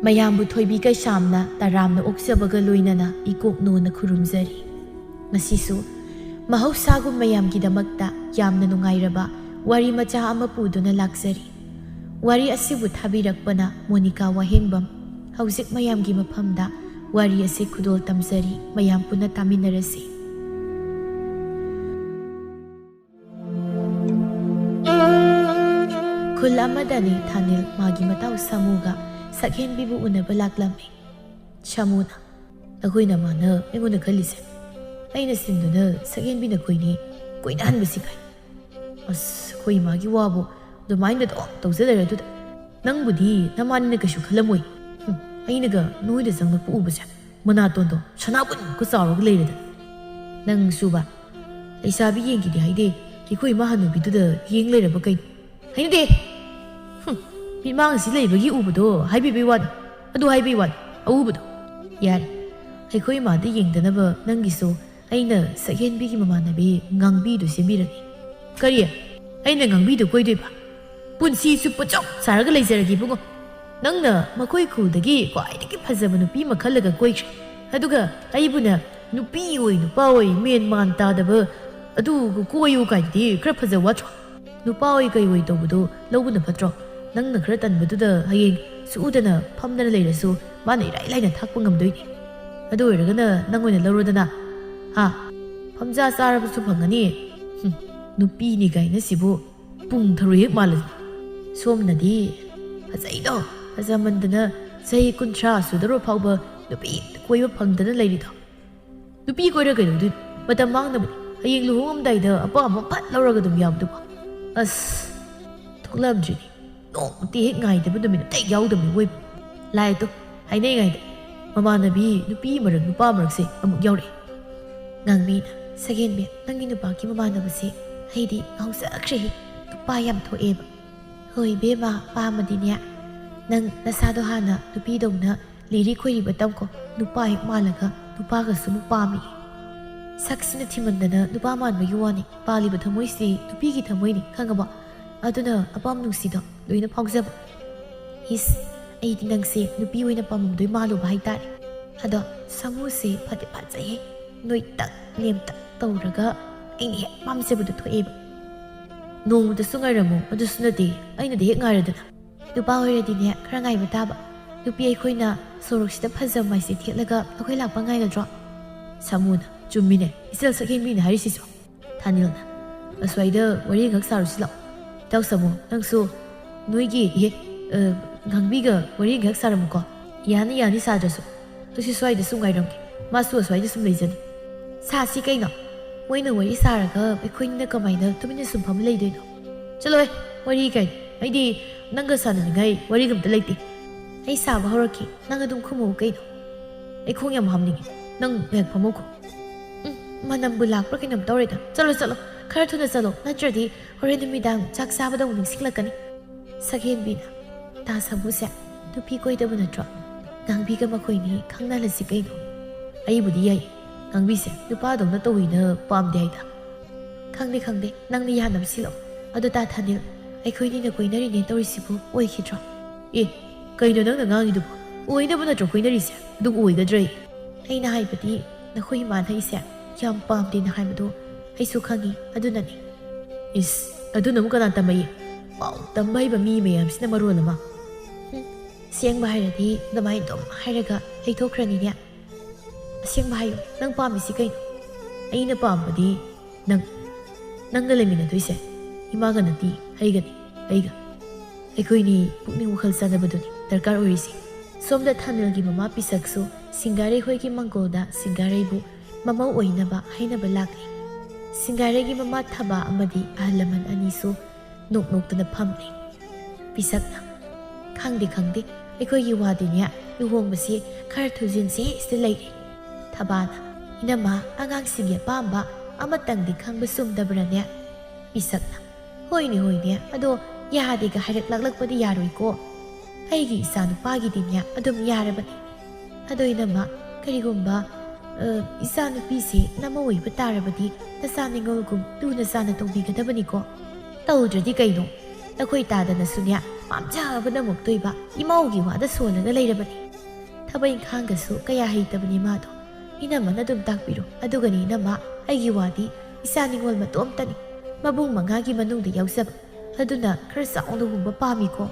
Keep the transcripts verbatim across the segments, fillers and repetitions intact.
ꯃꯌꯥꯝꯕꯨ ꯊꯣꯏꯕꯤ ꯀꯩꯁꯥꯝꯅ ꯇꯔꯥꯝꯅ ꯑꯣꯛꯆꯕꯒ ꯂꯣꯏꯅꯅ ꯏꯀꯣꯛꯅꯣꯅ ꯈꯨꯔꯨꯝꯖꯔꯤ꯫ ꯉꯁꯤꯁꯨ ꯃꯍꯧꯁꯥꯒꯨꯝ ꯃꯌꯥꯝꯒꯤꯗꯃꯛꯇ ꯌꯥꯝꯅ ꯅꯨꯡꯉꯥꯏꯔꯕ ꯋꯥꯔꯤ ꯃꯆꯥ ꯑꯃ ꯄꯨꯗꯨꯅ ꯂꯥꯛꯆꯔꯤ꯫ ꯋꯥꯔꯤ ꯑꯁꯤꯕꯨ ꯊꯥꯕꯤꯔꯛꯄꯅ ꯃꯣꯅꯤꯀꯥ ꯋꯥꯍꯦꯡꯕꯝ꯫ ꯍꯧꯖꯤꯛ ꯃꯌꯥꯝꯒꯤ ꯃꯐꯝꯗ ꯋꯥꯔꯤ ꯑꯁꯤ ꯈꯨꯗꯣꯜ ꯇꯝꯖꯔꯤ, ꯃꯌꯥꯝ ꯄꯨꯟꯅ ꯇꯥꯃꯤꯟꯅꯔꯁꯤ꯫ ꯈꯨꯜ ꯑꯃꯗꯅꯤ ꯊꯥꯅꯤꯜ ꯃꯥꯒꯤ ꯃꯇꯥꯎ ꯁꯥꯃꯨꯒ ꯁꯛꯍꯦꯟꯕꯤꯕꯨ ꯎꯅꯕ ꯂꯥꯛꯂꯝꯃꯤ꯫ ꯁꯥꯃꯨꯅ, "ꯅꯈꯣꯏ ꯅꯃꯥꯅ ꯑꯩꯉꯣꯟꯗ ꯈꯜꯂꯤꯁꯦ ꯑꯩꯅ ꯁꯤꯟꯗꯨꯅ ꯁꯛꯍꯦꯟꯕꯤ ꯅꯈꯣꯏꯅꯤ ꯀꯣꯏꯅꯍꯟꯕꯁꯤ ꯀꯥꯏ? ꯑꯁ, ꯑꯩꯈꯣꯏ ꯏꯃꯥꯒꯤ ꯋꯥꯕꯨ ꯑꯗꯨꯃꯥꯏꯅ ꯑꯗꯨꯝ ꯇꯧꯖ ꯂꯩꯔꯗꯨꯗ꯫ ꯅꯪꯕꯨꯗꯤ ꯅꯃꯥꯅꯤꯅ ꯀꯩꯁꯨ ꯈꯜꯂꯝꯃꯣꯏ꯫ ꯍꯨꯝ, ꯑꯩꯅꯒ ꯅꯣꯏꯗ ꯆꯪꯂꯛꯄ ꯎꯕꯁꯦ ꯃꯅꯥꯇꯣꯟꯗꯣ ꯁꯅꯥꯕꯨꯟꯃꯨꯛꯀ ꯆꯥꯎꯔꯒ ꯂꯩꯔꯗꯅ꯫ ꯅꯪꯁꯨꯕ, ꯂꯩꯁꯥꯕꯤ ꯌꯦꯡꯈꯤꯗꯦ ꯍꯥꯏꯗꯦ, ꯑꯩꯈꯣꯏ ꯏꯃꯥ ꯍꯅꯨꯕꯤꯗꯨꯗ ꯌꯦꯡ ꯂꯩꯔꯕ ꯀꯩꯅꯣ? ꯍꯩꯅꯗꯦ꯫ ꯍꯨꯝ, ꯃꯤꯠꯃꯥꯡ ꯑꯁꯤ ꯂꯩꯕꯒꯤ ꯎꯕꯗꯣ ꯍꯥꯏꯕꯤꯕꯩ ꯋꯥꯅꯤ, ꯑꯗꯨ ꯍꯥꯏꯕꯩ ꯋꯥꯅꯤ, ꯑꯎꯕꯗꯣ꯫ ꯌꯥꯔꯦ, ꯑꯩꯈꯣꯏ ꯏꯃꯥꯗ ꯌꯦꯡꯗꯅꯕ ꯅꯪꯒꯤꯁꯨ ꯑꯩꯅ ꯁꯛꯍꯦꯟꯕꯤꯒꯤ ꯃꯃꯥꯟꯅꯕꯤ ꯉꯥꯡꯕꯤꯗꯨ ꯁꯦꯝꯕꯤꯔꯒꯦ꯫ ꯀꯔꯤ? ꯑꯩꯅ ꯉꯥꯡꯕꯤꯗꯨ ꯀꯣꯏꯗꯣꯏꯕ? ꯄꯨꯟꯁꯤ ꯆꯨꯞꯄ ꯆꯞ ꯆꯥꯔꯒ ꯂꯩꯖꯔꯒꯦ ꯏꯕꯨꯡꯉꯣ꯫ ꯅꯪꯅ ꯃꯈꯣꯏ ꯈꯨꯜꯗꯒꯤ ꯈ꯭ꯋꯥꯏꯗꯒꯤ ꯐꯖꯕ ꯅꯨꯄꯤ ꯑꯃ ꯈꯜꯂꯒ ꯀꯣꯏꯈ꯭ꯔꯦ, ꯑꯗꯨꯒ ꯑꯩꯕꯨꯅ ꯅꯨꯄꯤ ꯑꯣꯏ ꯅꯨꯄꯥ ꯑꯣꯏ ꯃꯦꯟ ꯃꯥꯟ ꯇꯥꯗꯕ ꯑꯗꯨ ꯀꯣꯏꯌꯨ ꯀꯥꯏꯗꯨꯗꯤ ꯈꯔ ꯐꯖꯕ ꯋꯥꯠꯇ꯭ꯔꯣ? ꯅꯨꯄꯥ ꯑꯣꯏ ꯀꯩ ꯑꯣꯏ ꯇꯧꯕꯗꯣ ꯂꯧꯕꯅ ꯐꯠꯇ꯭ꯔꯣ? ꯅꯪꯅ ꯈꯔ ꯇꯟꯕꯗꯨꯗ ꯍꯌꯦꯡ ꯁꯨꯗꯅ ꯐꯝꯗꯅ ꯂꯩꯔꯁꯨ ꯃꯥꯅ ꯏꯔꯥꯏ ꯂꯥꯏꯅ ꯊꯥꯛꯄ ꯉꯝꯗꯣꯏꯅꯤ꯫ ꯑꯗꯨ ꯑꯣꯏꯔꯒꯅ ꯅꯪ ꯑꯣꯏꯅ ꯂꯧꯔꯣꯗꯅ꯫ ꯍꯥ? ꯐꯝꯖꯥ ꯆꯥꯔꯕꯁꯨ ꯐꯪꯒꯅꯤ꯫ ꯍꯨꯝ, ꯅꯨꯄꯤꯅꯤ ꯀꯥꯏꯅ ꯁꯤꯕꯨ ꯄꯨꯡ ꯊꯔꯣꯏ ꯍꯦꯛ ꯃꯥꯜꯂꯗꯅ꯫ ꯁꯣꯝꯅꯗꯤ ꯐꯖꯩꯗꯣ, ꯐꯖꯃꯟꯗꯅ ꯆꯍꯤ ꯀꯨꯟꯊ꯭ꯔꯥ ꯁꯨꯗꯧꯔ ꯐꯥꯎꯕ ꯅꯨꯄꯤ ꯀꯣꯏꯕ ꯐꯪꯗꯅ ꯂꯩꯔꯤꯗꯣ꯫ ꯅꯨꯄꯤ ꯀꯣꯏꯔ ꯀꯩꯗꯧꯗꯣꯏꯅꯣ? ꯃꯇꯝ ꯃꯥꯡꯅꯕꯅꯤ꯫ ꯍꯌꯦꯡ ꯂꯨꯍꯣꯡꯉꯝꯗꯥꯏꯗ ꯑꯄꯥꯝꯕ ꯐꯠ ꯂꯧꯔꯒ ꯑꯗꯨꯝ ꯌꯥꯕꯗꯨꯕꯨ꯫ ꯑꯁ, ꯊꯣꯛꯂꯛꯑꯝꯗ꯭ꯔꯤꯅꯤ꯫ ꯅꯣꯡꯃꯇ ꯍꯦꯛ ꯉꯥꯏꯗꯕ ꯅꯨꯃꯤꯠ ꯑꯝꯇ ꯍꯦꯛ ꯌꯥꯎꯗꯕꯅꯤ ꯃꯣꯏꯕꯨ꯫ ꯂꯥꯏꯗꯣ ꯍꯥꯏꯅꯩꯉꯥꯏꯗ ꯃꯃꯥꯟꯅꯕꯤ ꯅꯨꯄꯤ ꯃꯔꯛ ꯅꯨꯄꯥ ꯃꯔꯛꯁꯦ ꯑꯃꯨꯛ ꯌꯥꯎꯔꯛꯑꯦ꯫ ꯉꯥꯡꯕꯤꯅ, "ꯁꯒꯦꯟꯕꯤ, ꯅꯪꯒꯤ ꯅꯨꯄꯥꯒꯤ ꯃꯃꯥꯟꯅꯕꯁꯦ ꯑꯩꯗꯤ ꯉꯥꯎꯖꯈ꯭ꯔꯦꯍꯦ꯫ ꯅꯨꯄꯥ ꯌꯥꯝ ꯊꯣꯛꯑꯦꯕ꯫" "ꯍꯣꯏ ꯏꯕꯦꯝꯃ, ꯄꯥꯝꯃꯗꯤꯅꯦ, ꯅꯪ ꯅꯁꯥꯗꯣ ꯍꯥꯟꯅ ꯅꯨꯄꯤꯗꯧꯅ ꯂꯤꯔꯤ ꯈꯣꯏꯔꯤꯕ ꯇꯝꯈꯣ꯫ ꯅꯨꯄꯥ ꯍꯦꯛ ꯃꯥꯜꯂꯒ ꯅꯨꯄꯥꯒꯁꯨ ꯑꯃꯨꯛ ꯄꯥꯝꯃꯤ꯫" ꯁꯛꯁꯤꯅ ꯊꯤꯃꯟꯗꯅ ꯅꯨꯄꯥ ꯃꯥꯟꯕꯒꯤ ꯋꯥꯅꯤ, ꯄꯥꯜꯂꯤꯕ ꯊꯃꯣꯏꯁꯤ ꯅꯨꯄꯤꯒꯤ ꯊꯃꯣꯏꯅꯤ, ꯈꯪꯉꯕ? ꯑꯗꯨꯅ ꯑꯄꯥꯝ ꯅꯨꯡꯁꯤꯗꯣ ꯂꯣꯏꯅ ꯐꯥꯎꯖꯕ꯫ ꯏꯁ, ꯑꯩꯗꯤ ꯅꯪꯁꯦ ꯅꯨꯄꯤ ꯑꯣꯏꯅ ꯄꯥꯝꯃꯝꯗꯣꯏ ꯃꯥꯜꯂꯨꯕ ꯍꯥꯏꯇꯥꯔꯦ꯫ ꯑꯗꯣ ꯁꯥꯃꯨꯁꯦ ꯐꯗꯤ ꯐꯖꯩꯍꯦ, ꯅꯣꯏꯇꯛ ꯅꯦꯝꯇꯛ ꯇꯧꯔꯒ ꯑꯩꯅ ꯍꯦꯛ ꯄꯥꯝꯖꯕꯗꯣ ꯊꯣꯛꯑꯦꯕ꯫ ꯅꯣꯡꯃꯇꯁꯨ ꯉꯥꯏꯔꯝꯃꯣ, ꯑꯗꯨꯁꯨ ꯅꯠꯇꯦ, ꯑꯩꯅꯗꯤ ꯍꯦꯛ ꯉꯥꯏꯔꯗꯅ꯫ ꯅꯨꯄꯥ ꯑꯣꯏꯔꯗꯤꯅꯦ, ꯈꯔ ꯉꯥꯏꯕ ꯇꯥꯕ꯫ ꯅꯨꯄꯤ ꯑꯩꯈꯣꯏꯅ ꯁꯣꯔꯣꯛꯁꯤꯗ ꯐꯖꯕ ꯃꯥꯏꯁꯦ ꯊꯦꯠꯂꯒ ꯑꯩꯈꯣꯏ ꯂꯥꯛꯄ ꯉꯥꯏꯒꯗ꯭ꯔꯣ? ꯁꯥꯃꯨꯅ, ꯆꯨꯝꯃꯤꯅꯦ, ꯏꯆꯜ ꯁꯛꯍꯦꯟꯕꯤꯅ ꯍꯥꯏꯔꯤꯁꯤꯁꯨ꯫ ꯊꯥꯅꯤꯜꯅ, ꯑꯁ꯭ꯋꯥꯏꯗ ꯋꯥꯔꯤ ꯉꯥꯏꯍꯥꯛ ꯁꯥꯔꯨꯁꯤ ꯂꯥꯛꯑꯣ꯫ ꯏꯇꯥꯎ ꯁꯥꯃꯨ, ꯅꯪꯁꯨ ꯅꯣꯏꯒꯤ, ꯏꯍꯦ, ꯑ, ꯉꯥꯡꯕꯤꯒ ꯋꯥꯔꯤ ꯉꯥꯏꯍꯥꯛ ꯁꯥꯔꯝꯃꯨꯀꯣ꯫ ꯌꯥꯅꯤ, ꯌꯥꯅꯤ, ꯁꯥꯗ꯭ꯔꯁꯨ꯫ ꯑꯩꯁꯨ ꯁ꯭ꯋꯥꯏꯗ ꯁꯨꯝ ꯉꯥꯏꯔꯝꯒꯦ꯫ ꯃꯥꯁꯨ ꯑꯁ꯭ꯋꯥꯏꯗ ꯁꯨꯝ ꯂꯩꯖꯅꯤ꯫ ꯁꯥꯁꯤ ꯀꯩꯅꯣ? ꯃꯣꯏꯅ ꯋꯥꯔꯤ ꯁꯥꯔꯒ ꯑꯩꯈꯣꯏꯅ ꯀꯃꯥꯏꯅ ꯇꯨꯃꯤꯟꯅ ꯁꯨꯝ ꯐꯝ ꯂꯩꯗꯣꯏꯅꯣ? ꯆꯠꯂꯣꯍꯦ, ꯋꯥꯔꯤ ꯀꯥꯏꯅ꯫ ꯑꯩꯗꯤ ꯅꯪꯒ ꯁꯥꯟꯅꯅꯤꯡꯉꯥꯏ ꯋꯥꯔꯤꯒ ꯑꯝꯇ ꯂꯩꯇꯦ꯫ ꯑꯩ ꯁꯥꯕ ꯍꯧꯔꯛꯀꯦ, ꯅꯪ ꯑꯗꯨꯝ ꯈꯨꯝꯃꯛꯎ ꯀꯩꯅꯣ꯫ ꯑꯩ ꯈꯣꯡ ꯌꯥꯝ ꯍꯥꯝꯅꯤꯡꯉꯦ꯫ ꯅꯪ ꯉꯥꯏꯍꯥꯛ ꯐꯝꯃꯣꯀꯣ꯫ ꯎꯝ, ꯃꯅꯝꯕꯨ ꯂꯥꯛꯄ꯭ꯔꯥ ꯀꯩꯅꯣꯝ ꯇꯧꯔꯦꯗ꯫ ꯆꯠꯂꯣ, ꯆꯠꯂꯣ, ꯈꯔ ꯊꯨꯅ ꯆꯠꯂꯣ, ꯅꯠꯇ꯭ꯔꯗꯤ ꯍꯣꯔꯦꯟ ꯅꯨꯃꯤꯗꯥꯡ ꯆꯥꯛ ꯆꯥꯕꯗ ꯑꯃꯨꯛ ꯅꯤꯡꯁꯤꯡꯂꯛꯀꯅꯤ꯫ ꯁꯛꯍꯦꯟꯕꯤꯅ, ꯇꯥ ꯁꯥꯃꯨꯁꯦ ꯅꯨꯄꯤ ꯀꯣꯏꯗꯕ ꯅꯠꯇ꯭ꯔꯣ? ꯉꯥꯡꯕꯤꯒ ꯃꯈꯣꯏꯅꯤ ꯈꯪꯅꯍꯜꯂꯁꯤ ꯀꯩꯅꯣ꯫ ꯑꯩꯕꯨꯗꯤ ꯌꯥꯏ, ꯉꯥꯡꯕꯤꯁꯦ ꯅꯨꯄꯥꯗꯧꯅ ꯇꯧꯏꯅ ꯄꯥꯝꯗꯦ ꯍꯥꯏꯗ꯫ ꯈꯪꯗꯦ, ꯈꯪꯗꯦ, ꯅꯪꯅ ꯌꯥꯅꯕ ꯁꯤꯜꯂꯣ꯫ ꯑꯗꯣ ꯇꯥ ꯊꯥꯅꯤꯜ, ꯑꯩꯈꯣꯏꯅꯤꯅ ꯀꯣꯏꯅꯔꯤꯅꯦ ꯇꯧꯔꯤꯁꯤꯕꯨ ꯑꯣꯏꯈꯤꯗ꯭ꯔꯣ? ꯑꯦ, ꯀꯩꯅꯣ ꯅꯪꯅ ꯉꯥꯡꯉꯤꯗꯨꯕꯨ? ꯑꯣꯏꯅꯕ ꯅꯠꯇ꯭ꯔꯣ ꯀꯣꯏꯅꯔꯤꯁꯦ? ꯑꯗꯨꯝ ꯑꯣꯏꯒꯗ꯭ꯔꯌꯦ? ꯑꯩꯅ ꯍꯥꯏꯕꯗꯤ, ꯅꯈꯣꯏ ꯏꯃꯥꯅ ꯑꯩꯁꯦ ꯌꯥꯝ ꯄꯥꯝꯗꯦꯅ ꯍꯥꯏꯕꯗꯣ ꯑꯩꯁꯨ ꯈꯪꯉꯤ, ꯑꯗꯨꯅꯅꯤ꯫ ꯏꯁ, ꯑꯗꯨꯅ ꯑꯃꯨꯛ ꯀꯅꯥ ꯇꯝꯃꯛꯏ? ꯄꯥꯎ ꯇꯝꯕ ꯍꯩꯕ ꯃꯤ ꯃꯌꯥꯝꯁꯤꯅ ꯃꯔꯣꯜ ꯑꯃ꯫ ꯍꯨꯝ, ꯁꯦꯡꯕ ꯍꯥꯏꯔꯗꯤ ꯑꯗꯨꯃꯥꯏꯅ ꯑꯗꯨꯝ ꯍꯥꯏꯔꯒ ꯂꯩꯊꯣꯛꯈ꯭ꯔꯅꯤꯅꯦ꯫ ꯑꯁꯦꯡꯕ ꯍꯥꯏꯌꯨ, ꯅꯪ ꯄꯥꯝꯃꯤꯁꯤ ꯀꯩꯅꯣ? ꯑꯩꯅ ꯄꯥꯝꯕꯗꯤ ꯅꯪ, ꯅꯪꯒ ꯂꯩꯃꯤꯟꯅꯗꯣꯏꯁꯦ ꯏꯃꯥꯒ ꯅꯠꯇꯦ, ꯑꯩꯒꯅꯤ, ꯑꯩꯒ꯫ ꯑꯩꯈꯣꯏꯅꯤ ꯄꯨꯛꯅꯤꯡ ꯋꯥꯈꯜ ꯆꯥꯟꯅꯕꯗꯨꯅꯤ ꯗꯔꯀꯥꯔ ꯑꯣꯏꯔꯤꯁꯦ꯫ ꯁꯣꯝꯗ ꯊꯥꯅꯤꯜꯒꯤ ꯃꯃꯥ ꯄꯤꯁꯛꯁꯨ ꯁꯤꯡꯒꯥꯔꯩ ꯍꯣꯏꯒꯤ ꯃꯪꯒꯣꯜꯗ ꯁꯤꯡꯒꯥꯔꯩꯕꯨ ꯃꯃꯧ ꯑꯣꯏꯅꯕ ꯍꯥꯏꯅꯕ ꯂꯥꯛꯂꯤ꯫ ꯁꯤꯡꯒꯥꯔꯩꯒꯤ ꯃꯃꯥ ꯊꯕꯥ ꯑꯃꯗꯤ ꯑꯍꯜ ꯂꯃꯟ ꯑꯅꯤꯁꯨ ꯅꯣꯛ ꯅꯣꯛꯇꯅ ꯐꯝꯂꯤ꯫ ꯄꯤꯁꯛꯅ, "ꯈꯪꯗꯦ, ꯈꯪꯗꯦ, ꯑꯩꯈꯣꯏꯒꯤ ꯋꯥꯗꯤꯅꯦ, ꯂꯨꯍꯣꯡꯕꯁꯤ ꯈꯔ ꯊꯨꯖꯤꯟꯁꯤ ꯁꯤꯗ ꯂꯩꯔꯦ꯫" ꯊꯕꯥꯅ, "ꯏꯅꯝꯃ, ꯑꯉꯥꯡꯁꯤꯡꯒꯤ ꯑꯄꯥꯝꯕ ꯑꯃꯇꯪꯗꯤ ꯈꯪꯕ ꯆꯨꯝꯗꯕ꯭ꯔꯅꯦ?" ꯄꯤꯁꯛꯅ, "ꯍꯣꯏꯅꯦ, ꯍꯣꯏꯅꯦ, ꯑꯗꯣ ꯌꯥꯗꯦꯒ ꯍꯥꯏꯔꯛꯂꯛꯂꯛꯄꯗꯤ ꯌꯥꯔꯣꯏꯀꯣ꯫ ꯑꯩꯒꯤ ꯏꯆꯥ ꯅꯨꯄꯥꯒꯤꯗꯤꯅꯦ ꯑꯗꯨꯝ ꯌꯥꯔꯕꯅꯤ꯫ ꯑꯗꯣ ꯏꯅꯝꯃ, ꯀꯔꯤꯒꯨꯝꯕ "ꯑ, ꯏꯆꯥꯅꯨꯄꯤꯁꯦ ꯅꯃꯧ ꯑꯣꯏꯕ ꯇꯥꯔꯕꯗꯤ ꯅꯆꯥ ꯅꯤꯉꯣꯜꯒꯨꯝ ꯂꯨꯅ ꯆꯥꯅ ꯇꯧꯕꯤꯒꯗꯕꯅꯤꯀꯣ꯫ ꯇꯧꯗ꯭ꯔꯗꯤ ꯀꯩꯅꯣ? ꯅꯈꯣꯏ ꯇꯥꯗꯅꯁꯨꯅꯦ, ꯄꯥꯝꯖꯕꯅ ꯃꯨꯛꯇꯣꯏꯕ ꯏꯃꯧꯒꯤ ꯋꯥꯗ ꯁꯣꯜꯂꯒ ꯂꯩꯔꯕꯅꯤ꯫ ꯊꯕꯛ ꯏꯪꯈꯥꯡꯒꯁꯨ ꯀꯌꯥ ꯍꯩꯇꯕꯅꯤ ꯃꯥꯗꯣ꯫ ꯏꯅꯝꯃꯅ ꯑꯗꯨꯝ ꯇꯥꯛꯄꯤꯔꯣ꯫ ꯑꯗꯨꯒꯅꯤ ꯏꯅꯝꯃ, ꯑꯩꯒꯤ ꯋꯥꯗꯤ ꯏꯆꯥ ꯅꯤꯉꯣꯜ ꯃꯇꯣꯝꯇꯅꯤ꯫ ꯃꯕꯨꯡ ꯃꯉꯥꯒꯤ ꯃꯅꯨꯡꯗ ꯌꯥꯎꯖꯕ꯫ ꯑꯗꯨꯅ ꯈꯔ ꯆꯥꯎꯅ ꯍꯣꯡꯕ ꯄꯥꯝꯃꯤꯀꯣ꯫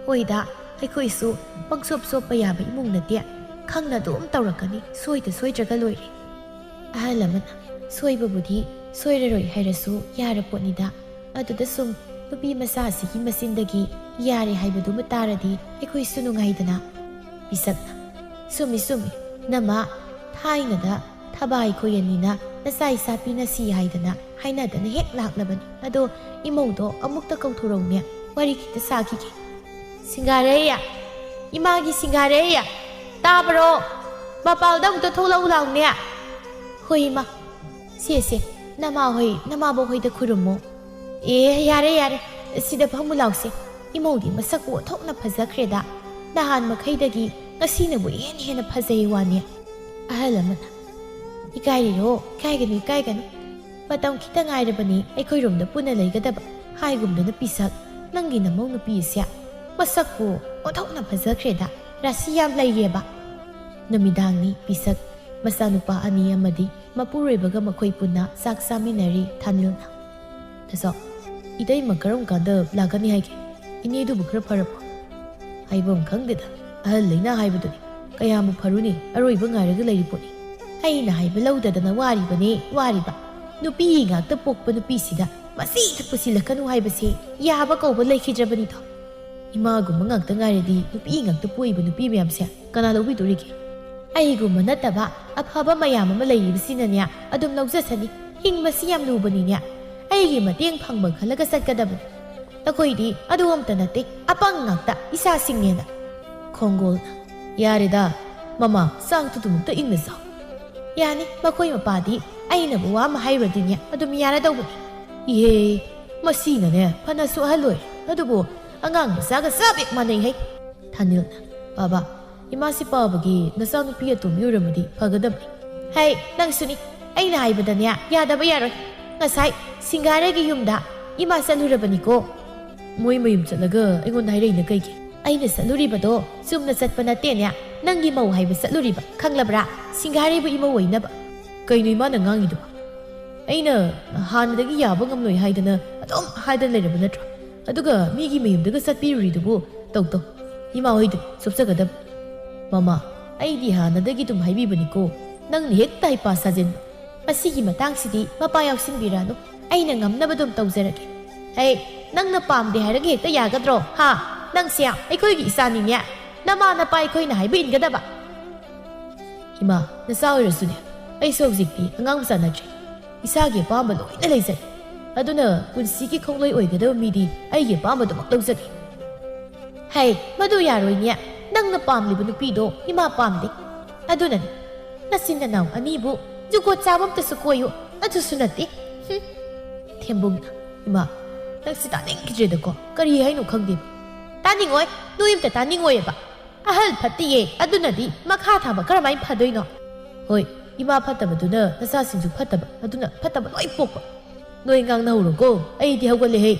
ꯍꯣꯏꯗ, ꯑꯩꯈꯣꯏꯁꯨ ꯄꯪꯆꯣꯞ ꯆꯣꯞꯄ ꯌꯥꯕ ꯏꯃꯨꯡ ꯅꯠꯇꯦ꯫ ꯈꯪꯅ ꯑꯗꯨꯝ ꯇꯧꯔꯛꯀꯅꯤ, ꯁꯣꯏꯗ ꯁꯣꯏꯗ꯭ꯔꯒ ꯂꯣꯏꯔꯦ꯫ ꯑꯍꯜ ꯑꯃꯅ, "ꯁꯣꯏꯕꯕꯨꯗꯤ ꯁꯣꯏꯔꯔꯣꯏ ꯍꯥꯏꯔꯁꯨ ꯌꯥꯔꯄꯣꯠꯅꯤꯗ꯫ ꯑꯗꯨꯗ ꯁꯨꯝ ꯅꯨꯄꯤ ꯃꯆꯥꯁꯤꯒꯤ ꯃꯆꯤꯟꯗꯒꯤ ꯌꯥꯔꯦ ꯍꯥꯏꯕꯗꯨꯃ ꯇꯥꯔꯗꯤ ꯑꯩꯈꯣꯏꯁꯨ ꯅꯨꯡꯉꯥꯏꯗꯅ?" ꯄꯤꯁꯛꯅ, "ꯆꯨꯝꯃꯤ, ꯆꯨꯝꯃꯤ, ꯅꯃ ꯊꯥꯏꯅꯗ ꯊꯕꯥꯏ ꯈꯣꯏ ꯑꯅꯤꯅ ꯅꯆꯥ ꯏꯆꯥ ꯄꯤꯅꯁꯤ ꯍꯥꯏꯗꯅ ꯍꯥꯏꯅꯗꯅ ꯍꯦꯛ ꯂꯥꯛꯂꯕꯅꯤ꯫ ꯑꯗꯣ ꯏꯃꯧꯗꯣ ꯑꯃꯨꯛꯇ ꯀꯧꯊꯣꯔꯛꯎꯅꯦ, ꯋꯥꯔꯤ ꯈꯤꯇ ꯁꯥꯈꯤꯒꯦ꯫ ꯁꯤꯡꯒꯥꯔꯩ, ꯏꯃꯥꯒꯤ ꯁꯤꯡꯒꯥꯔꯩ, ꯇꯥꯕ꯭ꯔꯣ? ꯃꯄꯥꯜꯗ ꯑꯃꯨꯛꯇ ꯊꯣꯛꯂꯛꯎ ꯂꯥꯎꯅꯦ꯫" "ꯍꯣꯏ ꯏꯃꯥ꯫ ꯁꯦ, ꯁꯦ, ꯅꯃꯥ ꯍꯣꯏ, ꯅꯃꯥꯕꯣꯛ ꯍꯣꯏꯗ ꯈꯨꯔꯨꯝꯃꯣ꯫" "ꯑꯦ, ꯌꯥꯔꯦ, ꯌꯥꯔꯦ, ꯁꯤꯗ ꯐꯝꯃꯨ ꯂꯥꯎꯁꯦ꯫ ꯏꯃꯧꯗꯤ ꯃꯁꯛꯄꯨ ꯑꯣꯟꯊꯣꯛꯅ ꯐꯖꯈ꯭ꯔꯦꯗ꯫ ꯅꯍꯥꯟ ꯃꯈꯩꯗꯒꯤ ꯉꯁꯤꯅꯕꯨ ꯏꯍꯦꯟ ꯍꯦꯟꯅ ꯐꯖꯩ ꯋꯥꯅꯦ꯫" ꯑꯍꯜ ꯑꯃꯅ, "ꯏꯀꯥꯏꯔꯤꯔꯣ? ꯏꯀꯥꯏꯒꯅꯨ, ꯏꯀꯥꯏꯒꯅꯨ꯫ ꯃꯇꯝ ꯈꯤꯇ ꯉꯥꯏꯔꯕꯅꯤ ꯑꯩꯈꯣꯏꯔꯣꯝꯗ ꯄꯨꯟꯅ ꯂꯩꯒꯗꯕ꯫ ꯍꯥꯏꯒꯨꯝꯗꯅ ꯄꯤꯁꯛ, ꯅꯪꯒꯤ ꯅꯃꯧ ꯅꯨꯄꯤ ꯑꯁꯦ ꯃꯁꯛꯄꯨ ꯑꯣꯟꯊꯣꯛꯅ ꯐꯖꯈ꯭ꯔꯦꯗ, ꯔꯥꯁꯤ ꯌꯥꯝ ꯂꯩꯔꯦꯕ꯫" ꯅꯨꯃꯤꯗꯥꯡꯅꯤ ꯄꯤꯁꯛ꯫ ꯃꯆꯥꯅꯨꯄꯥ ꯑꯅꯤ ꯑꯃꯗꯤ ꯃꯄꯨꯔꯣꯏꯕꯒ ꯃꯈꯣꯏ ꯄꯨꯟꯅ ꯆꯥꯛ ꯆꯥꯃꯤꯟꯅꯔꯤ ꯊꯥꯅꯤꯜꯅ꯫ "ꯇꯥꯆꯧ, ꯏꯇꯩꯃ ꯀꯔꯝ ꯀꯥꯟꯗ ꯂꯥꯛꯀꯅꯤ ꯍꯥꯏꯒꯦ? ꯏꯅꯦꯗꯨꯕꯨ ꯈꯔ ꯐꯔꯕꯣ?" "ꯍꯥꯏꯐꯝ ꯈꯪꯗꯦꯗ, ꯑꯍꯜ ꯂꯩꯅꯥ ꯍꯥꯏꯕꯗꯨꯅꯤ꯫ ꯀꯌꯥꯃꯨꯛ ꯐꯔꯨꯅꯤ, ꯑꯔꯣꯏꯕ ꯉꯥꯏꯔꯒ ꯂꯩꯔꯤ ꯄꯣꯠꯅꯤ꯫" "ꯑꯩꯅ ꯍꯥꯏꯕ ꯂꯧꯗꯗꯅ ꯋꯥꯔꯤꯕꯅꯦ, ꯋꯥꯔꯤꯕ꯫ ꯅꯨꯄꯤ ꯉꯥꯛꯇ ꯄꯣꯛꯄ ꯅꯨꯄꯤꯁꯤꯗ ꯃꯁꯤꯗ ꯄꯨꯁꯤꯜꯂꯛꯀꯅꯨ ꯍꯥꯏꯕꯁꯦ ꯌꯥꯕ ꯀꯧꯕ ꯂꯩꯈꯤꯗ꯭ꯔꯕꯅꯤꯗꯣ꯫ ꯏꯃꯥꯒꯨꯝꯕ ꯉꯥꯛꯇ ꯉꯥꯏꯔꯗꯤ ꯅꯨꯄꯤ ꯉꯥꯛꯇ ꯄꯣꯛꯏꯕ ꯅꯨꯄꯤ ꯃꯌꯥꯝꯁꯦ ꯀꯅꯥ ꯂꯧꯕꯤꯗꯣꯔꯤꯒꯦ?" "ꯑꯩꯒꯨꯝꯕ ꯅꯠꯇꯕ ꯑꯐꯕ ꯃꯌꯥꯝ ꯑꯃ ꯂꯩꯔꯤꯕꯁꯤꯅꯅꯦ ꯑꯗꯨꯝ ꯂꯧꯖꯁꯅꯤ꯫ ꯍꯤꯡꯕꯁꯤ ꯌꯥꯝ ꯂꯨꯕꯅꯤꯅꯦ꯫ ꯑꯩꯒꯤ ꯃꯇꯦꯡ ꯐꯪꯕ ꯈꯜꯂꯒ ꯆꯠꯀꯗꯕꯅꯤ꯫ ꯑꯩꯈꯣꯏꯗꯤ ꯑꯗꯨ ꯑꯝꯇ ꯅꯠꯇꯦ, ꯑꯄꯪ ꯉꯥꯛꯇ, ꯏꯆꯥꯁꯤꯡꯅꯦꯅ꯫" ꯈꯣꯡꯒꯣꯜꯅ, "ꯌꯥꯔꯦꯗ, ꯃꯃꯥ, ꯆꯥꯛꯇꯨꯗꯨꯃꯨꯛꯇ ꯏꯪꯅ ꯆꯥꯎ꯫" "ꯌꯥꯅꯤ, ꯃꯈꯣꯏ ꯃꯄꯥꯗꯤ ꯑꯩꯅꯕꯨ ꯋꯥ ꯑꯃ ꯍꯥꯏꯔꯨꯔꯗꯤꯅꯦ ꯑꯗꯨꯝ ꯌꯥꯔꯗꯧꯕꯅꯤ꯫" "ꯏꯍꯦ, ꯃꯁꯤꯅꯅꯦ ꯐꯅꯁꯨ ꯑꯍꯜ ꯑꯣꯏꯔꯦ, ꯑꯗꯨꯕꯨ ꯑꯉꯥꯡ ꯃꯆꯥꯒ ꯆꯞ ꯍꯦꯛ ꯃꯥꯟꯅꯩ ꯍꯩ꯫" ꯊꯥꯅꯤꯜꯅ, "ꯕꯥꯕꯥ, ꯏꯃꯥꯁꯤ ꯄꯥꯕꯒꯤ ꯅꯆꯥꯅꯨꯄꯤ ꯑꯇꯣꯝꯕꯤ ꯑꯣꯏꯔꯝꯃꯗꯤ ꯐꯒꯗꯕꯅꯤ꯫" ꯍꯩ, ꯅꯪꯁꯨꯅꯤ꯫ ꯑꯩꯅ ꯍꯥꯏꯕꯗꯅꯦ, ꯌꯥꯗꯕ ꯌꯥꯔꯣꯏ꯫ ꯉꯁꯥꯏ ꯁꯤꯡꯒꯥꯔꯩꯒꯤ ꯌꯨꯝꯗ ꯏꯃꯥ ꯆꯠꯂꯨꯔꯕꯅꯤꯀꯣ꯫ ꯃꯣꯏ ꯃꯌꯨꯝ ꯆꯠꯂꯒ ꯑꯩꯉꯣꯟꯗ ꯍꯥꯏꯔꯛꯏꯅ ꯀꯩꯒꯤ? ꯑꯩꯅ ꯆꯠꯂꯨꯔꯤꯕꯗꯣ ꯆꯨꯝꯅ ꯆꯠꯄ ꯅꯠꯇꯦꯅꯦ꯫ ꯅꯪꯒꯤ ꯃꯧ ꯍꯥꯏꯕ ꯆꯠꯂꯨꯔꯤꯕ, ꯈꯪꯂꯕ꯭ꯔꯥ? ꯁꯤꯡꯒꯥꯔꯩꯕꯨ ꯏꯃꯧ ꯑꯣꯏꯅꯕ꯫ ꯀꯩꯅꯣ ꯏꯃꯥꯅ ꯉꯥꯡꯉꯤꯗꯨꯕꯣ? ꯑꯩꯅ ꯍꯥꯟꯅꯗꯒꯤ ꯌꯥꯕ ꯉꯝꯂꯣꯏ ꯍꯥꯏꯗꯅ ꯑꯗꯨꯝ ꯍꯥꯏꯗꯅ ꯂꯩꯔꯕ ꯅꯠꯇ꯭ꯔꯣ? ꯑꯗꯨꯒ ꯃꯤꯒꯤ ꯃꯌꯨꯝꯗꯒ ꯆꯠꯄꯤꯔꯨꯔꯤꯗꯨꯕꯨ ꯇꯧ ꯇꯧ꯫ ꯏꯃꯥ ꯍꯣꯏꯗ ꯆꯨꯞꯆꯒꯗꯕ꯫ ꯃꯃꯥ, ꯑꯩꯗꯤ ꯍꯥꯟꯅꯗꯒꯤ ꯑꯗꯨꯝ ꯍꯥꯏꯕꯤꯕꯅꯤꯀꯣ꯫ ꯅꯪꯅ ꯍꯦꯛꯇ ꯍꯩꯄꯥ ꯁꯥꯖꯤꯟꯕ꯫ ꯃꯁꯤꯒꯤ ꯃꯇꯥꯡꯁꯤꯗꯤ ꯃꯄꯥ ꯌꯥꯎꯁꯤꯟꯕꯤꯔꯅꯨ꯫ ꯑꯩꯅ ꯉꯝꯅꯕ ꯑꯗꯨꯝ ꯇꯧꯖꯔꯒꯦ꯫ ꯍꯦ, ꯅꯪꯅ ꯄꯥꯝꯗꯦ ꯍꯥꯏꯔꯒ ꯍꯦꯛꯇ ꯌꯥꯒꯗ꯭ꯔꯣ? ꯍꯥ? ꯅꯪꯁꯦ ꯑꯩꯈꯣꯏꯒꯤ ꯏꯆꯥꯅꯤꯅꯦ꯫ ꯅꯃꯥ ꯅꯄꯥ ꯑꯩꯈꯣꯏꯅ ꯍꯥꯏꯕ ꯏꯟꯒꯗꯕ꯫ ꯏꯃꯥ, ꯅꯆꯥ ꯑꯣꯏꯔꯁꯨꯅꯦ, ꯑꯩꯁꯨ ꯍꯧꯖꯤꯛꯇꯤ ꯑꯉꯥꯡ ꯃꯆꯥ ꯅꯠꯇ꯭ꯔꯦ꯫ ꯏꯁꯥꯒꯤ ꯑꯄꯥꯝꯕ ꯂꯣꯏꯅ ꯂꯩꯖꯔꯦ꯫ ꯑꯗꯨꯅ ꯄꯨꯟꯁꯤꯒꯤ ꯈꯣꯡꯂꯣꯏ ꯑꯣꯏꯒꯗꯕ ꯃꯤꯗꯤ ꯑꯩꯒꯤ ꯑꯄꯥꯝꯕꯗꯨꯃꯛ ꯂꯧꯖꯒꯦ꯫ ꯍꯩ, ꯃꯗꯨ ꯌꯥꯔꯣꯏꯅꯦ꯫ ꯅꯪꯅ ꯄꯥꯝꯂꯤꯕ ꯅꯨꯄꯤꯗꯣ ꯏꯃꯥ ꯄꯥꯝꯗꯦ꯫ ꯑꯗꯨꯅꯅꯤ ꯅꯆꯤꯟ ꯅꯅꯥꯎ ꯑꯅꯤꯕꯨ ꯖꯨꯒꯣꯠ ꯆꯥꯕ ꯑꯝꯇꯁꯨ ꯀꯣꯏꯌꯨ꯫ ꯑꯗꯨꯁꯨ ꯅꯠꯇꯦ꯫ ꯍꯨꯝ꯫ ꯊꯦꯝꯕꯨꯡꯅ, ꯏꯃꯥ, ꯅꯪꯁꯤ ꯇꯥꯅꯤꯡꯈꯤꯗ꯭ꯔꯦꯗꯀꯣ꯫ ꯀꯔꯤ ꯍꯥꯏꯅꯣ ꯈꯪꯗꯦꯕ꯫ ꯇꯥꯅꯤꯡꯉꯣꯏ꯫ ꯅꯣꯏ ꯑꯝꯇ ꯇꯥꯅꯤꯡꯉꯣꯏꯑꯕ꯫ ꯑꯍꯜ ꯐꯠꯇꯤꯌꯦ꯫ ꯑꯗꯨꯅꯗꯤ ꯃꯈꯥ ꯊꯥꯕ ꯀꯔꯝꯍꯥꯏꯅ ꯐꯗꯣꯏꯅꯣ? ꯍꯣꯏ, ꯏꯃꯥ ꯐꯠꯇꯕꯗꯨꯅ ꯅꯆꯥꯁꯤꯡꯁꯨ ꯐꯠꯇꯕ, ꯑꯗꯨꯅ ꯐꯠꯇꯕ ꯂꯣꯏ ꯄꯣꯛꯄ꯫ ꯅꯣꯏ ꯉꯥꯡꯅꯍꯧꯔꯣꯀꯣ, ꯑꯩꯗꯤ ꯍꯧꯒꯠꯂꯦꯍꯦ꯫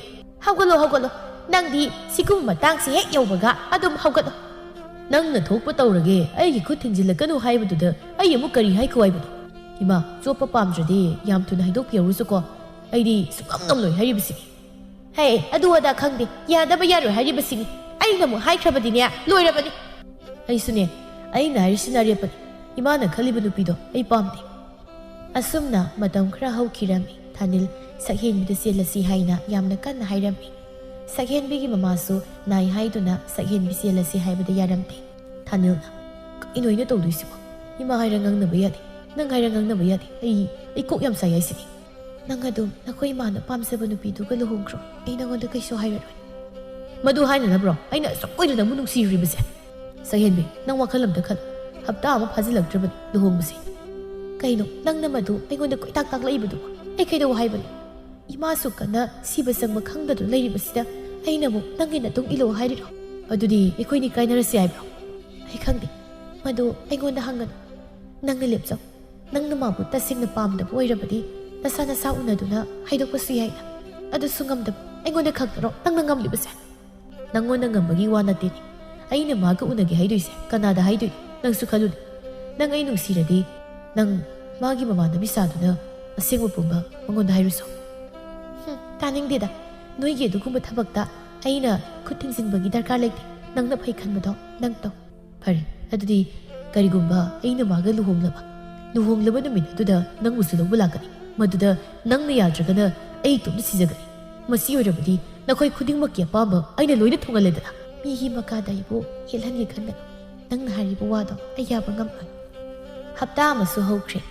ꯍꯧꯒꯠꯂꯣ, ꯍꯧꯒꯠꯂꯣ꯫ ꯅꯪꯗꯤ ꯁꯤꯒꯨꯝꯕ ꯃꯇꯥꯡꯁꯤ ꯍꯦꯛ ꯌꯧꯕꯒ ꯑꯗꯨꯝ ꯍꯧꯒꯠꯂꯣ꯫ ꯅꯪꯅ ꯊꯣꯛꯄ ꯇꯧꯔꯒꯦ, ꯑꯩꯒꯤ ꯈꯨꯠ ꯊꯤꯡꯖꯤꯜꯂꯛꯀꯅꯨ ꯍꯥꯏꯕꯗꯨꯗ ꯑꯩ ꯑꯃꯨꯛ ꯀꯔꯤ ꯍꯥꯏꯈꯣ ꯍꯥꯏꯕꯅꯣ? ꯏꯃꯥ, ꯆꯣꯞꯄ ꯄꯥꯝꯗ꯭ꯔꯗꯤ ꯌꯥꯝ ꯊꯨꯅ ꯍꯥꯏꯗꯣꯛꯄꯤꯍꯧꯔꯨꯁꯨꯀꯣ꯫ ꯑꯩꯗꯤ ꯁꯨꯡꯉꯝ ꯉꯝꯂꯣꯏ ꯍꯥꯏꯔꯤꯕꯁꯤꯅꯤ꯫ ꯍꯦ, ꯑꯗꯨ ꯑꯗꯥ ꯈꯪꯗꯦ, ꯌꯥꯗꯕ ꯌꯥꯔꯣꯏ ꯍꯥꯏꯔꯤꯕꯁꯤꯅꯤ꯫ ꯑꯩꯅ ꯑꯃꯨꯛ ꯍꯥꯏꯈ꯭ꯔꯕꯗꯤꯅꯦ, ꯂꯣꯏꯔꯕꯅꯤ꯫ ꯑꯩꯁꯨꯅꯦ, ꯑꯩꯅ ꯍꯥꯏꯔꯤꯁꯤꯅ ꯑꯔꯦꯞꯄꯅꯤ꯫ ꯏꯃꯥꯅ ꯈꯜꯂꯤꯕ ꯅꯨꯄꯤꯗꯣ ꯑꯩ ꯄꯥꯝꯗꯦ꯫ ꯑꯁꯨꯝꯅ ꯃꯇꯝ ꯈꯔ ꯍꯧꯈꯤꯔꯝꯃꯤ꯫ ꯊꯥꯅꯤꯜ ꯁꯛꯍꯦꯟꯕꯤꯗ ꯆꯦꯜꯂꯁꯤ ꯍꯥꯏꯅ ꯌꯥꯝꯅ ꯀꯟꯅ ꯍꯥꯏꯔꯝꯃꯤ꯫ ꯁꯛꯍꯦꯟꯕꯤꯒꯤ ꯃꯃꯥꯁꯨ ꯅꯥꯏ ꯍꯥꯏꯗꯨꯅ ꯁꯛꯍꯦꯟꯕꯤ ꯆꯦꯜꯂꯁꯤ ꯍꯥꯏꯕꯗ ꯌꯥꯔꯝꯗꯦ꯫ ꯊꯥꯅꯤꯜꯅ, "ꯀꯩꯅꯣ ꯑꯩꯅ ꯇꯧꯗꯣꯏꯁꯤꯕꯣ? ꯏꯃꯥ ꯍꯥꯏꯔ ꯉꯥꯡꯅꯕ ꯌꯥꯗꯦ, ꯅꯪ ꯍꯥꯏꯔ ꯉꯥꯡꯅꯕ ꯌꯥꯗꯦ꯫ ꯑꯩ, ꯑꯩ ꯀꯣꯛ ꯌꯥꯝ ꯁꯥꯏ ꯍꯥꯏꯁꯤꯅꯤ꯫ ꯅꯪ ꯑꯗꯨꯝ ꯅꯈꯣꯏ ꯏꯃꯥꯅ ꯄꯥꯝꯖꯕ ꯅꯨꯄꯤꯗꯨꯒ ꯂꯨꯍꯣꯡꯈ꯭ꯔꯣ꯫ ꯑꯩ ꯅꯉꯣꯟꯗ ꯀꯩꯁꯨ ꯍꯥꯏꯔꯔꯣꯏ꯫" ꯃꯗꯨ ꯍꯥꯏꯅꯅꯕ꯭ꯔꯣ ꯑꯩꯅ ꯑꯁꯨꯛ ꯀꯨꯏꯅ ꯅꯪꯕꯨ ꯅꯨꯡꯁꯤꯔꯤꯕꯁꯦ? ꯁꯛꯍꯦꯟꯕꯤ, ꯅꯪ ꯋꯥꯈꯜ ꯑꯝꯇ ꯈꯜꯂꯨ꯫ ꯍꯞꯇꯥ ꯑꯃ ꯐꯥꯖꯤꯜꯂꯛꯇ꯭ꯔꯕꯅꯤ ꯂꯨꯍꯣꯡꯕꯁꯦ꯫ ꯀꯩꯅꯣ ꯅꯪꯅ ꯃꯗꯨ ꯑꯩꯉꯣꯟꯗ ꯀꯣꯏꯇꯥꯛ ꯇꯥꯛꯂꯛꯏꯕꯗꯨꯕꯣ? ꯑꯩ ꯀꯩꯗꯧ ꯍꯥꯏꯕꯅꯣ? ꯏꯃꯥ ꯁꯨꯛ ꯀꯟꯅ ꯁꯤꯕ ꯆꯪꯕ ꯈꯪꯗꯗꯨꯅ ꯂꯩꯔꯤꯕꯁꯤꯗ ꯑꯩꯅ ꯑꯃꯨꯛ ꯅꯪꯒꯤ ꯅꯇꯨꯡ ꯏꯜꯂꯣ ꯍꯥꯏꯔꯤꯔꯣ? ꯑꯗꯨꯗꯤ ꯑꯩꯈꯣꯏꯅꯤ ꯀꯥꯏꯅꯔꯁꯤ ꯍꯥꯏꯕ꯭ꯔꯣ? ꯑꯩ ꯈꯪꯗꯦ꯫ ꯃꯗꯨ ꯑꯩꯉꯣꯟꯗ ꯍꯪꯒꯅꯨ꯫ ꯅꯪꯅ ꯂꯦꯞꯆꯧ꯫ ꯅꯪꯅ ꯃꯥꯕꯨ ꯇꯁꯦꯡꯅ ꯄꯥꯝꯗꯕ ꯑꯣꯏꯔꯕꯗꯤ ꯅꯁꯥ ꯅꯁꯥ ꯎꯅꯗꯨꯅ ꯍꯥꯏꯗꯣꯛꯄꯁꯨ ꯌꯥꯏꯅ꯫ ꯑꯗꯨꯁꯨ ꯉꯝꯗꯕ ꯑꯩꯉꯣꯟꯗ ꯈꯛꯇꯔꯣ ꯅꯪꯅ ꯉꯝꯂꯤꯕꯁꯦ? ꯅꯪꯉꯣꯟꯗ ꯉꯝꯕꯒꯤ ꯋꯥ ꯅꯠꯇꯦꯅꯦ꯫ ꯑꯩꯅ ꯃꯥꯒ ꯎꯅꯒꯦ ꯍꯥꯏꯗꯣꯏꯁꯦ ꯀꯅꯥꯗ ꯍꯥꯏꯗꯣꯏꯅꯣ? ꯅꯪꯁꯨ ꯈꯜꯂꯨꯅꯦ꯫ ꯅꯪ ꯑꯩ ꯅꯨꯡꯁꯤꯔꯗꯤ ꯅꯪ ꯃꯥꯒꯤ ꯃꯃꯥꯟꯅꯕꯤ ꯁꯥꯗꯨꯅ ꯑꯁꯦꯡꯕ ꯄꯨꯝꯕ ꯃꯉꯣꯟꯗ ꯍꯥꯏꯔꯨꯁꯣ꯫ ꯍꯨꯝ, ꯇꯥꯅꯤꯡꯗꯦꯗ꯫ ꯅꯣꯏꯒꯤ ꯑꯗꯨꯒꯨꯝꯕ ꯊꯕꯛꯇ ꯑꯩꯅ ꯈꯨꯠ ꯊꯤꯡꯖꯤꯟꯕꯒꯤ ꯗꯔꯀꯥꯔ ꯂꯩꯇꯦ꯫ ꯅꯪꯅ ꯐꯩ ꯈꯟꯕꯗꯣ ꯅꯪ ꯇꯧ꯫ ꯐꯔꯦ, ꯑꯗꯨꯗꯤ ꯀꯔꯤꯒꯨꯝꯕ ꯑꯩꯅ ꯃꯥꯒ ꯂꯨꯍꯣꯡꯂꯕ, ꯂꯨꯍꯣꯡꯂꯕ ꯅꯨꯃꯤꯠ ꯑꯗꯨꯗ ꯅꯪꯕꯨꯁꯨ ꯂꯧꯕ ꯂꯥꯛꯀꯅꯤ꯫ ꯃꯗꯨꯗ ꯅꯪꯅ ꯌꯥꯗ꯭ꯔꯒꯅ ꯑꯩ ꯏꯇꯣꯝꯇ ꯁꯤꯖꯒꯅꯤ꯫ ꯃꯁꯤ ꯑꯣꯏꯔꯕꯗꯤ ꯅꯈꯣꯏ ꯈꯨꯗꯤꯡꯃꯛꯀꯤ ꯑꯄꯥꯝꯕ ꯑꯩꯅ ꯂꯣꯏꯅ ꯊꯨꯡꯍꯜꯂꯦꯗꯅ꯫ ꯃꯤꯒꯤ ꯃꯈꯥꯗ ꯑꯩꯕꯨ ꯌꯦꯠꯍꯟꯒꯦ ꯈꯟꯒꯅꯨ꯫ ꯅꯪꯅ ꯍꯥꯏꯔꯤꯕ ꯋꯥꯗꯣ ꯑꯩ ꯌꯥꯕ ꯉꯝꯂꯣꯏ꯫ ꯍꯞꯇꯥ ꯑꯃꯁꯨ ꯍꯧꯈ꯭ꯔꯦ꯫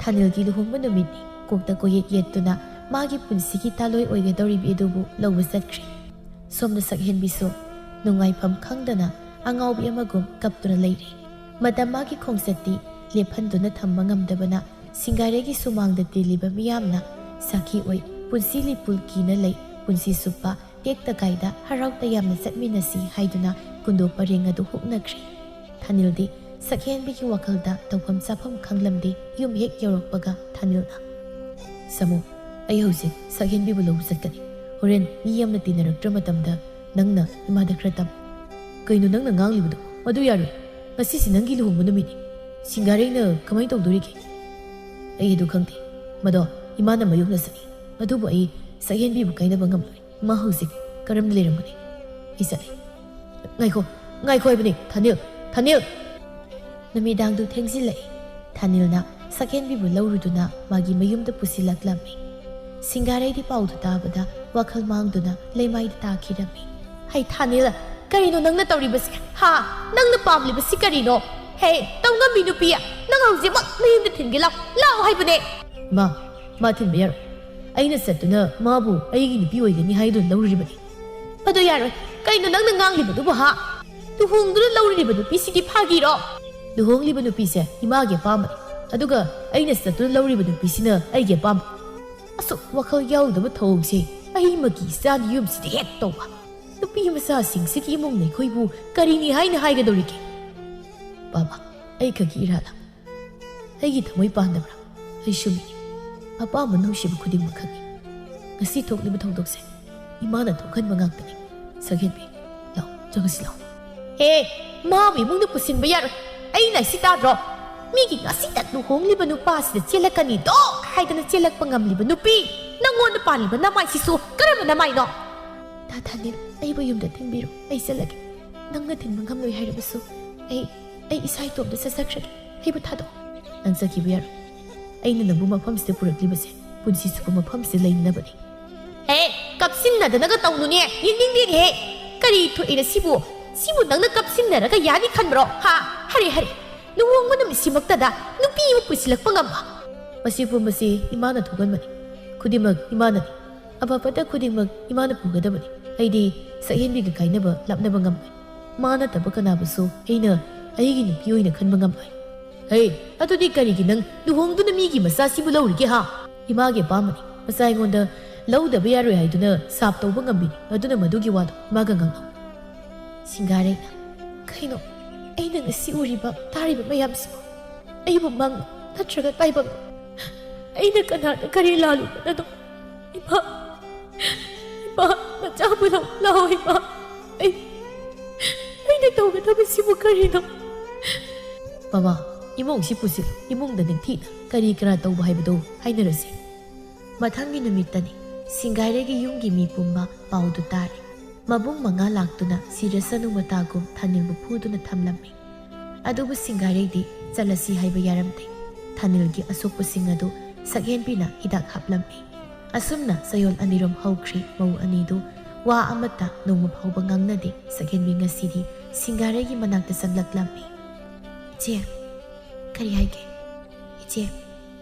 ꯊꯥꯅꯤꯜꯒꯤ ꯂꯨꯍꯣꯡꯕ ꯅꯨꯃꯤꯠꯅꯤ꯫ ꯀꯣꯛꯇ ꯀꯣꯌꯦꯠ ꯌꯦꯠꯇꯨꯅ ꯃꯥꯒꯤ ꯄꯨꯟꯁꯤꯒꯤ ꯇꯥꯂꯣꯏ ꯑꯣꯏꯒꯗꯧꯔꯤꯕꯤ ꯑꯗꯨꯕꯨ ꯂꯧꯕ ꯆꯠꯈ꯭ꯔꯦ꯫ ꯁꯣꯝꯗ ꯁꯛꯍꯦꯟꯕꯤꯁꯨ ꯅꯨꯡꯉꯥꯏꯐꯝ ꯈꯪꯗꯅ ꯑꯉꯥꯎꯕꯤ ꯑꯃꯒꯨꯝ ꯀꯞꯇꯨꯅ ꯂꯩꯔꯤ꯫ ꯃꯇꯝ ꯃꯥꯒꯤ ꯈꯣꯡꯆꯠꯇꯤ ꯂꯦꯞꯍꯟꯗꯨꯅ ꯊꯝꯕ ꯉꯝꯗꯕꯅ ꯁꯤꯡꯒꯥꯔꯩꯒꯤ ꯁꯨꯃꯥꯡꯗ ꯇꯤꯜꯂꯤꯕ ꯃꯤꯌꯥꯝꯅ ꯁꯥꯈꯤ ꯑꯣꯏ꯫ ꯄꯨꯟꯁꯤ ꯂꯤꯄꯨꯜ ꯀꯤꯅ ꯂꯩ꯫ ꯄꯨꯟꯁꯤ ꯆꯨꯞꯄ ꯇꯦꯛꯇ ꯀꯥꯏꯗ ꯍꯔꯥꯎ ꯇꯌꯥꯝꯅ ꯆꯠꯃꯤꯟꯅꯁꯤ ꯍꯥꯏꯗꯨꯅ ꯀꯨꯟꯗꯣ ꯄꯔꯦꯡ ꯑꯗꯨ ꯍꯨꯛꯅꯈ꯭ꯔꯦ꯫ ꯊꯥꯅꯤꯜꯗꯤ ꯁꯛꯍꯦꯟꯕꯤꯒꯤ ꯋꯥꯈꯜꯗ ꯇꯧꯐꯝ ꯆꯥꯐꯝ ꯈꯪꯂꯝꯗꯦ꯫ ꯌꯨꯝ ꯍꯦꯛ ꯌꯧꯔꯛꯄꯒ ꯊꯥꯅꯤꯜꯅ, "ꯁꯥꯃꯨ, ꯑꯩ ꯍꯧꯖꯤꯛ ꯁꯛꯍꯦꯟꯕꯤꯕꯨ ꯂꯧꯕ ꯆꯠꯀꯅꯤ꯫ ꯍꯣꯔꯦꯟ ꯃꯤ ꯌꯥꯝꯅ ꯇꯤꯟꯅꯔꯛꯇ꯭ꯔ ꯃꯇꯝꯗ ꯅꯪꯅ ꯏꯃꯥꯗ ꯈꯔ ꯇꯝ꯫" "ꯀꯩꯅꯣ ꯅꯪꯅ ꯉꯥꯡꯂꯤꯕꯗꯣ? ꯃꯗꯨ ꯌꯥꯔꯣꯏ꯫ ꯉꯁꯤꯁꯤ ꯅꯪꯒꯤ ꯂꯨꯍꯣꯡꯕ ꯅꯨꯃꯤꯠꯅꯤ꯫ ꯁꯤꯡꯒꯥꯔꯩꯅ ꯀꯃꯥꯏꯅ ꯇꯧꯗꯣꯔꯤꯒꯦ?" "ꯑꯩ ꯑꯗꯨ ꯈꯪꯗꯦ꯫ ꯃꯗꯣ ꯏꯃꯥꯅ ꯃꯌꯣꯛꯅ ꯁꯛꯏ꯫ ꯑꯗꯨꯕꯨ ꯑꯩ ꯁꯛꯍꯦꯟꯕꯤꯕꯨ ꯀꯥꯏꯅꯕ ꯉꯝꯂꯣꯏ꯫ ꯃꯥ ꯍꯧꯖꯤꯛ ꯀꯔꯝꯅ ꯂꯩꯔꯝꯒꯅꯤ? ꯑꯩ ꯆꯠꯂꯤ꯫" "ꯉꯥꯏꯈꯣ, ꯉꯥꯏꯈꯣ ꯍꯥꯏꯕꯅꯤ, ꯊꯥꯅꯤꯜ, ꯊꯥꯅꯤꯜ!" ꯅꯨꯃꯤꯗꯥꯡꯗꯨ ꯊꯦꯡꯖꯤꯜꯂꯛꯏ꯫ ꯊꯥꯅꯤꯜꯅ ꯁꯛꯍꯦꯟꯕꯤꯕꯨ ꯂꯧꯔꯨꯗꯨꯅ ꯃꯥꯒꯤ ꯃꯌꯨꯝꯗ ꯄꯨꯁꯤꯜꯂꯛꯂꯝꯃꯤ꯫ ꯁꯤꯡꯒꯥꯔꯩꯗꯤ ꯄꯥꯎꯗꯨ ꯇꯥꯕꯗ ꯋꯥꯈꯜ ꯃꯥꯡꯗꯨꯅ ꯂꯩꯃꯥꯏꯗ ꯇꯥꯈꯤꯔꯝꯃꯤ꯫ "ꯍꯩ ꯊꯥꯅꯤꯜ, ꯀꯔꯤꯅꯣ ꯅꯪꯅ ꯇꯧꯔꯤꯕꯁꯦ? ꯍꯥ? ꯅꯪꯅ ꯄꯥꯝꯂꯤꯕꯁꯤ ꯀꯔꯤꯅꯣ? ꯍꯦ, ꯇꯧꯉꯝꯕꯤ ꯅꯨꯄꯤ, ꯅꯪ ꯍꯧꯖꯤꯛꯃꯛ ꯅꯌꯨꯝꯗ ꯊꯤꯟꯒꯦ ꯂꯥꯎ꯫ ꯂꯥꯎ ꯍꯥꯏꯕꯅꯦ!" "ꯃꯥ, ꯃꯥ ꯊꯤꯟꯕ ꯌꯥꯔꯣꯏ꯫ ꯑꯩꯅ ꯆꯠꯇꯨꯅ ꯃꯥꯕꯨ ꯑꯩꯒꯤ ꯅꯨꯄꯤ ꯑꯣꯏꯒꯅꯤ ꯍꯥꯏꯗꯨꯅ ꯂꯧꯔꯨꯔꯤꯕꯅꯤ꯫" "ꯑꯗꯨ ꯌꯥꯔꯣꯏ꯫ ꯀꯩꯅꯣ ꯅꯪꯅ ꯉꯥꯡꯂꯤꯕꯗꯨꯕꯨ, ꯍꯥ? ꯂꯨꯍꯣꯡꯗꯨꯅ ꯂꯧꯔꯨꯔꯤꯕ ꯅꯨꯄꯤꯁꯤꯗꯤ ꯐꯥꯒꯤꯔꯣ?" "ꯂꯨꯍꯣꯡꯂꯤꯕ ꯅꯨꯄꯤꯁꯦ ꯏꯃꯥꯒꯤ ꯑꯄꯥꯝꯕꯅꯤ, ꯑꯗꯨꯒ ꯑꯩꯅ ꯆꯠꯇꯨꯅ ꯂꯧꯔꯤꯕ ꯅꯨꯄꯤꯁꯤꯅ ꯑꯩꯒꯤ ꯑꯄꯥꯝꯕ꯫ ꯑꯁꯨꯛ ꯋꯥꯈꯜ ꯌꯥꯎꯗꯕ ꯊꯧꯑꯣꯡꯁꯦ ꯑꯩꯃꯛꯀꯤ ꯏꯆꯥꯒꯤ ꯌꯨꯝꯁꯤꯗ ꯍꯦꯛ ꯇꯧꯕ꯫ ꯅꯨꯄꯤ ꯃꯆꯥꯁꯤꯡꯁꯤꯒꯤ ꯏꯃꯨꯡꯅ ꯑꯩꯈꯣꯏꯕꯨ ꯀꯔꯤꯅꯤ ꯍꯥꯏꯅ ꯍꯥꯏꯒꯗꯧꯔꯤꯒꯦ?" "ꯕꯥꯕꯥ, ꯑꯩ ꯈꯛꯀꯤ ꯏꯔꯥꯜꯂ?" ꯑꯩꯒꯤ ꯊꯃꯣꯏ ꯄꯥꯟꯗꯕ꯭ꯔꯥ? ꯑꯩꯁꯨ ꯃꯤꯅꯤ꯫ ꯑꯄꯥꯝꯕ ꯅꯨꯡꯁꯤꯕ ꯈꯨꯗꯤꯡꯃꯛ ꯈꯪꯏ꯫ ꯉꯁꯤ ꯊꯣꯛꯂꯤꯕ ꯊꯧꯗꯣꯛꯁꯦ ꯏꯃꯥꯅ ꯊꯣꯛꯍꯟꯕ ꯉꯥꯛꯇꯅꯤ꯫ ꯁꯛꯍꯦꯟꯕꯤ, ꯂꯥꯎ, ꯆꯪꯉꯁꯤ ꯂꯥꯎ꯫ ꯍꯦ, ꯃꯥꯕꯨ ꯏꯃꯨꯡꯗ ꯄꯨꯁꯤꯟꯕ ꯌꯥꯔꯣꯏ꯫ ꯑꯩꯅ ꯁꯤ ꯇꯥꯗ꯭ꯔꯣ? ꯃꯤꯒꯤ ꯉꯁꯤꯇ ꯂꯨꯍꯣꯡꯂꯤꯕ ꯅꯨꯄꯥꯁꯤꯗ ꯆꯦꯜꯂꯛꯀꯅꯤꯗꯣ ꯍꯥꯏꯗꯅ ꯆꯦꯜꯂꯛꯄ ꯉꯝꯂꯤꯕ ꯅꯨꯄꯤ, ꯅꯪꯉꯣꯟꯗ ꯄꯥꯜꯂꯤꯕ ꯅꯃꯥꯏꯁꯤꯁꯨ ꯀꯔꯝꯕ ꯅꯃꯥꯏꯅꯣ? ꯇꯥ ꯊꯥꯅꯤꯜ, ꯑꯩꯕꯨ ꯌꯨꯝꯗ ꯊꯤꯟꯕꯤꯔꯣ, ꯑꯩ ꯆꯠꯂꯒꯦ꯫ ꯅꯪꯅ ꯊꯤꯟꯕ ꯉꯝꯂꯣꯏ ꯍꯥꯏꯔꯕꯁꯨ ꯑꯩ, ꯑꯩ ꯏꯁꯥ ꯏꯇꯣꯝꯇ ꯆꯠꯆꯈ꯭ꯔꯒꯦ꯫ ꯑꯩꯕꯨ ꯊꯥꯗꯣꯛꯑꯣ꯫ ꯅꯪ ꯆꯠꯈꯤꯕ ꯌꯥꯔꯣꯏ꯫ ꯑꯩꯅ ꯅꯪꯕꯨ ꯃꯐꯝꯁꯤꯗ ꯄꯨꯔꯛꯂꯤꯕꯁꯦ ꯄꯨꯟꯁꯤ ꯆꯨꯞꯄ ꯃꯐꯝꯁꯤꯗ ꯂꯩꯅꯅꯕꯅꯤ꯫ ꯍꯦ, ꯀꯞꯁꯤꯟꯅꯗꯅꯒ ꯇꯧꯅꯨꯅꯦ, ꯌꯦꯡꯅꯤꯡꯗꯦꯅꯦꯍꯦ꯫ ꯀꯔꯤ ꯊꯣꯛꯏꯅ ꯁꯤꯕꯨ? ꯁꯤꯕꯨ ꯅꯪꯅ ꯀꯞꯁꯤꯟꯅꯔꯒ ꯌꯥꯅꯤ ꯈꯟꯕ꯭ꯔꯣ? ꯍꯥ? ꯍꯔꯦ, ꯍꯔꯦ, ꯂꯨꯍꯣꯡꯕ ꯅꯨꯃꯤꯠꯁꯤꯃꯛꯇꯗ ꯅꯨꯄꯤ ꯑꯃ ꯄꯨꯁꯤꯜꯂꯛꯄ ꯉꯝꯕ? ꯃꯁꯤ ꯄꯨꯝꯕꯁꯤ ꯏꯃꯥꯅ ꯊꯣꯛꯍꯟꯕꯅꯤ꯫ ꯈꯨꯗꯤꯡꯃꯛ ꯏꯃꯥꯅꯅꯤ꯫ ꯑꯐ ꯐꯠꯇ ꯈꯨꯗꯤꯡꯃꯛ ꯏꯃꯥꯅ ꯄꯨꯒꯗꯕꯅꯤ꯫ ꯑꯩꯗꯤ ꯁꯛꯍꯦꯟꯕꯤꯒ ꯀꯥꯏꯅꯕ ꯂꯥꯞꯅꯕ ꯉꯝꯂꯣꯏ꯫ ꯃꯥ ꯅꯠꯇꯕ ꯀꯅꯥꯕꯨꯁꯨ ꯑꯩꯅ ꯑꯩꯒꯤ ꯅꯨꯄꯤ ꯑꯣꯏꯅ ꯈꯟꯕ ꯉꯝꯂꯣꯏ꯫ ꯍꯦ, ꯑꯗꯨꯗꯤ ꯀꯔꯤꯒꯤ ꯅꯪ ꯂꯨꯍꯣꯡꯗꯨꯅ ꯃꯤꯒꯤ ꯃꯆꯥꯁꯤꯕꯨ ꯂꯧꯔꯤꯒꯦ ꯍꯥ? ꯏꯃꯥꯒꯤ ꯑꯄꯥꯝꯕꯅꯤ꯫ ꯃꯆꯥ ꯑꯩꯉꯣꯟꯗ ꯂꯧꯗꯕ ꯌꯥꯔꯣꯏ ꯍꯥꯏꯗꯨꯅ ꯁꯥꯞ ꯇꯧꯕ ꯉꯝꯕꯤꯅꯤ꯫ ꯑꯗꯨꯅ ꯃꯗꯨꯒꯤ ꯋꯥꯗꯣ ꯏꯃꯥꯒ ꯉꯥꯡꯅꯧ꯫ ꯁꯤꯡꯒꯥꯔꯩꯅ, ꯀꯩꯅꯣ? ꯑꯩꯅ ꯉꯁꯤ ꯎꯔꯤꯕ, ꯇꯥꯔꯤꯕ ꯃꯌꯥꯝꯁꯤꯕꯨ ꯑꯩꯕꯨ ꯃꯪ ꯅꯠꯇ꯭ꯔꯒ ꯇꯥꯏꯕꯪ? ꯑꯩꯅ ꯀꯅꯥꯗ ꯀꯔꯤ ꯂꯥꯜꯂꯨꯕꯅꯅꯣ? ꯏꯃꯥ, ꯏꯃꯥ, ꯅꯆꯥꯕꯨ ꯂꯧ ꯂꯥꯛꯑꯣ ꯏꯃꯥ꯫ ꯑꯩ, ꯑꯩꯅ ꯇꯧꯒꯗꯕꯁꯤꯕꯨ ꯀꯔꯤꯅꯣ? ꯃꯃꯥ, ꯏꯃꯨꯡꯁꯤ ꯄꯨꯁꯤꯜꯂꯨ꯫ ꯏꯃꯨꯡꯗ ꯅꯤꯡꯊꯤꯅ ꯀꯔꯤ ꯀꯔꯥ ꯇꯧꯕ ꯍꯥꯏꯕꯗꯨ ꯍꯥꯏꯅꯔꯁꯤ꯫ ꯃꯊꯪꯒꯤ ꯅꯨꯃꯤꯠꯇꯅꯤ꯫ ꯁꯤꯡꯒꯥꯏꯔꯩꯒꯤ ꯌꯨꯝꯒꯤ ꯃꯤ ꯄꯨꯝꯕ ꯄꯥꯎꯗꯨ ꯇꯥꯔꯦ꯫ ꯃꯕꯨꯡ ꯃꯉꯥ ꯂꯥꯛꯇꯨꯅ ꯁꯤꯔꯁꯅꯨ ꯃꯇꯥꯒꯨꯝ ꯊꯥꯅꯤꯜꯕꯨ ꯐꯨꯗꯨꯅ ꯊꯝꯂꯝꯃꯤ꯫ ꯑꯗꯨꯕꯨ ꯁꯤꯡꯒꯥꯔꯩꯗꯤ ꯆꯠꯂꯁꯤ ꯍꯥꯏꯕ ꯌꯥꯔꯝꯗꯦ꯫ ꯊꯥꯅꯤꯜꯒꯤ ꯑꯁꯣꯛꯄꯁꯤꯡ ꯑꯗꯨ ꯁꯛꯍꯦꯟꯕꯤꯅ ꯍꯤꯗꯥꯛ ꯍꯥꯞꯂꯝꯃꯤ꯫ ꯑꯁꯨꯝꯅ ꯆꯌꯣꯜ ꯑꯅꯤꯔꯣꯝ ꯍꯧꯈ꯭ꯔꯦ꯫ ꯃꯧ ꯑꯅꯤꯗꯨ ꯋꯥ ꯑꯃꯠꯇ ꯅꯣꯡꯃ ꯐꯥꯎꯕ ꯉꯥꯡꯅꯗꯦ꯫ ꯁꯛꯍꯦꯟꯕꯤ ꯉꯁꯤꯗꯤ ꯁꯤꯡꯒꯥꯔꯩꯒꯤ ꯃꯅꯥꯛꯇ ꯆꯪꯂꯛꯂꯝꯃꯤ꯫ "ꯏꯆꯦ, ꯀꯔꯤ ꯍꯥꯏꯒꯦ? ꯏꯆꯦ,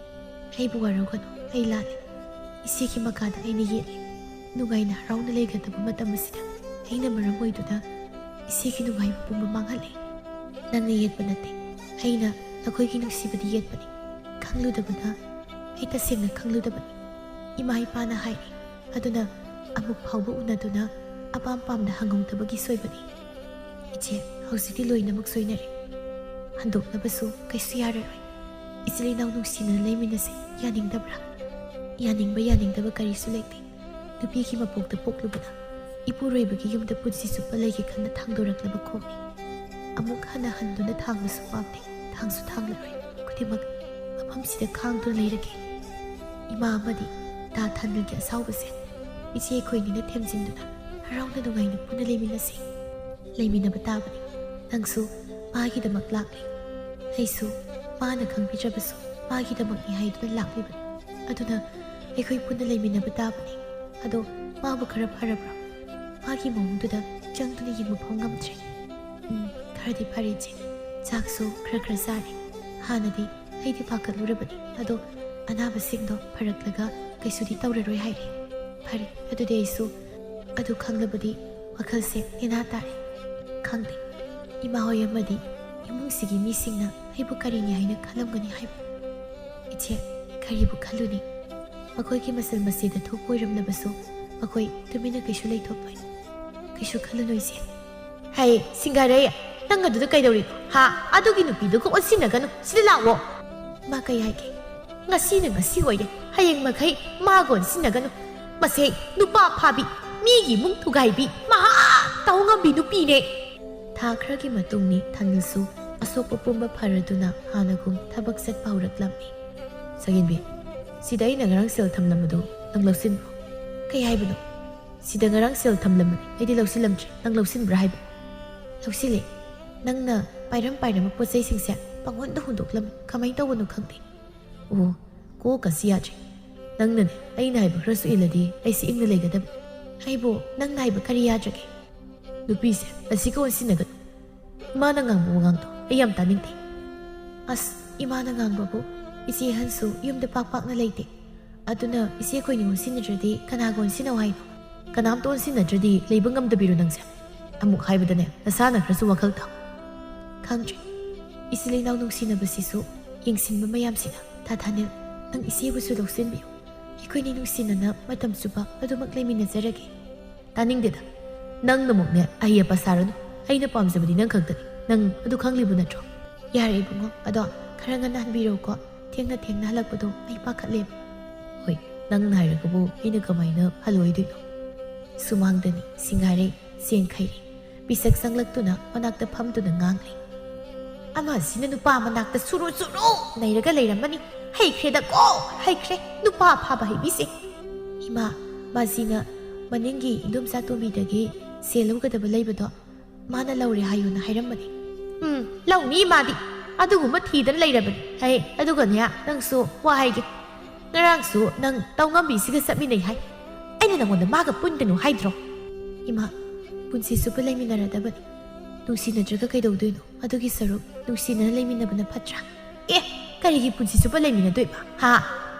ꯑꯩꯕꯨ ꯋꯥꯔꯧꯒꯅꯨ, ꯑꯩ ꯂꯥꯜꯂꯦ꯫ ꯏꯆꯦꯒꯤ ꯃꯈꯥꯗ ꯑꯩꯅ ꯌꯦꯠꯂꯦ꯫ ꯅꯨꯡꯉꯥꯏꯅ ꯍꯔꯥꯎꯅ ꯂꯩꯒꯗꯕ ꯃꯇꯝ ꯑꯁꯤꯗ ꯑꯩꯅ ꯃꯔꯝ ꯑꯣꯏꯗꯨꯅ ꯏꯆꯦꯒꯤ ꯅꯨꯡꯉꯥꯏꯕ ꯄꯨꯝꯕ ꯃꯥꯡꯍꯜꯂꯦ꯫ ꯅꯪꯅ ꯌꯦꯠꯄ ꯅꯠꯇꯦ, ꯑꯩꯅ ꯅꯈꯣꯏꯒꯤ ꯅꯨꯡꯁꯤꯕꯗꯤ ꯌꯦꯠꯄꯅꯤ꯫ ꯈꯪꯂꯨꯗꯕꯅ, ꯑꯩ ꯇꯁꯦꯡꯅ ꯈꯪꯂꯨꯗꯕꯅꯤ꯫ ꯏꯃꯥ ꯏꯄꯥꯅ ꯍꯥꯏꯔꯤ, ꯑꯗꯨꯅ ꯑꯃꯨꯛ ꯐꯥꯎꯕ ꯎꯅꯗꯨꯅ ꯑꯄꯥꯝ ꯄꯥꯝꯗ ꯍꯪꯍꯧꯗꯕꯒꯤ ꯁꯣꯏꯕꯅꯤ꯫ ꯏꯆꯦ, ꯍꯧꯖꯤꯛꯇꯤ ꯂꯣꯏꯅꯃꯛ ꯁꯣꯏꯅꯔꯦ꯫ ꯍꯟꯗꯣꯛꯅꯕꯁꯨ ꯀꯩꯁꯨ ꯌꯥꯔꯔꯣꯏ꯫ "ꯏꯆꯤꯜ ꯏꯅꯥꯎ ꯅꯨꯡꯁꯤꯅꯅ ꯂꯩꯃꯤꯟꯅꯁꯦ ꯌꯥꯅꯤꯡꯗꯕ꯭ꯔꯥ?" ꯌꯥꯅꯤꯡꯕ ꯌꯥꯅꯤꯡꯗꯕ ꯀꯔꯤꯁꯨ ꯂꯩꯇꯦ꯫ ꯅꯨꯄꯤꯒꯤ ꯃꯄꯣꯛꯇ ꯄꯣꯛꯂꯨꯕꯅ ꯏꯄꯨꯔꯣꯏꯕꯒꯤ ꯌꯨꯝꯗ ꯄꯨꯟꯁꯤ ꯆꯨꯞꯄ ꯂꯩꯒꯦ ꯈꯟꯅ ꯊꯥꯡꯗꯣꯔꯛꯂꯕ ꯈꯣꯡꯅꯤ꯫ ꯑꯃꯨꯛ ꯍꯟꯅ ꯍꯟꯗꯨꯅ ꯊꯥꯡꯕꯁꯨ ꯄꯥꯝꯗꯦ, ꯊꯥꯡꯁꯨ ꯊꯥꯡꯂꯔꯣꯏ꯫ ꯈꯨꯗꯤꯡꯃꯛ ꯃꯐꯝꯁꯤꯗ ꯈꯥꯡꯗꯨꯅ ꯂꯩꯔꯒꯦ꯫ ꯏꯃꯥ ꯑꯃꯗꯤ ꯇꯥ ꯊꯥꯅꯤꯜꯒꯤ ꯑꯁꯥꯎꯕꯁꯦ ꯏꯆꯦ ꯑꯩꯈꯣꯏꯅꯤꯅ ꯊꯦꯝꯖꯤꯟꯗꯨꯅ ꯍꯔꯥꯎꯅ ꯅꯨꯡꯉꯥꯏꯅ ꯄꯨꯟꯅ ꯂꯩꯃꯤꯟꯅꯁꯤ꯫ ꯂꯩꯃꯤꯟꯅꯕ ꯇꯥꯕꯅꯤ꯫ ꯅꯪꯁꯨ ꯃꯥꯒꯤꯗꯃꯛ ꯂꯥꯛꯂꯤ, ꯑꯩꯁꯨ ꯃꯥꯅ ꯈꯪꯕꯤꯗ꯭ꯔꯕꯁꯨ ꯃꯥꯒꯤꯗꯃꯛꯅꯤ ꯍꯥꯏꯗꯨꯅ ꯂꯥꯛꯂꯤꯕꯅꯤ꯫ ꯑꯗꯨꯅ ꯑꯩꯈꯣꯏ ꯄꯨꯟꯅ ꯂꯩꯃꯤꯟꯅꯕ ꯇꯥꯕꯅꯤ꯫ ꯑꯗꯣ ꯃꯥꯕꯨ ꯈꯔ ꯐꯔꯕ꯭ꯔꯣ? ꯃꯥꯒꯤ ꯃꯑꯣꯡꯗꯨꯗ ꯆꯪꯗꯨꯅ ꯌꯦꯡꯕ ꯐꯥꯎ ꯉꯝꯗ꯭ꯔꯦ꯫ ꯎꯝ, ꯈꯔꯗꯤ ꯐꯔꯦ ꯏꯆꯦ꯫ ꯆꯥꯛꯁꯨ ꯈꯔ ꯈꯔ ꯆꯥꯔꯦ꯫ ꯍꯥꯟꯅꯗꯤ ꯑꯩꯗꯤ ꯄꯥꯈꯠꯂꯨꯔꯕꯅꯤ, ꯑꯗꯣ ꯑꯅꯥꯕꯁꯤꯡꯗꯣ ꯐꯔꯛꯂꯒ ꯀꯩꯁꯨꯗꯤ ꯇꯧꯔꯔꯣꯏ ꯍꯥꯏꯔꯦ꯫ ꯐꯔꯦ, ꯑꯗꯨꯗꯤ ꯑꯩꯁꯨ ꯑꯗꯨ ꯈꯪꯂꯕꯗꯤ ꯋꯥꯈꯜꯁꯦ ꯅꯦꯅꯥ ꯇꯥꯔꯦ꯫ ꯈꯪꯗꯦ, ꯏꯃꯥ ꯍꯣꯏ ꯑꯃꯗꯤ ꯏꯃꯨꯡꯁꯤꯒꯤ ꯃꯤꯁꯤꯡꯅ ꯑꯩꯕꯨ ꯀꯔꯤꯅꯤ ꯍꯥꯏꯅ ꯈꯜꯂꯝꯒꯅꯤ ꯍꯥꯏꯕ꯫ ꯏꯆꯦ, ꯀꯔꯤꯕꯨ ꯈꯜꯂꯨꯅꯤ? ꯃꯈꯣꯏꯒꯤ ꯃꯁꯜ ꯃꯆꯦꯗ ꯊꯣꯛꯄ ꯑꯣꯏꯔꯝꯂꯕꯁꯨ ꯃꯈꯣꯏ ꯇꯨꯃꯤꯟꯅ ꯀꯩꯁꯨ ꯂꯩꯊꯣꯛꯂꯣꯏ꯫ ꯀꯩꯁꯨ ꯈꯜꯂꯨꯅꯨ ꯏꯆꯦ꯫ "ꯍꯦ, ꯁꯤꯡꯒꯥꯔꯩ, ꯅꯪ ꯑꯗꯨꯗ ꯀꯩꯗꯧꯔꯤꯅꯣ? ꯍꯥ? ꯑꯗꯨꯒꯤ ꯅꯨꯄꯤꯗꯨꯒ ꯑꯣꯟꯁꯤꯟꯅꯒꯅꯨ꯫ ꯁꯤꯗ ꯂꯥꯛꯑꯣ꯫ ꯃꯥ ꯀꯩ ꯍꯥꯏꯒꯦ? ꯉꯁꯤꯅ ꯉꯁꯤ ꯑꯣꯏꯔꯦ, ꯍꯌꯦꯡ ꯃꯈꯩ ꯃꯥꯒ ꯑꯣꯟꯁꯤꯟꯅꯒꯅꯨ꯫ ꯃꯁꯦ ꯅꯨꯄꯥ ꯐꯥꯕꯤ, ꯃꯤꯒꯤ ꯏꯃꯨꯡ ꯊꯨꯒꯥꯏꯕꯤ, ꯃꯍꯥ ꯇꯧ ꯉꯝꯕꯤ ꯅꯨꯄꯤꯅꯦ"꯫ ꯊꯥ ꯈꯔꯒꯤ ꯃꯇꯨꯡꯅꯤ꯫ ꯊꯥꯅꯤꯜꯁꯨ ꯑꯁꯣꯛꯄ ꯄꯨꯝꯕ ꯐꯔꯗꯨꯅ ꯍꯥꯟꯅꯒꯨꯝ ꯊꯕꯛ ꯆꯠꯄ ꯍꯧꯔꯛꯂꯝꯃꯤ꯫ "ꯁꯛꯍꯦꯟꯕꯤ, ꯁꯤꯗ ꯑꯩꯅ ꯉꯔꯥꯡ ꯁꯦꯜ ꯊꯝꯂꯝꯕꯗꯨ ꯅꯪ ꯂꯧꯁꯤꯟꯕ꯭ꯔꯣ?" "ꯀꯩ ꯍꯥꯏꯕꯅꯣ?" "ꯁꯤꯗ ꯉꯔꯥꯡ ꯁꯦꯜ ꯊꯝꯂꯝꯕꯅꯤ, ꯑꯩꯗꯤ ꯂꯧꯁꯤꯜꯂꯝꯗ꯭ꯔꯦ, ꯅꯪ ꯂꯧꯁꯤꯟꯕ꯭ꯔꯥ ꯍꯥꯏꯕ?" "ꯂꯧꯁꯤꯜꯂꯦ꯫ ꯅꯪꯅ ꯄꯥꯏꯔꯝ ꯄꯥꯏꯔꯝꯕ ꯄꯣꯠ ꯆꯩꯁꯤꯡꯁꯦ ꯄꯪꯍꯨꯟꯗ ꯍꯨꯟꯗꯣꯛꯂꯝꯃꯤ꯫ ꯀꯃꯥꯏꯅ ꯇꯧꯕꯅꯣ ꯈꯪꯗꯦ꯫ ꯑꯣ, ꯀꯣꯛꯀꯁꯤ ꯌꯥꯗ꯭ꯔꯦ꯫ ꯅꯪꯅꯅꯦ, ꯑꯩꯅ ꯍꯥꯏꯕ ꯈꯔꯁꯨ ꯏꯜꯂꯗꯤ ꯑꯩꯁꯦ ꯏꯪꯅ ꯂꯩꯒꯗꯕ꯫ ꯑꯩꯕꯨ ꯅꯪꯅ ꯍꯥꯏꯕ ꯀꯔꯤ ꯌꯥꯗ꯭ꯔꯒꯦ?" "ꯅꯨꯄꯤꯁꯦ ꯑꯁꯤꯒ ꯑꯣꯟꯁꯤꯟꯅꯒꯅꯨ꯫ ꯏꯃꯥꯅ ꯉꯥꯡꯕ ꯋꯥꯉꯥꯡꯗꯣ ꯑꯩ ꯌꯥꯝ ꯇꯥꯅꯤꯡꯗꯦ"꯫ "ꯑꯁ, ꯏꯃꯥꯅ ꯉꯥꯡꯕꯕꯨ? ꯏꯆꯦ ꯑꯍꯟꯁꯨ ꯌꯨꯝꯗ ꯄꯥꯛ ꯄꯥꯛꯅ ꯂꯩꯇꯦ꯫ ꯑꯗꯨꯅ ꯏꯆꯦ ꯑꯩꯈꯣꯏꯅꯤ ꯑꯣꯟꯁꯤꯟꯅꯗ꯭ꯔꯗꯤ ꯀꯅꯥꯒ ꯑꯣꯟꯁꯤꯟꯅꯧ ꯍꯥꯏꯅꯣ? ꯀꯅꯥꯝꯇ ꯑꯣꯟꯁꯤꯟꯅꯗ꯭ꯔꯗꯤ ꯂꯩꯕ ꯉꯝꯗꯕꯤꯔꯣ ꯅꯪꯁꯦ? ꯑꯃꯨꯛ ꯍꯥꯏꯕꯗꯅꯦ, ꯅꯁꯥꯅ ꯈꯔꯁꯨ ꯋꯥꯈꯜ ꯊꯥꯎ"꯫ "ꯈꯪꯗ꯭ꯔꯦ꯫ ꯏꯆꯤꯜ ꯏꯅꯥꯎ ꯅꯨꯡꯁꯤꯅꯕꯁꯤꯁꯨ ꯌꯦꯡꯁꯤꯟꯕ ꯃꯌꯥꯝꯁꯤꯅ꯫ ꯊꯥ ꯊꯥꯅꯤꯜ, ꯅꯪ ꯏꯆꯦꯕꯨꯁꯨ ꯂꯧꯁꯤꯟꯕꯤꯌꯨ꯫ ꯑꯩꯈꯣꯏꯅꯤ ꯅꯨꯡꯁꯤꯅꯅ ꯃꯇꯝ ꯆꯨꯞꯄ ꯑꯗꯨꯃꯛ ꯂꯩꯃꯤꯟꯅꯖꯔꯒꯦ"꯫ "ꯇꯥꯅꯤꯡꯗꯦꯗ꯫ ꯅꯪꯅꯃꯨꯛꯅꯦ ꯑꯍꯩ ꯑꯄꯥ ꯁꯥꯔꯅꯨ꯫ ꯑꯩꯅ ꯄꯥꯝꯖꯕꯗꯤ ꯅꯪ ꯈꯛꯇꯅꯤ꯫ ꯅꯪ ꯑꯗꯨ ꯈꯪꯂꯤꯕ ꯅꯠꯇ꯭ꯔꯣ?" "ꯌꯥꯔꯦ ꯏꯕꯨꯡꯉꯣ, ꯑꯗꯣ "ꯈꯔ ꯉꯟꯅ ꯍꯟꯕꯤꯔꯛꯎꯀꯣ, ꯊꯦꯡꯅ ꯊꯦꯡꯅ ꯍꯜꯂꯛꯄꯗꯣ ꯑꯩ ꯄꯥꯈꯠꯂꯦꯕ"꯫ "ꯍꯣꯏ, ꯅꯪꯅ ꯍꯥꯏꯔꯒꯕꯨ ꯑꯩꯅ ꯀꯃꯥꯏꯅ ꯍꯜꯂꯣꯏꯗꯣꯏꯅꯣ?" ꯁꯨꯃꯥꯡꯗꯅꯤ ꯁꯤꯡꯒꯥꯔꯩ ꯆꯦꯟꯈꯩꯔꯦ꯫ ꯄꯤꯁꯛ ꯆꯪꯂꯛꯇꯨꯅ ꯃꯅꯥꯛꯇ ꯐꯝꯗꯨꯅ ꯉꯥꯡꯂꯤ꯫ "ꯑꯃꯁꯤꯅ ꯅꯨꯄꯥ ꯃꯅꯥꯛꯇ ꯁꯨꯔꯨ ꯁꯨꯔꯨ ꯅꯩꯔꯒ ꯂꯩꯔꯝꯃꯅꯤ꯫ ꯍꯩꯈ꯭ꯔꯦꯗꯀꯣ, ꯍꯩꯈ꯭ꯔꯦ ꯅꯨꯄꯥ ꯐꯥꯕ ꯍꯩꯕꯤꯁꯦ"꯫ "ꯏꯃꯥ, ꯃꯥꯁꯤꯅ ꯃꯅꯤꯡꯒꯤ ꯏꯟꯗꯣꯝꯆꯥ ꯇꯣꯝꯕꯤꯗꯒꯤ ꯁꯦꯜ ꯂꯧꯒꯗꯕ ꯂꯩꯕꯗꯣ ꯃꯥꯅ ꯂꯧꯔꯦ ꯍꯥꯏꯌꯨꯅ ꯍꯥꯏꯔꯝꯕꯅꯤ"꯫ "ꯎꯝ, ꯂꯧꯅꯤ ꯃꯥꯗꯤ꯫ ꯑꯗꯨꯒꯨꯝꯕ ꯊꯤꯗꯅ ꯂꯩꯔꯕꯅꯤ꯫ ꯍꯩ, ꯑꯗꯨꯒꯅꯦ, ꯅꯪꯁꯨ ꯋꯥ ꯍꯥꯏꯒꯦ꯫ ꯉꯔꯥꯡꯁꯨ ꯅꯪ ꯇꯧꯉꯝꯕꯤꯁꯤꯒ ꯆꯠꯃꯤꯟꯅꯩ ꯍꯥꯏ꯫ ꯑꯩꯅ ꯅꯪꯉꯣꯟꯗ ꯃꯥꯒ ꯄꯨꯟꯒꯅꯨ ꯍꯥꯏꯗ꯭ꯔꯣ?" "ꯏꯃꯥ, ꯄꯨꯟꯁꯤ ꯆꯨꯞꯄ ꯂꯩꯃꯤꯟꯅꯔꯗꯕꯅꯤ꯫ ꯅꯨꯡꯁꯤꯅꯗ꯭ꯔꯒ ꯀꯩꯗꯧꯗꯣꯏꯅꯣ? ꯑꯗꯨꯒꯤ ꯁꯔꯨꯛ ꯅꯨꯡꯁꯤꯅꯅ ꯂꯩꯃꯤꯟꯅꯕꯅ ꯐꯠꯇ꯭ꯔꯥ?" "ꯑꯦ, ꯀꯔꯤꯒꯤ ꯄꯨꯟꯁꯤ ꯆꯨꯞꯄ ꯂꯩꯃꯤꯟꯅꯗꯣꯏꯕ? ꯍꯥ?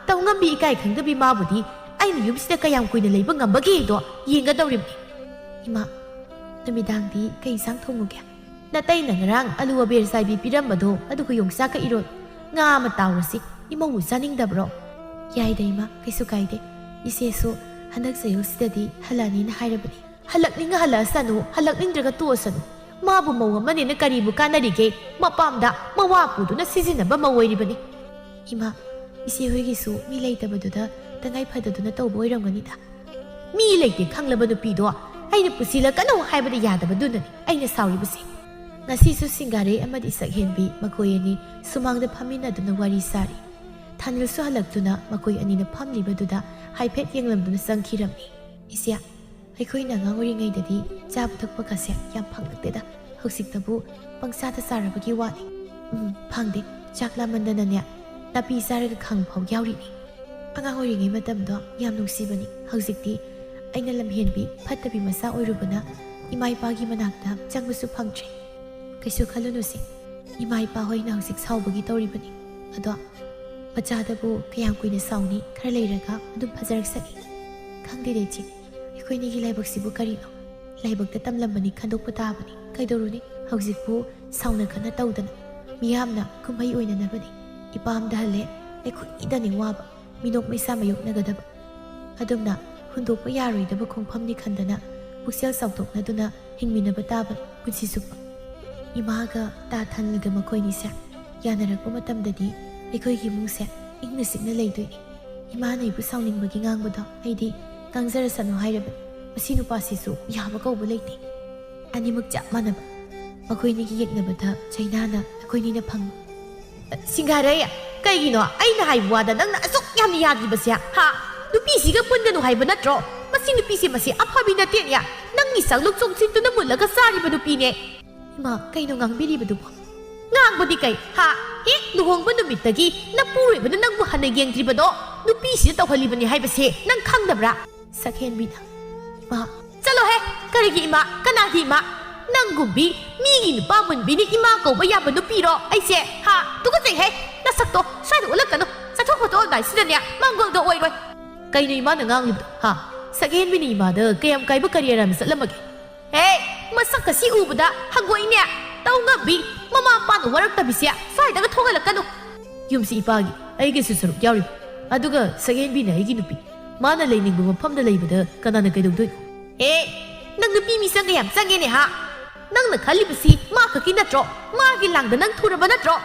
ꯇꯧꯉꯝꯕꯤ ꯏꯀꯥꯏ ꯈꯪꯗꯕꯤ ꯃꯥꯕꯨꯗꯤ ꯑꯩꯅ ꯌꯨꯝꯁꯤꯗ ꯀꯌꯥꯝ ꯀꯨꯏꯅ ꯂꯩꯕ ꯉꯝꯕꯒꯦꯗꯣ ꯌꯦꯡꯒꯗꯧꯔꯤꯕꯅꯤ"꯫ "ꯏꯃꯥ, ꯅꯨꯃꯤꯗꯥꯡꯗꯤ ꯀꯩ ꯏꯟꯁꯥꯡ ꯊꯣꯡꯉꯨꯒꯦ?" "ꯅꯇꯩꯅ ꯉꯔꯥꯡ ꯑꯂꯨ ꯑꯕꯦꯔ ꯆꯥꯏꯕꯤ ꯄꯤꯔꯝꯕꯗꯣ ꯑꯗꯨꯒ ꯌꯣꯡꯆꯥꯛꯀ ꯏꯔꯣꯜ꯫ ꯉꯥ ꯑꯃ ꯇꯥꯎꯔꯁꯤ꯫ ꯏꯃꯧꯕꯨ ꯆꯥꯅꯤꯡꯗꯕ꯭ꯔꯣ?" "ꯌꯥꯏꯗ ꯏꯃꯥ, ꯀꯩꯁꯨ ꯀꯥꯏꯗꯦ꯫ ꯏꯆꯦꯁꯨ ꯍꯟꯗꯛ ꯆꯌꯣꯜꯁꯤꯗꯗꯤ ꯍꯜꯂꯛꯑꯅꯤꯅ ꯍꯥꯏꯔꯕꯅꯤ"꯫ "ꯍꯜꯂꯛꯅꯤꯡꯉ ꯍꯜꯂꯛꯑꯁꯅꯨ, ꯍꯜꯂꯛꯅꯤꯡꯗ꯭ꯔꯒ ꯇꯣꯛꯑꯁꯅꯨ꯫ ꯃꯥꯕꯨ ꯃꯧ ꯑꯃꯅꯦꯅ ꯀꯔꯤꯕꯨ ꯀꯥꯟꯅꯔꯤꯒꯦ? ꯃꯄꯥꯝꯗ ꯃꯋꯥ ꯄꯨꯗꯨꯅ ꯁꯤꯖꯤꯟꯅꯕ ꯃꯧ ꯑꯣꯏꯔꯤꯕꯅꯤ"꯫ "ꯏꯃꯥ, ꯏꯆꯦ ꯍꯣꯏꯒꯤꯁꯨ ꯃꯤ ꯂꯩꯇꯕꯗꯨꯗ ꯇꯉꯥꯏ ꯐꯗꯗꯨꯅ ꯇꯧꯕ ꯑꯣꯏꯔꯝꯒꯅꯤꯗ"꯫ "ꯃꯤ ꯂꯩꯇꯦ ꯈꯪꯂꯕ ꯅꯨꯄꯤꯗꯣ ꯑꯩꯅ ꯄꯨꯁꯤꯜꯂꯛꯀꯅꯨ ꯍꯥꯏꯕꯗ ꯌꯥꯗꯕꯗꯨꯅꯅꯤ ꯑꯩꯅ ꯁꯥꯎꯔꯤꯕꯁꯦ"꯫ ꯉꯁꯤꯁꯨ ꯁꯤꯡꯒꯥꯔꯩ ꯑꯃꯗꯤ ꯁꯛꯍꯦꯟꯕꯤ ꯃꯈꯣꯏ ꯑꯅꯤ ꯁꯨꯃꯥꯡꯗ ꯐꯝꯃꯤꯟꯅꯗꯨꯅ ꯋꯥꯔꯤ ꯁꯥꯔꯤ꯫ ꯊꯥꯅꯤꯜꯁꯨ ꯍꯜꯂꯛꯇꯨꯅ ꯃꯈꯣꯏ ꯑꯅꯤꯅ ꯐꯝꯂꯤꯕꯗꯨꯗ ꯍꯥꯏꯐꯦꯠ ꯌꯦꯡꯂꯝꯗꯨꯅ ꯆꯪꯈꯤꯔꯝꯃꯤ꯫ "ꯏꯆꯦ, ꯑꯩꯈꯣꯏꯅ ꯑꯉꯥꯡ ꯑꯣꯏꯔꯤꯉꯩꯗꯗꯤ ꯆꯥꯕ ꯊꯛꯄꯒꯁꯦ ꯌꯥꯝ ꯐꯪꯂꯛꯇꯦꯗ꯫ ꯍꯧꯖꯤꯛꯇꯕꯨ ꯄꯪꯆꯥꯗ ꯆꯥꯔꯕꯒꯤ ꯋꯥꯅꯤ"꯫ "ꯎꯝ, ꯐꯪꯗꯦ꯫ ꯆꯥꯛ ꯂꯥꯝꯃꯟꯗꯅꯅꯦ, ꯅꯥꯄꯤ ꯆꯥꯔꯒ ꯈꯥꯡꯕ ꯐꯥꯎ ꯌꯥꯎꯔꯤꯅꯤ"꯫ "ꯑꯉꯥꯡ ꯑꯣꯏꯔꯤꯉꯩ ꯃꯇꯝꯗꯣ ꯌꯥꯝ ꯅꯨꯡꯁꯤꯕꯅꯤ꯫ ꯍꯧꯖꯤꯛꯇꯤ ꯑꯩꯅ ꯂꯝꯍꯦꯟꯕꯤ ꯐꯠꯇꯕꯤ ꯃꯆꯥ ꯑꯣꯏꯔꯨꯕꯅ ꯏꯃꯥ ꯏꯄꯥꯒꯤ ꯃꯅꯥꯛꯇ ꯆꯪꯕꯁꯨ ꯐꯪꯗ꯭ꯔꯦ"꯫ "ꯀꯩꯁꯨ ꯈꯜꯂꯨꯅꯨꯁꯦ, ꯏꯃꯥ ꯏꯄꯥ ꯍꯣꯏꯅ ꯍꯧꯖꯤꯛ ꯁꯥꯎꯕꯒꯤ ꯇꯧꯔꯤꯕꯅꯤ꯫ ꯑꯗꯣ ꯃꯆꯥꯗꯕꯨ ꯀꯌꯥꯝ ꯀꯨꯏꯅ ꯁꯥꯎꯅꯤ? ꯈꯔ ꯂꯩꯔꯒ ꯑꯗꯨꯝ ꯐꯖꯔꯛꯁꯅꯤ"꯫ "ꯈꯪꯗꯦꯗ ꯏꯆꯦ, ꯑꯩꯈꯣꯏꯅꯤꯒꯤ ꯂꯥꯏꯕꯛꯁꯤꯕꯨ ꯀꯔꯤꯅꯣ? ꯂꯥꯏꯕꯛꯇ ꯇꯝꯂꯝꯕꯅꯤ, ꯈꯟꯗꯣꯛꯄ ꯇꯥꯕꯅꯤ꯫ ꯀꯩꯗꯧꯔꯨꯅꯤ? ꯍꯧꯖꯤꯛꯄꯨ ꯁꯥꯎꯅ ꯈꯠꯅ ꯇꯧꯗꯅ ꯃꯤꯌꯥꯝꯅ ꯀꯨꯝꯍꯩ ꯑꯣꯏꯅꯅꯕꯅꯤ꯫ ꯏꯄꯥꯝꯗ ꯍꯜꯂꯦ, ꯑꯩꯈꯣꯏꯗꯅꯤ ꯋꯥꯕ, ꯃꯤꯅꯣꯛ ꯃꯩꯁꯥ ꯃꯥꯌꯣꯛꯅꯒꯗꯕ꯫ ꯑꯗꯨꯝꯅ ꯍꯨꯟꯗꯣꯛꯄ ꯌꯥꯔꯣꯏꯗꯕ ꯈꯣꯡꯐꯝꯅꯤ ꯈꯟꯗꯅ ꯄꯨꯛꯆꯦꯜ ꯆꯥꯎꯊꯣꯛꯅꯗꯨꯅ ꯍꯤꯡꯃꯤꯟꯅꯕ ꯇꯥꯕꯅꯤ ꯄꯨꯟꯁꯤ ꯆꯨꯞꯄ"꯫ ꯏꯃꯥꯒ ꯇꯥ ꯊꯥꯅꯤꯜꯒ ꯃꯈꯣꯏꯅꯤꯁꯦ ꯌꯥꯅꯔꯛꯄ ꯃꯇꯝꯗꯗꯤ ꯑꯩꯈꯣꯏꯒꯤ ꯏꯃꯨꯡꯁꯦ ꯏꯪꯅ ꯆꯤꯛꯅ ꯂꯩꯗꯣꯏꯅꯤ꯫ ꯏꯃꯥꯅ ꯑꯩꯕꯨ ꯁꯥꯎꯅꯤꯡꯕꯒꯤ ꯉꯥꯡꯕꯗꯣ ꯑꯩꯗꯤ ꯉꯥꯡꯖꯔꯁꯅꯨ ꯍꯥꯏꯔꯕꯅꯤ꯫ ꯃꯁꯤ ꯅꯨꯄꯥꯁꯤꯁꯨ ꯌꯥꯕ ꯀꯧꯕ ꯂꯩꯇꯦ꯫ ꯑꯅꯤꯃꯛ ꯆꯞ ꯃꯥꯟꯅꯕ꯫ ꯃꯈꯣꯏꯅꯤꯒꯤ ꯌꯦꯛꯅꯕꯗ ꯆꯩꯅꯥꯅ ꯑꯩꯈꯣꯏꯅꯤꯅ ꯐꯪꯏ꯫ ꯁꯤꯡꯒꯥꯔꯩ, ꯀꯩꯒꯤꯅꯣ ꯑꯩꯅ ꯍꯥꯏꯕ ꯋꯥꯗ ꯅꯪꯅ ꯑꯁꯨꯛ ꯌꯥꯝꯅ ꯌꯥꯗ꯭ꯔꯤꯕꯁꯦ? ꯍꯥ? ꯅꯨꯄꯤꯁꯤꯒ ꯄꯨꯟꯒꯅꯨ ꯍꯥꯏꯕ ꯅꯠꯇ꯭ꯔꯣ? ꯃꯁꯤ ꯅꯨꯄꯤꯁꯦ, ꯃꯁꯤ ꯑꯐꯕꯤ ꯅꯠꯇꯦꯅꯦ꯫ ꯅꯪꯒꯤ ꯁꯛꯂꯨꯛ ꯆꯣꯡꯁꯤꯟꯗꯨꯅ ꯃꯨꯜꯂꯒ ꯆꯥꯔꯤꯕ ꯅꯨꯄꯤꯅꯦ꯫ ꯏꯃꯥ, ꯀꯩꯅꯣ ꯉꯥꯡꯕꯤꯔꯤꯕꯗꯨꯕꯣ? ꯉꯥꯡꯕꯗꯤ ꯀꯩ? ꯍꯥ? ꯍꯦꯛ ꯂꯨꯍꯣꯡꯕ ꯅꯨꯃꯤꯠꯇꯒꯤ ꯅꯄꯨꯔꯣꯏꯕꯅ ꯅꯪꯕꯨ ꯍꯟꯅ ꯌꯦꯡꯗ꯭ꯔꯤꯕꯗꯣ ꯅꯨꯄꯤꯁꯤꯗ ꯇꯧꯍꯜꯂꯤꯕꯅꯤ ꯍꯥꯏꯕꯁꯦ ꯅꯪ ꯈꯪꯗꯕ꯭ꯔꯥ? ꯁꯛꯍꯦꯟꯕꯤꯅ, ꯏꯃꯥ꯫ ꯆꯠꯂꯣꯍꯦ! ꯀꯔꯤꯒꯤ ꯏꯃꯥ? ꯀꯅꯥꯒꯤ ꯏꯃꯥ? ꯅꯪꯒꯨꯝꯕꯤ ꯃꯤꯒꯤ ꯅꯨꯄꯥ ꯃꯨꯟꯕꯤꯅ ꯏꯃꯥ ꯀꯧꯕ ꯌꯥꯕ ꯅꯨꯄꯤꯔꯣ ꯑꯩꯁꯦ? ꯍꯥ? ꯇꯨꯀꯠꯆꯩꯍꯦ! ꯅꯁꯛꯇꯣ ꯁ꯭ꯋꯥꯏꯗ ꯎꯠꯂꯛꯀꯅꯨ꯫ ꯆꯠꯊꯣꯛ ꯈꯣꯠꯇꯣꯛꯑꯝꯗꯥꯏꯁꯤꯗꯅꯦ ꯃꯥꯡꯒꯣꯜꯒ ꯑꯣꯏꯔꯣꯏ꯫ ꯀꯩꯅꯣ ꯏꯃꯥꯅ ꯉꯥꯡꯂꯤꯕꯗꯣ? ꯍꯥ? ꯁꯛꯍꯦꯟꯕꯤꯅ ꯏꯃꯥꯗ ꯀꯌꯥꯝ ꯀꯥꯏꯕ ꯀꯔꯤ ꯑꯔꯥꯟꯕ ꯆꯠꯂꯝꯃꯒꯦ? ꯍꯦ! ꯃꯁꯛ ꯑꯁꯤ ꯎꯕꯗ ꯍꯪꯒꯣꯏꯅꯦ꯫ ꯇꯧ ꯉꯝꯕꯤ, ꯃꯃꯥ ꯃꯄꯥꯅ ꯋꯥꯔꯛꯇꯕꯤꯁꯦ ꯁ꯭ꯋꯥꯏꯗꯒ ꯊꯣꯛꯍꯜꯂꯛꯀꯅꯨ꯫ ꯌꯨꯝꯁꯤ ꯏꯄꯥꯒꯤ, ꯑꯩꯒꯤꯁꯨ ꯁꯔꯨꯛ ꯌꯥꯎꯔꯤꯕ꯫ ꯑꯗꯨꯒ ꯁꯛꯍꯦꯟꯕꯤꯅ ꯑꯩꯒꯤ ꯅꯨꯄꯤ꯫ ꯃꯥꯅ ꯂꯩꯅꯤꯡꯕ ꯃꯐꯝꯗ ꯂꯩꯕꯗ ꯀꯅꯥꯅ ꯀꯩꯗꯧꯗꯣꯏꯅꯣ? ꯍꯦ! ꯅꯪ ꯅꯨꯄꯤ ꯃꯤꯆꯪꯒ ꯌꯥꯝ ꯆꯪꯉꯦꯅꯦ ꯍꯥ? ꯅꯪꯅ ꯈꯜꯂꯤꯕꯁꯤ ꯃꯥ ꯈꯛꯀꯤ ꯅꯠꯇ꯭ꯔꯣ? ꯃꯥꯒꯤ ꯂꯥꯡꯗ ꯅꯪ ꯊꯨꯔꯕ ꯅꯠꯇ꯭ꯔꯣ?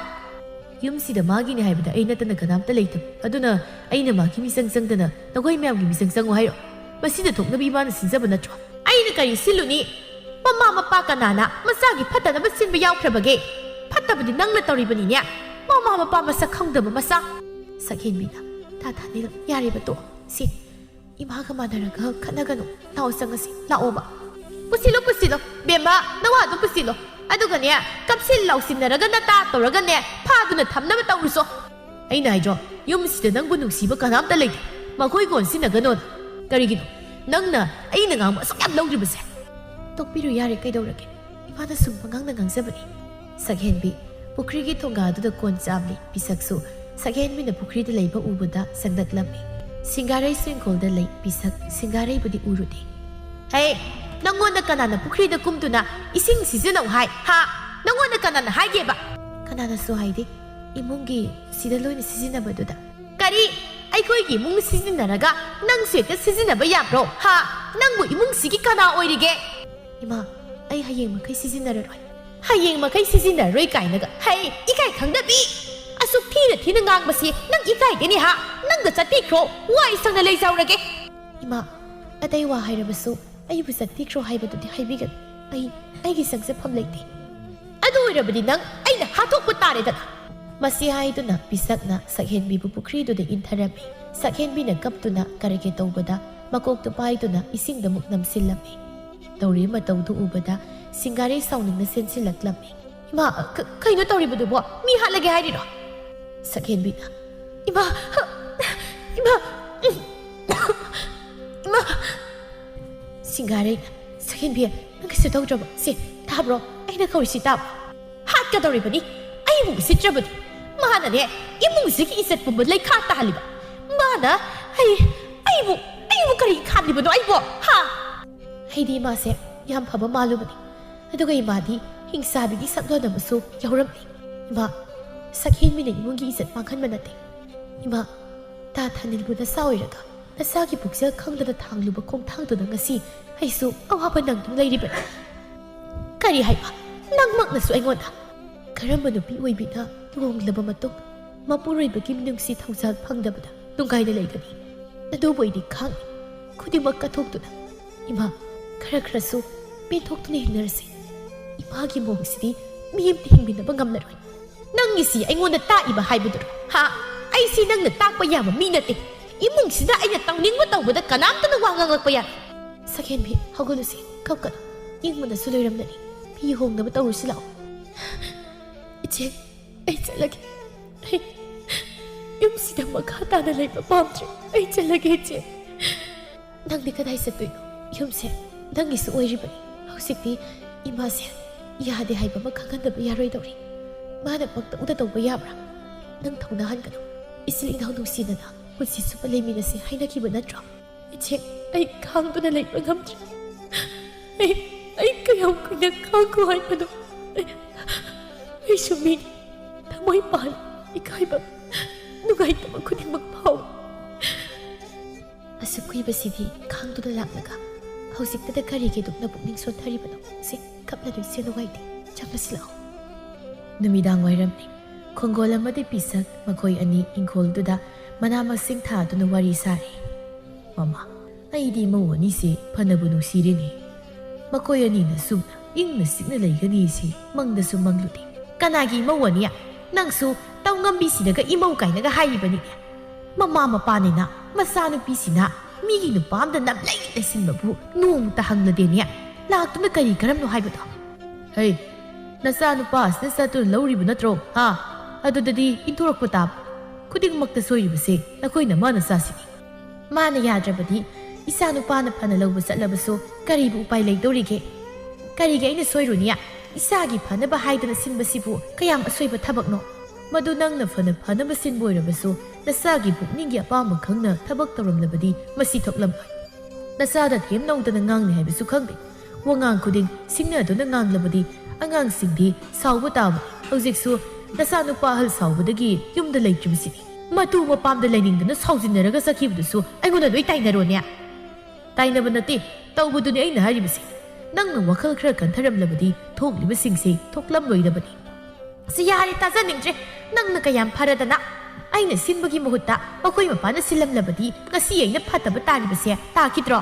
ꯌꯨꯝꯁꯤꯗ ꯃꯥꯒꯤꯅꯤ ꯍꯥꯏꯕꯗ ꯑꯩ ꯅꯠꯇꯅ ꯀꯅꯥꯝꯇ ꯂꯩꯇꯕ꯫ ꯑꯗꯨꯅ ꯑꯩꯅ ꯃꯥꯒꯤ ꯃꯤꯆꯪ ꯆꯪꯗꯅ ꯅꯈꯣꯏ ꯃꯌꯥꯝꯒꯤ ꯃꯤꯆꯪ ꯆꯪꯉꯨ ꯍꯥꯏꯔꯣ? ꯃꯁꯤꯗ ꯊꯣꯛꯅꯕꯤ ꯃꯥꯅ ꯁꯤꯟꯖꯕ ꯅꯠꯇ꯭ꯔꯣ? ꯑꯩꯅ ꯀꯔꯤ ꯁꯤꯜꯂꯨꯅꯤ? ꯃꯃꯥ ꯃꯄꯥ ꯀꯅꯥꯅ ꯃꯆꯥꯒꯤ ꯐꯠꯇꯅꯕ ꯁꯤꯟꯕ ꯌꯥꯎꯈ꯭ꯔꯕꯒꯦ? ꯐꯠꯇꯕꯗꯤ ꯅꯪꯅ ꯇꯧꯔꯤꯕꯅꯤꯅꯦ꯫ ꯃꯃꯥ ꯃꯄꯥ ꯃꯁꯛ ꯈꯪꯗꯕ ꯃꯆꯥ꯫ ꯁꯛꯍꯦꯟꯕꯤꯅ, ꯊꯥ ꯊꯥꯅꯤꯂꯝ, ꯌꯥꯔꯦꯕ, ꯇꯣꯛꯑꯣ꯫ ꯁꯤ ꯏꯃꯥꯒ ꯃꯥꯟꯅꯔꯒ ꯈꯠꯅꯒꯅꯨ꯫ ꯂꯥꯛꯑꯣ, ꯆꯪꯉꯁꯤ꯫ ꯂꯥꯛꯑꯣꯕ꯫ ꯄꯨꯁꯤꯜꯂꯣ, ꯄꯨꯁꯤꯜꯂꯣ꯫ ꯕꯦꯝꯃ, ꯅꯋꯥꯗꯣ ꯄꯨꯁꯤꯜꯂꯣ꯫ ꯑꯗꯨꯒꯅꯦ, ꯀꯞꯁꯤꯜ ꯂꯥꯎꯁꯤꯟꯅꯔꯒ ꯅꯇꯥ ꯇꯧꯔꯒꯅꯦ, ꯐꯥꯗꯨꯅ ꯊꯝꯅꯕ ꯇꯧꯔꯨꯆꯣ꯫ ꯑꯩꯅ ꯍꯥꯏꯗ꯭ꯔꯣ, ꯌꯨꯝꯁꯤꯗ ꯅꯪꯕꯨ ꯅꯨꯡꯁꯤꯕ ꯀꯅꯥꯝꯇ ꯂꯩꯇꯦ꯫ ꯃꯈꯣꯏꯒ ꯑꯣꯟꯁꯤꯟꯅꯒꯅꯣꯅ꯫ ꯀꯔꯤꯒꯤꯅꯣ ꯅꯪꯅ ꯑꯩꯅ ꯉꯥꯡꯕ ꯑꯁꯨꯛ ꯌꯥꯝ ꯂꯧꯗ꯭ꯔꯤꯕꯁꯦ? ꯇꯣꯛꯄꯤꯔꯨ ꯌꯥꯔꯦ, ꯀꯩꯗꯧꯔꯒꯦ? ꯏꯃꯥꯅ ꯁꯨꯝ ꯄꯉꯥꯡꯗ ꯉꯥꯡꯖꯕꯅꯤ꯫ ꯁꯛꯍꯦꯟꯕꯤ, ꯄꯨꯈ꯭ꯔꯤꯒꯤ ꯊꯣꯡꯒꯥꯗꯨꯗ ꯀꯣꯟ ꯆꯥꯝꯂꯤ꯫ ꯄꯤꯁꯛꯁꯨ ꯁꯛꯍꯦꯟꯕꯤꯅ ꯄꯨꯈ꯭ꯔꯤꯗ ꯂꯩꯕ ꯎꯕꯗ ꯆꯪꯂꯛꯂꯝꯃꯤ꯫ ꯁꯤꯡꯒꯥꯔꯩꯁꯨ ꯏꯪꯈꯣꯜꯗ ꯂꯩ꯫ ꯄꯤꯁꯛ ꯁꯤꯡꯒꯥꯔꯩꯕꯨꯗꯤ ꯎꯔꯨꯗꯦ꯫ ꯍꯦ! ꯅꯪꯉꯣꯟꯗ ꯀꯅꯥꯅ ꯄꯨꯈ꯭ꯔꯤꯗ ꯀꯨꯝꯗꯨꯅ ꯏꯁꯤꯡ ꯁꯤꯖꯤꯟꯅꯧ ꯍꯥꯏ? ꯍꯥ? ꯅꯪꯉꯣꯟꯗ ꯀꯅꯥꯅ ꯍꯥꯏꯒꯦꯕ? ꯀꯅꯥꯅꯁꯨ ꯍꯥꯏꯗꯦ꯫ ꯏꯃꯨꯡꯒꯤ ꯁꯤꯗ ꯂꯣꯏꯅ ꯁꯤꯖꯤꯟꯅꯕꯗꯨꯗ꯫ ꯀꯔꯤ? ꯑꯩꯈꯣꯏꯒꯤ ꯏꯃꯨꯡ ꯁꯤꯖꯤꯟꯅꯔꯒ ꯅꯪꯁꯨ ꯍꯦꯛꯇ ꯁꯤꯖꯤꯟꯅꯕ ꯌꯥꯕ꯭ꯔꯣ? ꯍꯥ? ꯅꯪꯕꯨ ꯏꯃꯨꯡꯁꯤꯒꯤ ꯀꯅꯥ ꯑꯣꯏꯔꯤꯒꯦ? ꯏꯃꯥ, ꯑꯩ ꯍꯌꯦꯡ ꯃꯈꯩ ꯁꯤꯖꯤꯟꯅꯔꯔꯣꯏ꯫ ꯍꯌꯦꯡ ꯃꯈꯩ ꯁꯤꯖꯤꯟꯅꯔꯣꯏ ꯀꯥꯏꯅꯒ꯫ ꯍꯩ, ꯏꯀꯥꯏ ꯈꯪꯗꯕꯤ! ꯑꯁꯨꯛ ꯊꯤꯅ ꯊꯤꯅ ꯉꯥꯡꯕꯁꯤ ꯅꯪ ꯏꯀꯥꯏꯗꯦꯅꯦ ꯍꯥ? ꯅꯪꯗ ꯆꯠꯄꯤꯈ꯭ꯔꯣ, ꯋꯥꯏ ꯁꯪꯅ ꯂꯩꯖꯍꯧꯔꯒꯦ꯫ ꯏꯃꯥ, ꯑꯇꯩ ꯋꯥ ꯍꯥꯏꯔꯕꯁꯨ ꯑꯩꯕꯨ ꯆꯠꯄꯤꯈ꯭ꯔꯣ ꯍꯥꯏꯕꯗꯨꯗꯤ ꯍꯥꯏꯕꯤꯒꯅꯨ꯫ ꯑꯩ, ꯑꯩꯒꯤ ꯆꯪꯖꯐꯝ ꯂꯩꯇꯦ꯫ ꯑꯗꯨ ꯑꯣꯏꯔꯕꯗꯤ ꯅꯪ ꯑꯩꯅ ꯍꯥꯠꯇꯣꯛꯄ ꯇꯥꯔꯦꯗꯅ꯫ ꯃꯁꯤ ꯍꯥꯏꯗꯨꯅ ꯄꯤꯁꯛꯅ ꯁꯛꯍꯦꯟꯕꯤꯕꯨ ꯄꯨꯈ꯭ꯔꯤꯗꯨꯗ ꯏꯟꯊꯔꯝꯃꯤ꯫ ꯁꯛꯍꯦꯟꯕꯤꯅ ꯀꯞꯇꯨꯅ ꯀꯔꯒꯦ ꯇꯧꯕꯗ ꯃꯀꯣꯛꯇꯨ ꯄꯥꯏꯗꯨꯅ ꯏꯁꯤꯡꯗ ꯑꯃꯨꯛ ꯅꯝꯁꯤꯜꯂꯝꯃꯤ꯫ ꯇꯧꯔꯤꯕ ꯃꯇꯧꯗꯨ ꯎꯕꯗ ꯁꯤꯡꯒꯥꯔꯩ ꯁꯥꯎꯅꯤꯡꯅ ꯆꯦꯟꯁꯤꯜꯂꯛꯂꯝꯃꯤ꯫ "ꯏꯃꯥ, ꯀ-, ꯀꯩꯅꯣ ꯇꯧꯔꯤꯕꯗꯨꯕꯣ? ꯃꯤ ꯍꯥꯠꯂꯒꯦ ꯍꯥꯏꯔꯤꯔꯣ?" ꯁꯛꯍꯦꯟꯕꯤꯅ, "ꯏꯃꯥ, ꯏꯃꯥ, ꯏꯃꯥ!" ꯁꯤꯡꯒꯥꯔꯩꯅ, "ꯁꯛꯍꯦꯟꯕꯤ, ꯅꯪ ꯀꯩꯁꯨ ꯇꯧꯗ꯭ꯔꯕꯣ? ꯁꯦ, ꯇꯥꯕ꯭ꯔꯣ? ꯑꯩꯅ ꯀꯧꯔꯤꯁꯤ ꯇꯥꯕ꯭ꯔꯣ? ꯍꯥꯠꯀꯗꯧꯔꯤꯕꯅꯤ꯫ ꯑꯩꯕꯨ ꯎꯁꯤꯠꯇ꯭ꯔꯕꯗꯤ꯫ ꯃꯥꯅꯅꯦ, ꯏꯃꯨꯡꯁꯤꯒꯤ ꯏꯖꯠ ꯄꯨꯝꯕ ꯂꯩꯈꯥ ꯇꯥꯍꯜꯂꯤꯕ꯫ ꯃꯥꯅ ꯑꯩ, ꯑꯩꯕꯨ, ꯑꯩꯕꯨ ꯀꯔꯤ ꯈꯥꯝꯂꯤꯕꯅꯣ ꯑꯩꯕꯣ? ꯍꯥ?" ꯑꯩꯗꯤ ꯏꯃꯥꯁꯦ ꯌꯥꯝ ꯐꯕ ꯃꯥꯜꯂꯨꯕꯅꯤ꯫ ꯑꯗꯨꯒ ꯏꯃꯥꯗꯤ ꯍꯤꯡꯁꯥꯕꯤꯒꯤ ꯁꯛꯂꯣꯟ ꯑꯃꯁꯨ ꯌꯥꯎꯔꯝꯃꯤ꯫ ꯏꯃꯥ, ꯁꯛꯍꯦꯟꯕꯤꯅ ꯏꯃꯨꯡꯒꯤ ꯏꯖꯠ ꯃꯥꯡꯍꯟꯕ ꯅꯠꯇꯦ꯫ ꯏꯃꯥ, ꯇꯥ ꯊꯥꯅꯤꯜꯕꯨ ꯅꯆꯥ ꯑꯣꯏꯔꯒ ꯅꯆꯥꯒꯤ ꯄꯨꯛꯆꯦꯜ ꯈꯪꯗꯅ ꯊꯥꯡꯂꯨꯕ ꯈꯣꯡꯊꯥꯡꯗꯨꯅ ꯉꯁꯤ ꯑꯩꯁꯨ ꯑꯋꯥꯕ ꯅꯪꯗꯨꯅ ꯂꯩꯔꯤꯕꯅꯤ꯫ ꯀꯔꯤ ꯍꯥꯏꯕ? ꯅꯪꯃꯛꯅꯁꯨ ꯑꯩꯉꯣꯟꯗ? ꯀꯔꯝꯕ ꯅꯨꯄꯤ ꯑꯣꯏꯕꯤꯅ ꯂꯨꯍꯣꯡꯂꯕ ꯃꯇꯨꯡ ꯃꯄꯨꯔꯣꯏꯕꯒꯤ ꯃꯤꯅꯨꯡꯁꯤ ꯊꯧꯖꯥꯜ ꯐꯪꯗꯕꯗ ꯅꯨꯡꯉꯥꯏꯅ ꯂꯩꯒꯅꯤ? ꯑꯗꯨꯕꯨ ꯑꯩꯗꯤ ꯈꯪꯏ, ꯈꯨꯗꯤꯡꯃꯛ ꯀꯠꯊꯣꯛꯇꯨꯅ꯫ ꯏꯃꯥ, ꯈꯔ ꯈꯔꯁꯨ ꯄꯦꯟꯊꯣꯛꯇꯨꯅ ꯍꯤꯡꯅꯔꯁꯤ꯫ ꯏꯃꯥꯒꯤ ꯃꯑꯣꯡꯁꯤꯗꯤ ꯃꯤ ꯑꯃꯇ ꯍꯤꯡꯃꯤꯟꯅꯕ ꯉꯝꯂꯔꯣꯏ꯫ ꯅꯪꯒꯤꯁꯤ ꯑꯩꯉꯣꯟꯗ ꯇꯥꯛꯏꯕ ꯍꯥꯏꯕꯗꯨꯔꯣ? ꯍꯥ? ꯑꯩꯁꯤ ꯅꯪꯅ ꯇꯥꯛꯄ ꯌꯥꯕ ꯃꯤ ꯅꯠꯇꯦ꯫ ꯏꯃꯨꯡꯁꯤꯗ ꯑꯩꯅ ꯇꯧꯅꯤꯡꯕ ꯇꯧꯕꯗ ꯀꯅꯥꯝꯇꯅ ꯋꯥ ꯉꯥꯡꯂꯛꯄ ꯌꯥꯔꯣꯏ꯫ ꯁꯛꯍꯦꯟꯕꯤ, ꯍꯧꯒꯠꯂꯨꯁꯤ, ꯀꯞꯀꯅꯨ꯫ ꯏꯪꯕꯅꯁꯨ ꯂꯣꯏꯔꯝꯂꯅꯤ꯫ ꯐꯤ ꯍꯣꯡꯅꯕ ꯇꯧꯔꯨꯁꯤ ꯂꯥꯛꯑꯣ꯫ ꯏꯆꯦ, ꯑꯩ ꯆꯠꯂꯒꯦ꯫ ꯑꯩ ꯌꯨꯝꯁꯤꯗ ꯃꯈꯥ ꯇꯥꯅ ꯂꯩꯕ ꯄꯥꯝꯗ꯭ꯔꯦ꯫ ꯑꯩ ꯆꯠꯂꯒꯦ, ꯏꯆꯦ꯫ ꯅꯪꯗꯤ ꯀꯗꯥꯏ ꯆꯠꯇꯣꯏꯅꯣ? ꯌꯨꯝꯁꯦ ꯅꯪꯒꯤꯁꯨ ꯑꯣꯏꯔꯤꯕꯅꯤ꯫ ꯍꯧꯖꯤꯛꯇꯤ ꯏꯃꯥꯁꯦ ꯌꯥꯗꯦ ꯍꯥꯏꯕ ꯑꯃ ꯈꯪꯍꯟꯗꯕ ꯌꯥꯔꯣꯏꯗꯧꯔꯤ꯫ ꯃꯥꯅ ꯄꯪꯇꯧꯗ ꯇꯧꯕ ꯌꯥꯕ꯭ꯔꯥ? ꯅꯪ ꯊꯧꯅꯥ ꯍꯟꯒꯅꯨ꯫ ꯏꯆꯤꯜ ꯏꯅꯥꯎ ꯅꯨꯡꯁꯤꯅꯅ ꯄꯨꯟꯁꯤ ꯆꯨꯞꯄ ꯂꯩꯃꯤꯟꯅꯁꯤ ꯍꯥꯏꯅꯈꯤꯕ ꯅꯠꯇ꯭ꯔꯣ? ꯏꯆꯦ, ꯑꯩ ꯈꯥꯡꯗꯨꯅ ꯂꯩꯕ ꯉꯝꯗ꯭ꯔꯦ꯫ ꯑꯩ, ꯑꯩ ꯀꯌꯥꯝ ꯀꯨꯏꯅ ꯈꯥꯡꯈꯣ ꯍꯥꯏꯕꯅꯣ? ꯑꯩ, ꯑꯩꯁꯨ ꯃꯤꯅꯤ꯫ ꯊꯃꯣꯏ ꯄꯥꯜꯂꯤ, ꯏꯀꯥꯏꯕ, ꯅꯨꯡꯉꯥꯏꯇꯕ ꯈꯨꯗꯤꯡꯃꯛ ꯐꯥꯎꯏ꯫ ꯑꯁꯨꯛ ꯀꯨꯏꯕꯁꯤꯗꯤ ꯈꯥꯡꯗꯨꯅ ꯂꯥꯛꯂꯒ ꯍꯧꯖꯤꯛꯇꯗ ꯀꯔꯤꯒꯤ ꯑꯗꯨꯛꯅ ꯄꯨꯛꯅꯤꯡ ꯁꯣꯟꯊꯔꯤꯕꯅꯣ? ꯁꯦ, ꯀꯞꯂꯅꯨ ꯏꯆꯦ, ꯅꯨꯡꯉꯥꯏꯇꯦ꯫ ꯆꯠꯂꯁꯤ ꯂꯥꯛꯑꯣ꯫ ꯅꯨꯃꯤꯗꯥꯡ ꯋꯥꯏꯔꯝꯅꯤ꯫ ꯈꯣꯡꯒꯣꯜ ꯑꯃꯗꯤ ꯄꯤꯁꯛ ꯃꯈꯣꯏ ꯑꯅꯤ ꯏꯪꯈꯣꯜꯗꯨꯗ ꯃꯅꯥ ꯃꯁꯤꯡ ꯊꯥꯗꯨꯅ ꯋꯥꯔꯤ ꯁꯥꯔꯤ꯫ "ꯃꯃꯥ, ꯑꯩꯗꯤ ꯏꯃꯧ ꯑꯅꯤꯁꯦ ꯐꯅꯕꯨ ꯅꯨꯡꯁꯤꯔꯤꯅꯦ꯫ ꯃꯈꯣꯏ ꯑꯅꯤꯅ ꯁꯨꯝ ꯏꯪꯅ ꯆꯤꯛꯅ ꯂꯩꯒꯅꯤ ꯁꯤ ꯃꯪꯗꯁꯨ ꯃꯪꯂꯨꯗꯦ꯫" "ꯀꯅꯥꯒꯤ ꯏꯃꯧ ꯑꯅꯤ? ꯅꯪꯁꯨ ꯇꯧ ꯉꯝꯕꯤꯁꯤꯗꯒ ꯏꯃꯧ ꯀꯥꯏꯅꯒ ꯍꯥꯏꯔꯤꯕꯅꯤꯅꯦ꯫ ꯃꯃꯥ ꯃꯄꯥꯅꯤꯅ ꯃꯆꯥꯅꯨꯄꯤꯁꯤꯅ ꯃꯤꯒꯤ ꯅꯨꯄꯥ ꯑꯝꯗ ꯅꯝꯂꯩ ꯂꯩꯁꯤꯟꯕꯕꯨ ꯅꯣꯡꯃꯇ ꯍꯪꯂꯗꯦꯅꯦ꯫ ꯂꯥꯛꯇꯨꯅ ꯀꯔꯤ ꯀꯔꯝꯅꯣ ꯍꯥꯏꯕꯗꯣ?" "ꯍꯩ, ꯅꯆꯥꯅꯨꯄꯥ ꯑꯁꯤꯅ ꯆꯠꯇꯨꯅ ꯂꯧꯔꯤꯕ ꯅꯠꯇ꯭ꯔꯣ? ꯍꯥ? ꯑꯗꯨꯗꯗꯤ ꯏꯟꯊꯣꯔꯛꯄ ꯇꯥꯕ꯫ ꯈꯨꯗꯤꯡꯃꯛꯇ ꯁꯣꯏꯔꯤꯕꯁꯦ ꯅꯈꯣꯏ ꯅꯃꯥ ꯅꯆꯥꯁꯤꯅꯤ꯫" "ꯃꯥꯅ ꯌꯥꯗ꯭ꯔꯕꯗꯤ ꯏꯆꯥ ꯅꯨꯄꯥꯅ ꯐꯅ ꯂꯧꯕ ꯆꯠꯂꯕꯁꯨ ꯀꯔꯤꯕꯨ ꯎꯄꯥꯏ ꯂꯩꯗꯧꯔꯤꯒꯦ? ꯀꯔꯤꯒꯤ ꯑꯩꯅ ꯁꯣꯏꯔꯨꯅꯤ? ꯏꯆꯥꯒꯤ ꯐꯅꯕ ꯍꯥꯏꯗꯅ ꯁꯤꯟꯕꯁꯤꯕꯨ ꯀꯌꯥꯝ ꯑꯁꯣꯏꯕ ꯊꯕꯛꯅꯣ? ꯃꯗꯨ ꯅꯪꯅ ꯐꯅ ꯐꯅꯕ ꯁꯤꯟꯕ ꯑꯣꯏꯔꯕꯁꯨ ꯅꯆꯥꯒꯤ ꯄꯨꯛꯅꯤꯡꯒꯤ ꯑꯄꯥꯝꯕ ꯈꯪꯅ ꯊꯕꯛ ꯇꯧꯔꯝꯂꯕꯗꯤ ꯃꯁꯤ ꯊꯣꯛꯂꯝꯂꯣꯏ꯫ ꯅꯆꯥꯗ ꯊꯦꯝ ꯅꯧꯗꯅ ꯉꯥꯡꯂꯤ ꯍꯥꯏꯕꯁꯨ ꯈꯪꯗꯦ꯫ ꯋꯥꯉꯥꯡ ꯈꯨꯗꯤꯡ ꯁꯤꯡꯅꯗꯨꯅ ꯉꯥꯡꯂꯕꯗꯤ ꯑꯉꯥꯡꯁꯤꯡꯗꯤ ꯁꯥꯎꯕ ꯇꯥꯕ꯫ ꯍꯧꯖꯤꯛꯁꯨ ꯅꯆꯥꯅꯨꯄꯥ ꯑꯍꯜ ꯁꯥꯎꯕꯗꯒꯤ ꯌꯨꯝꯗ ꯂꯩꯇ꯭ꯔꯤꯕꯁꯤꯅꯤ꯫ ꯃꯇꯨ ꯃꯄꯥꯝꯗ ꯂꯩꯅꯤꯡꯗꯅ ꯁꯥꯎꯖꯤꯟꯅꯔꯒ ꯆꯠꯈꯤꯕꯗꯨꯁꯨ ꯑꯩꯉꯣꯟꯗ ꯂꯣꯏ ꯇꯥꯏꯅꯔꯣꯅꯦ꯫ ꯇꯥꯏꯅꯕ ꯅꯠꯇꯦ, ꯇꯧꯕꯗꯨꯅꯤ ꯑꯩꯅ ꯍꯥꯏꯔꯤꯕꯁꯦ꯫ ꯅꯪꯅ ꯋꯥꯈꯜ ꯈꯔ ꯀꯟꯊꯔꯝꯂꯕꯗꯤ ꯊꯣꯛꯂꯤꯕꯁꯤꯡꯁꯦ ꯊꯣꯛꯂꯝꯂꯣꯏꯗꯕꯅꯤ꯫" "ꯑꯁ, ꯌꯥꯔꯦ, ꯇꯥꯖꯅꯤꯡꯗ꯭ꯔꯦ꯫ ꯅꯪꯅ ꯀꯌꯥꯝ ꯐꯔꯗꯅ꯫ ꯑꯩꯅ ꯁꯤꯟꯕꯒꯤ ꯃꯍꯨꯠꯇ ꯃꯈꯣꯏ ꯃꯄꯥꯅ ꯁꯤꯜꯂꯝꯂꯕꯗꯤ ꯉꯁꯤ ꯑꯩꯅ ꯐꯠꯇꯕ ꯇꯥꯔꯤꯕꯁꯦ ꯇꯥꯈꯤꯗ꯭ꯔꯣ?"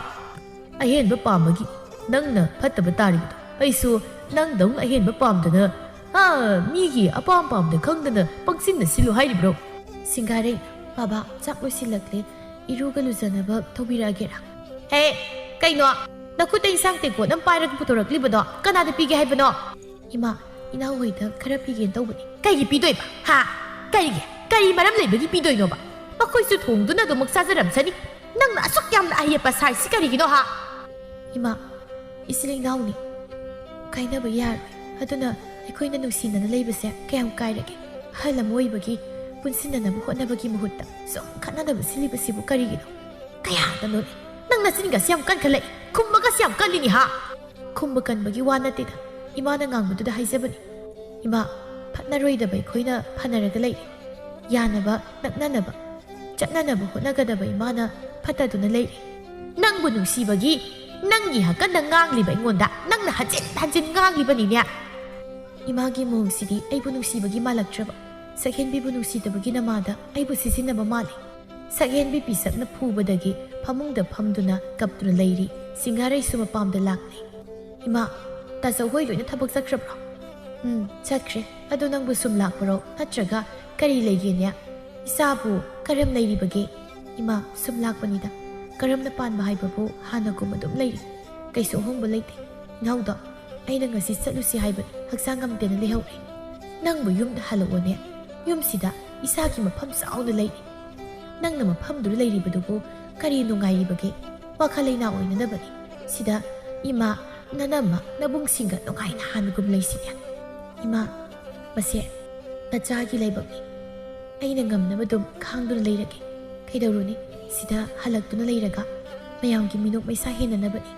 "ꯑꯍꯦꯟꯕ ꯄꯥꯝꯕꯒꯤ ꯅꯪꯅ ꯐꯠꯇꯕ ꯇꯥꯔꯤꯕꯗꯣ꯫ ꯑꯩꯁꯨ ꯅꯪꯗꯧꯅ ꯑꯍꯦꯟꯕ ꯄꯥꯝꯗꯅ, ꯑꯥ, ꯃꯤꯒꯤ ꯑꯄꯥꯝ ꯄꯥꯝꯗ ꯈꯪꯗꯅ ꯄꯪꯁꯤꯟꯅ ꯁꯤꯜꯂꯨ ꯍꯥꯏꯔꯤꯕ꯭ꯔꯣ?" "ꯁꯤꯡꯒꯥꯔꯩ, ꯕꯥꯕꯥ, ꯆꯥꯛ ꯂꯣꯏꯁꯤꯜꯂꯛꯂꯦ꯫ ꯏꯔꯨꯒ ꯂꯨꯖꯅꯕ ꯊꯧꯕꯤꯔꯛꯑꯒꯦꯔꯥ?" "ꯍꯦ, ꯀꯩꯅꯣ? ꯅꯈꯨꯠꯇ ꯏꯟꯁꯥꯡ ꯇꯦꯡꯀꯣꯠ ꯑꯃ ꯄꯥꯏꯔꯒ ꯄꯨꯊꯣꯔꯛꯂꯤꯕꯗꯣ ꯀꯅꯥꯗ ꯄꯤꯒꯦ ꯍꯥꯏꯕꯅꯣ?" "ꯏꯃꯥ, ꯏꯅꯥꯎꯍꯣꯏꯗ ꯈꯔ ꯄꯤꯒꯦꯅ ꯇꯧꯕꯅꯤ꯫" "ꯀꯩꯒꯤ ꯄꯤꯗꯣꯏꯕ? ꯍꯥ? ꯀꯔꯤꯒꯤ? ꯀꯔꯤ ꯃꯔꯝ ꯂꯩꯕꯒꯤ ꯄꯤꯗꯣꯏꯅꯣꯕ? ꯃꯈꯣꯏꯁꯨ ꯊꯣꯡꯗꯨꯅ ꯑꯗꯨꯃꯛ ꯆꯥꯖꯔꯝꯁꯅꯤ꯫ ꯅꯪꯅ ꯑꯁꯨꯛ ꯌꯥꯝꯅ ꯑꯍꯩ ꯑꯄꯥ ꯁꯥꯔꯤꯁꯤ ꯀꯔꯤꯒꯤꯅꯣ, ꯍꯥ?" "ꯏꯃꯥ, ꯏꯆꯤꯜ ꯏꯅꯥꯎꯅꯤ꯫ ꯀꯥꯏꯅꯕ ꯌꯥꯔꯣꯏ꯫ ꯑꯗꯨꯅ ꯑꯩꯈꯣꯏꯅ ꯅꯨꯡꯁꯤꯅꯅ ꯂꯩꯕꯁꯦ ꯀꯌꯥꯝ ꯀꯥꯏꯔꯒꯦ? ꯑꯍꯜ ꯑꯃ ꯑꯣꯏꯕꯒꯤ ꯄꯨꯟꯁꯤꯟꯅꯅꯕ ꯍꯣꯠꯅꯕꯒꯤ ꯃꯍꯨꯠꯇ ꯁꯨꯝ ꯈꯠꯅꯅꯕ ꯁꯤꯜꯂꯤꯕꯁꯤꯕꯨ ꯀꯔꯤꯒꯤꯅꯣ? ꯀꯌꯥꯗꯅꯣꯅꯦ? ꯅꯪ ꯅꯆꯤꯟꯒꯁꯤ ꯌꯥꯝ ꯀꯟꯈꯠꯂꯛꯏ꯫ ꯈꯨꯝꯕꯒꯁꯤ ꯌꯥꯝ ꯀꯜꯂꯤꯅꯦ, ꯍꯥ?" "ꯈꯨꯝꯕ ꯀꯟꯕꯒꯤ ꯋꯥ ꯅꯠꯇꯦꯗ꯫ ꯏꯃꯥꯅ ꯉꯥꯡꯕꯗꯨꯗ ꯍꯥꯏꯖꯕꯅꯤ꯫ ꯏꯃꯥ, ꯐꯠꯅꯔꯣꯏꯗꯕ ꯑꯩꯈꯣꯏꯅ ꯐꯅꯔꯒ ꯂꯩꯔꯦ꯫ ꯌꯥꯅꯕ, ꯅꯛꯅꯅꯕ, ꯆꯠꯅꯅꯕ ꯍꯣꯠꯅꯒꯗꯕ ꯏꯃꯥꯅ ꯐꯠꯇꯗꯨꯅ ꯂꯩꯔꯦ꯫" "ꯅꯪꯕꯨ ꯅꯨꯡꯁꯤꯕꯒꯤ ꯅꯪꯒꯤ ꯍꯛꯀꯟꯗ ꯉꯥꯡꯂꯤꯕ ꯑꯩꯉꯣꯟꯗ ꯅꯪꯅ ꯍꯟꯖꯤꯟ ꯍꯟꯖꯤꯟ ꯉꯥꯡꯂꯤꯕꯅꯤꯅꯦ꯫ ꯏꯃꯥꯒꯤ ꯃꯑꯣꯡꯁꯤꯗꯤ ꯑꯩꯕꯨ ꯅꯨꯡꯁꯤꯕꯒꯤ ꯃꯥꯜꯂꯛꯇ꯭ꯔꯕ꯫ ꯁꯛꯍꯦꯟꯕꯤꯕꯨ ꯅꯨꯡꯁꯤꯗꯕꯒꯤ ꯅꯃꯥꯗ ꯑꯩꯕꯨ ꯁꯤꯖꯤꯟꯅꯕ ꯃꯥꯜꯂꯤ꯫ ꯁꯛꯍꯦꯟꯕꯤ ꯄꯤꯁꯛꯅ ꯐꯨꯕꯗꯒꯤ ꯐꯃꯨꯡꯗ ꯐꯝꯗꯨꯅ ꯀꯞꯇꯨꯅ ꯂꯩꯔꯤ ꯁꯤꯡꯍꯥꯔꯩꯁꯨ ꯃꯄꯥꯝꯗ ꯂꯥꯛꯂꯦ꯫ "ꯏꯃꯥ, ꯇꯥꯆꯧ ꯍꯣꯏ ꯂꯣꯏꯅ ꯊꯕꯛ ꯆꯠꯈ꯭ꯔꯕ꯭ꯔꯣ?" "ꯎꯝ, ꯆꯠꯈ꯭ꯔꯦ꯫ ꯑꯗꯣ ꯅꯪꯕꯨ ꯁꯨꯝ ꯂꯥꯛꯄꯔꯣ? ꯅꯠꯇ꯭ꯔꯒ ꯀꯔꯤ ꯂꯩꯒꯦꯅꯦ? ꯏꯆꯥꯕꯨ ꯀꯔꯝ ꯂꯩꯔꯤꯕꯒꯦ?" "ꯏꯃꯥ, ꯁꯨꯝ ꯂꯥꯛꯄꯅꯤꯗ꯫ ꯀꯔꯝꯅ ꯄꯥꯟꯕ ꯍꯥꯏꯕꯕꯨ ꯍꯥꯟꯅꯒꯨꯝ ꯑꯗꯨꯝ ꯂꯩꯔꯤ꯫ ꯀꯩꯁꯨ ꯑꯍꯣꯡꯕ ꯂꯩꯇꯦ꯫ ꯏꯅꯥꯎꯗꯣ ꯑꯩꯅ ꯉꯁꯤ ꯆꯠꯂꯨꯁꯤ ꯍꯥꯏꯕꯅꯤ, ꯍꯛꯆꯥꯡ ꯉꯝꯗꯦꯅ ꯂꯩꯍꯧꯔꯦ꯫ ꯅꯪꯕꯨ ꯌꯨꯝꯗ ꯍꯜꯂꯛꯑꯣꯅꯦ꯫ ꯌꯨꯝꯁꯤꯗ ꯏꯁꯥꯒꯤ ꯃꯐꯝ ꯆꯥꯎꯅ ꯂꯩꯔꯤ꯫ ꯅꯪꯅ ꯃꯐꯝꯗꯨꯗ ꯂꯩꯔꯤꯕꯗꯨꯕꯨ ꯀꯔꯤ ꯅꯨꯡꯉꯥꯏꯔꯤꯕꯒꯦ? ꯋꯥꯈꯜ ꯂꯩꯅꯥ ꯑꯣꯏꯅꯅꯕꯅꯤ꯫ ꯁꯤꯗ ꯏꯃꯥ, ꯅꯅꯝꯃ, ꯅꯕꯨꯡꯁꯤꯡꯒ ꯅꯨꯡꯉꯥꯏꯅ ꯍꯥꯟꯅꯒꯨꯝ ꯂꯩꯁꯤꯅꯦ꯫" "ꯏꯃꯥ, ꯃꯁꯦ ꯅꯆꯥꯒꯤ ꯂꯥꯏꯕꯛꯅꯤ꯫ ꯑꯩꯅ ꯉꯝꯅꯕ ꯑꯗꯨꯝ ꯈꯥꯡꯗꯨꯅ ꯂꯩꯔꯒꯦ꯫ ꯀꯩꯗꯧꯔꯨꯅꯤ? ꯁꯤꯗ ꯍꯜꯂꯛꯇꯨꯅ ꯂꯩꯔꯒ ꯃꯌꯥꯝꯒꯤ ꯃꯤꯅꯣꯛ ꯃꯩꯁꯥ ꯍꯦꯟꯅꯅꯕꯅꯤ꯫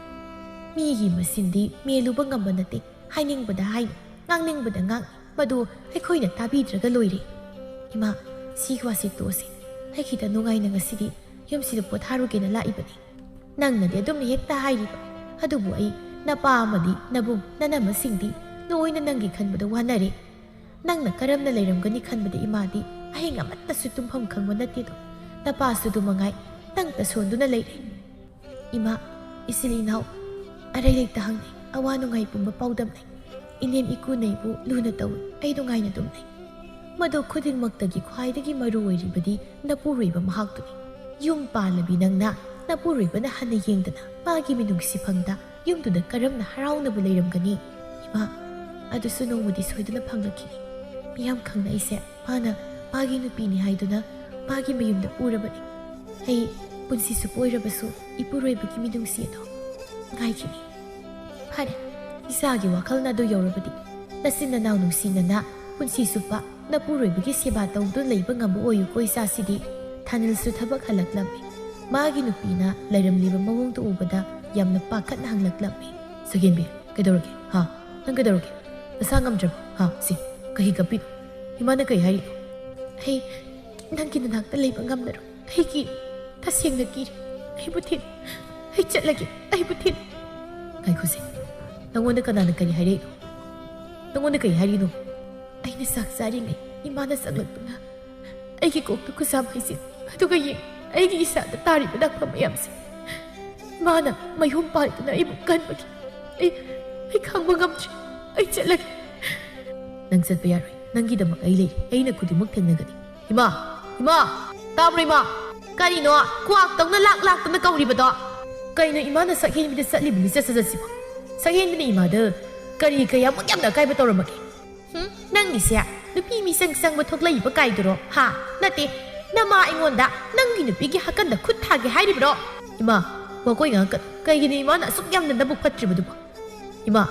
ꯃꯤꯒꯤ ꯃꯁꯤꯟꯗꯤ ꯃꯦꯜꯂꯨꯕ ꯉꯝꯕ ꯅꯠꯇꯦ꯫ ꯍꯥꯏꯅꯤꯡꯕꯗ ꯍꯥꯏꯅꯤ, ꯉꯥꯡꯅꯤꯡꯕꯗ ꯉꯥꯡꯅꯤ꯫ ꯃꯗꯨ ꯑꯩꯈꯣꯏꯅ ꯇꯥꯕꯤꯗ꯭ꯔꯒ ꯂꯣꯏꯔꯦ꯫ ꯏꯃꯥ, ꯁꯤꯒꯤ ꯋꯥꯁꯤ ꯇꯣꯛꯑꯁꯤ꯫ ꯑꯩ ꯈꯤꯇ ꯅꯨꯡꯉꯥꯏꯅ ꯉꯁꯤꯗꯤ ꯌꯨꯝꯁꯤꯗ ꯄꯣꯊꯥꯔꯨꯒꯦꯅ ꯂꯥꯛꯏꯕꯅꯤ꯫ ꯅꯪꯅꯗꯤ ꯑꯗꯨꯝꯅ ꯍꯦꯛꯇ ꯍꯥꯏꯔꯤꯕ꯫ ꯑꯗꯨꯕꯨ ꯑꯩ, ꯅꯄꯥ ꯑꯃꯗꯤ ꯅꯕꯨꯡ, ꯅꯅꯝꯃꯁꯤꯡꯗꯤ ꯂꯣꯏꯅ ꯅꯪꯒꯤ ꯈꯟꯕꯗ ꯋꯥꯅꯔꯦ꯫ ꯅꯪꯅ ꯀꯔꯝꯅ ꯂꯩꯔꯝꯒꯅꯤ ꯈꯟꯕꯗ ꯏꯃꯥꯗꯤ ꯑꯍꯤꯡ ꯑꯃꯠꯇꯁꯨ ꯇꯨꯝꯐꯝ ꯈꯪꯕ ꯅꯠꯇꯦꯗꯣ꯫ ꯅꯄꯥꯁꯨ ꯑꯗꯨ ꯃꯉꯥꯏ, ꯇꯪꯇ ꯁꯣꯟꯗꯨꯅ ꯂꯩꯔꯦ꯫ ꯏꯃꯥ, ꯏꯆꯤꯜ ꯏꯅꯥꯎ ꯑꯔꯩ ꯂꯩꯇ ꯍꯪꯅꯩ, ꯑꯋꯥ ꯅꯨꯡꯉꯥꯏ ꯄꯨꯝꯕ ꯄꯥꯎꯗꯝꯅꯩ꯫ ꯏꯅꯦꯝ ꯏꯀꯨꯅꯩꯕꯨ ꯂꯨꯅ ꯇꯧꯏ, ꯑꯩ ꯅꯨꯡꯉꯥꯏꯅ ꯑꯗꯨꯝ ꯂꯩ꯫ ꯃꯗꯨ ꯈꯨꯗꯤꯡꯃꯛꯇꯒꯤ ꯈ꯭ꯋꯥꯏꯗꯒꯤ ꯃꯔꯨ ꯑꯣꯏꯔꯤꯕꯗꯤ ꯅꯄꯨꯔꯣꯏꯕ ꯃꯍꯥꯛꯇꯨꯅꯤ꯫ ꯌꯨꯝ ꯄꯥꯜꯂꯕꯤ ꯅꯪꯅ ꯅꯄꯨꯔꯣꯏꯕꯅ ꯍꯟꯅ ꯌꯦꯡꯗꯅ ꯃꯥꯒꯤ ꯃꯤꯅꯨꯡꯁꯤ ꯐꯪꯗ ꯌꯨꯝꯗꯨꯗ ꯀꯔꯝꯅ ꯍꯔꯥꯎꯅꯕꯨ ꯂꯩꯔꯝꯒꯅꯤ? ꯏꯃꯥ, ꯑꯗꯨꯁꯨ ꯅꯣꯡꯃꯗꯤ ꯁꯣꯏꯗꯅ ꯐꯪꯂꯛꯈꯤꯅꯤ꯫ ꯃꯤꯌꯥꯝ ꯈꯪꯅ ꯑꯩꯁꯦ ꯃꯥꯅ ꯃꯥꯒꯤ ꯅꯨꯄꯤꯅꯤ ꯍꯥꯏꯗꯨꯅ ꯃꯥꯒꯤ ꯃꯌꯨꯝꯗ ꯄꯨꯔꯕꯅꯤ꯫ ꯑꯩ ꯄꯨꯟꯁꯤ ꯆꯨꯞꯄ ꯑꯣꯏꯔꯕꯁꯨ ꯏꯄꯨꯔꯣꯏꯕꯒꯤ ꯃꯤꯅꯨꯡꯁꯤ ꯑꯗꯣ ꯉꯥꯏꯈꯤꯅꯤ꯫ ꯐꯔꯦ, ꯏꯆꯥꯒꯤ ꯋꯥꯈꯜꯅ ꯑꯗꯨ ꯌꯧꯔꯕꯗꯤ ꯅꯆꯤꯟ ꯅꯅꯥꯎ ꯅꯨꯡꯁꯤꯅꯅ ꯄꯨꯟꯁꯤ ꯆꯨꯞꯄ ꯅꯄꯨꯔꯣꯏꯕꯒꯤ ꯁꯦꯕꯥ ꯇꯧꯗꯨꯅ ꯂꯩꯕ ꯉꯝꯕ ꯑꯣꯏꯌꯨꯀꯣ ꯏꯆꯥꯁꯤꯗꯤ꯫ ꯊꯥꯅꯤꯜꯁꯨ ꯊꯕꯛ ꯍꯜꯂꯛꯂꯝꯃꯤ꯫ ꯃꯥꯒꯤ ꯅꯨꯄꯤꯅ ꯂꯩꯔꯝꯂꯤꯕ ꯃꯑꯣꯡꯗꯨ ꯎꯕꯗ ꯌꯥꯝꯅ ꯄꯥꯈꯠꯅ ꯍꯪꯂꯛꯂꯝꯃꯤ꯫ "ꯁꯛꯍꯦꯟꯕꯤ, ꯀꯩꯗꯧꯔꯒꯦ? ꯍꯥ? ꯅꯪ ꯀꯩꯗꯧꯔꯒꯦ? ꯅꯁꯥ ꯉꯝꯗ꯭ꯔꯕꯣ? ꯍꯥ? ꯁꯤ, ꯀꯩꯒꯤ ꯀꯞꯄꯤꯅꯣ? ꯏꯃꯥꯅ ꯀꯩ ꯍꯥꯏꯔꯤꯅꯣ?" "ꯑꯩ ꯅꯪꯒꯤ ꯅꯅꯥꯛꯇ ꯂꯩꯕ ꯉꯝꯂꯔꯣꯏ꯫ ꯑꯩ ꯀꯤꯔꯦ꯫ ꯇꯁꯦꯡꯅ ꯀꯤꯔꯦ꯫ ꯑꯩꯕꯨ ꯊꯤꯜꯂꯨ꯫ ꯑꯩ ꯆꯠꯂꯒꯦ꯫ ꯑꯩꯕꯨ ꯊꯤꯜꯂꯨ꯫" "ꯉꯥꯏꯈꯣꯁꯦ꯫ ꯅꯪꯉꯣꯟꯗ ꯀꯅꯥꯅ ꯀꯔꯤ ꯍꯥꯏꯔꯛꯏꯅꯣ?" ꯅꯉꯣꯟꯗ ꯀꯩ ꯍꯥꯏꯔꯤꯅꯣ? ꯑꯩꯅ ꯆꯥꯛ ꯆꯥꯔꯤꯉꯩ ꯏꯃꯥꯅ ꯆꯪꯂꯛꯇꯨꯅ ꯑꯩꯒꯤ ꯀꯣꯛꯇ ꯈꯨꯠꯁꯥ ꯍꯩꯖꯤꯟ, ꯑꯗꯨꯒ ꯌꯦꯡ, ꯑꯩꯒꯤ ꯏꯁꯥꯗ ꯇꯥꯔꯤꯕ ꯗꯥꯛꯐꯝ ꯃꯌꯥꯝꯁꯦ꯫ ꯏꯃꯥꯅ ꯃꯌꯨꯝ ꯄꯥꯜꯗꯨꯅ ꯑꯩꯕꯨ ꯀꯟꯕꯒꯤ ꯑꯩ, ꯑꯩ ꯈꯥꯡꯕ ꯉꯝꯗ꯭ꯔꯦ꯫ ꯑꯩ ꯆꯠꯂꯒꯦ꯫ ꯅꯪ ꯆꯠꯄ ꯌꯥꯔꯣꯏ꯫ ꯅꯪꯒꯤꯗꯃꯛ ꯑꯩ ꯂꯩ꯫ ꯑꯩꯅ ꯈꯨꯗꯤꯡꯃꯛ ꯊꯦꯡꯅꯒꯅꯤ꯫ ꯏꯃꯥ! ꯏꯃꯥ! ꯇꯥꯕ꯭ꯔꯣ ꯏꯃꯥ? ꯀꯔꯤꯅꯣ ꯀ꯭ꯋꯥꯛꯇꯧꯅ ꯂꯥꯛ ꯂꯥꯛꯇꯅ ꯀꯧꯔꯤꯕꯗꯣ? ꯀꯩꯅꯣ ꯏꯃꯥꯅ ꯁꯛꯍꯦꯟꯕꯤꯗ ꯆꯠꯂꯤꯕ ꯂꯤꯆꯠ ꯁꯥꯖꯠꯁꯤꯕꯣ? ꯁꯛꯍꯦꯟꯕꯤꯅ ꯏꯃꯥꯗ ꯀꯔꯤ ꯀꯌꯥꯃꯨꯛ ꯌꯥꯝꯅ ꯑꯀꯥꯏꯕ ꯇꯧꯔꯝꯃꯒꯦ? ꯍꯨꯝ? ꯅꯪꯒꯤꯁꯦ ꯅꯨꯄꯤ ꯃꯤꯆꯪ ꯆꯪꯕ ꯊꯣꯛꯂꯛꯏꯕ ꯀꯥꯏꯗꯨꯔꯣ? ꯍꯥ? ꯅꯠꯇꯦ, ꯅꯃꯥ ꯑꯩꯉꯣꯟꯗ ꯅꯪꯒꯤ ꯅꯨꯄꯤꯒꯤ ꯍꯥꯀꯟꯗ ꯈꯨꯠ ꯊꯥꯒꯦ ꯍꯥꯏꯔꯤꯕ꯭ꯔꯣ? ꯏꯃꯥ, ꯋꯥꯀꯣꯏ ꯉꯥꯡꯉꯛꯀꯅꯨ꯫ ꯀꯩꯒꯤꯅꯣ ꯏꯃꯥꯅ ꯑꯁꯨꯛ ꯌꯥꯝꯅ ꯅꯕꯨꯛ ꯐꯠꯇ꯭ꯔꯤꯕꯗꯨꯕꯣ? ꯏꯃꯥ,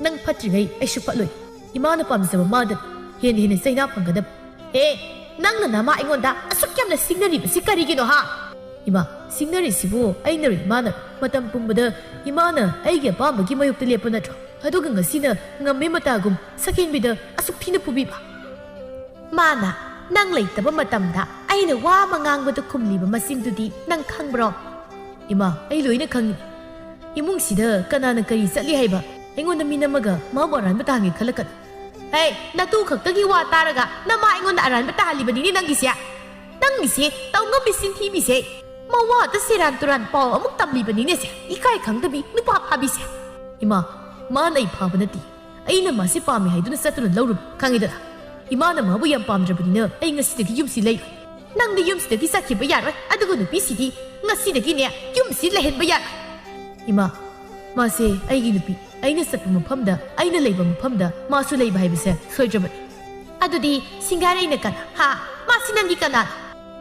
ꯅꯪ ꯐꯠꯇ꯭ꯔꯤꯉꯩ ꯑꯩꯁꯨ ꯐꯠꯂꯣꯏ꯫ ꯏꯃꯥꯅ ꯄꯥꯝꯖꯕ ꯃꯥꯗ ꯍꯦꯟꯅ ꯍꯦꯟꯅ ꯆꯩꯅꯥ ꯐꯪꯒꯗꯕ꯫ ꯍꯦ, ꯅꯪꯅ ꯅꯃꯥ ꯑꯩꯉꯣꯟꯗ ꯑꯁꯨꯛ ꯌꯥꯝꯅ ꯁꯤꯡꯅꯔꯤꯕꯁꯤ ꯀꯔꯤꯒꯤꯅꯣ, ꯍꯥ? ꯏꯃꯥ, ꯁꯤꯡꯅꯔꯤꯁꯤꯕꯨ ꯑꯩꯅꯔꯣ ꯏꯃꯥꯅ? ꯃꯇꯝ ꯄꯨꯝꯕꯗ ꯏꯃꯥꯅ ꯑꯩꯒꯤ ꯑꯄꯥꯝꯕꯒꯤ ꯃꯥꯌꯣꯛꯇ ꯂꯦꯞꯄ ꯅꯠꯇ꯭ꯔꯣ? ꯑꯗꯨꯒ ꯉꯁꯤꯅ ꯉꯝꯃꯦ ꯃꯇꯥꯒꯨꯝ ꯁꯛꯍꯦꯟꯕꯤꯗ ꯑꯁꯨꯛ ꯊꯤꯅ ꯐꯨꯕꯤꯕ? ꯃꯥꯅ ꯅꯪ ꯂꯩꯇꯕ ꯃꯇꯝꯗ ꯑꯩꯅ ꯋꯥ ꯑꯃ ꯉꯥꯡꯕꯗ ꯈꯨꯝꯂꯤꯕ ꯃꯆꯤꯟꯗꯨꯗꯤ ꯅꯪ ꯈꯪꯕ꯭ꯔꯣ? ꯏꯃꯥ, ꯑꯩ ꯂꯣꯏꯅ ꯈꯪꯉꯤ꯫ ꯏꯃꯨꯡꯁꯤꯗ ꯀꯅꯥꯅ ꯀꯔꯤ ꯆꯠꯂꯤ ꯍꯥꯏꯕ ꯑꯩꯉꯣꯟꯗ ꯃꯤ ꯅꯝꯃꯒ ꯃꯥꯕꯨ ꯑꯔꯥꯟꯕ ꯇꯥꯍꯟꯒꯦ ꯈꯜꯂꯛꯀꯅꯨ꯫ ꯍꯦ, ꯅꯇꯨ ꯈꯛꯇꯒꯤ ꯋꯥ ꯇꯥꯔꯒ ꯅꯃꯥ ꯑꯩꯉꯣꯟꯗ ꯑꯔꯥꯟꯕ ꯇꯥꯍꯜꯂꯤꯕꯅꯤꯅꯦ ꯅꯪꯒꯤꯁꯦ꯫ ꯅꯪꯒꯤꯁꯦ ꯇꯧꯉꯝꯕꯤ ꯆꯤꯟꯊꯤꯕꯤꯁꯦ꯫ ꯃꯋꯥꯗ ꯁꯦꯔꯥꯟ ꯇꯨꯔꯥꯟ ꯄꯥꯎ ꯑꯃꯨꯛ ꯇꯝꯂꯤꯕꯅꯤꯅꯦꯁꯦ, ꯏꯀꯥꯏ ꯈꯪꯗꯕꯤ ꯅꯨꯄꯥ ꯐꯥꯕꯤꯁꯦ꯫ ꯏꯃꯥ, ꯃꯥꯅ ꯑꯩ ꯐꯥꯕ ꯅꯠꯇꯦ꯫ ꯑꯩꯅ ꯃꯥꯁꯤ ꯄꯥꯝꯃꯤ ꯍꯥꯏꯗꯨꯅ ꯆꯠꯇꯨꯅ ꯂꯧꯔꯨꯕ, ꯈꯪꯉꯤꯗꯅ? ꯏꯃꯥꯅ ꯃꯥꯕꯨ ꯌꯥꯝ ꯄꯥꯝꯗ꯭ꯔꯕꯅꯤꯅ ꯑꯩ ꯉꯁꯤꯗꯒꯤ ꯌꯨꯝꯁꯤ ꯂꯩꯔꯣꯏ꯫ ꯅꯪꯗꯤ ꯌꯨꯝꯁꯤꯗꯒꯤ ꯆꯠꯈꯤꯕ ꯌꯥꯔꯣꯏ, ꯑꯗꯨꯒ ꯅꯨꯄꯤꯁꯤꯗꯤ ꯉꯁꯤꯗꯒꯤꯅꯦ ꯌꯨꯝꯁꯤ ꯂꯩꯍꯟꯕ ꯌꯥꯔꯣꯏ꯫ ꯏꯃꯥ, ꯃꯥꯁꯦ ꯑꯩꯒꯤ ꯅꯨꯄꯤ꯫ ꯑꯩꯅ ꯆꯠꯄ ꯃꯐꯝꯗ, ꯑꯩꯅ ꯂꯩꯕ ꯃꯐꯝꯗ ꯃꯥꯁꯨ ꯂꯩꯕ ꯍꯥꯏꯕꯁꯦ ꯁꯣꯏꯗ꯭ꯔꯕꯅꯤ꯫ ꯑꯗꯨꯗꯤ ꯁꯤꯡꯒꯥꯔꯩꯅ ꯀꯅꯥ? ꯍꯥ? ꯃꯥꯁꯤ ꯅꯪꯒꯤ ꯀꯅꯥꯅꯣ?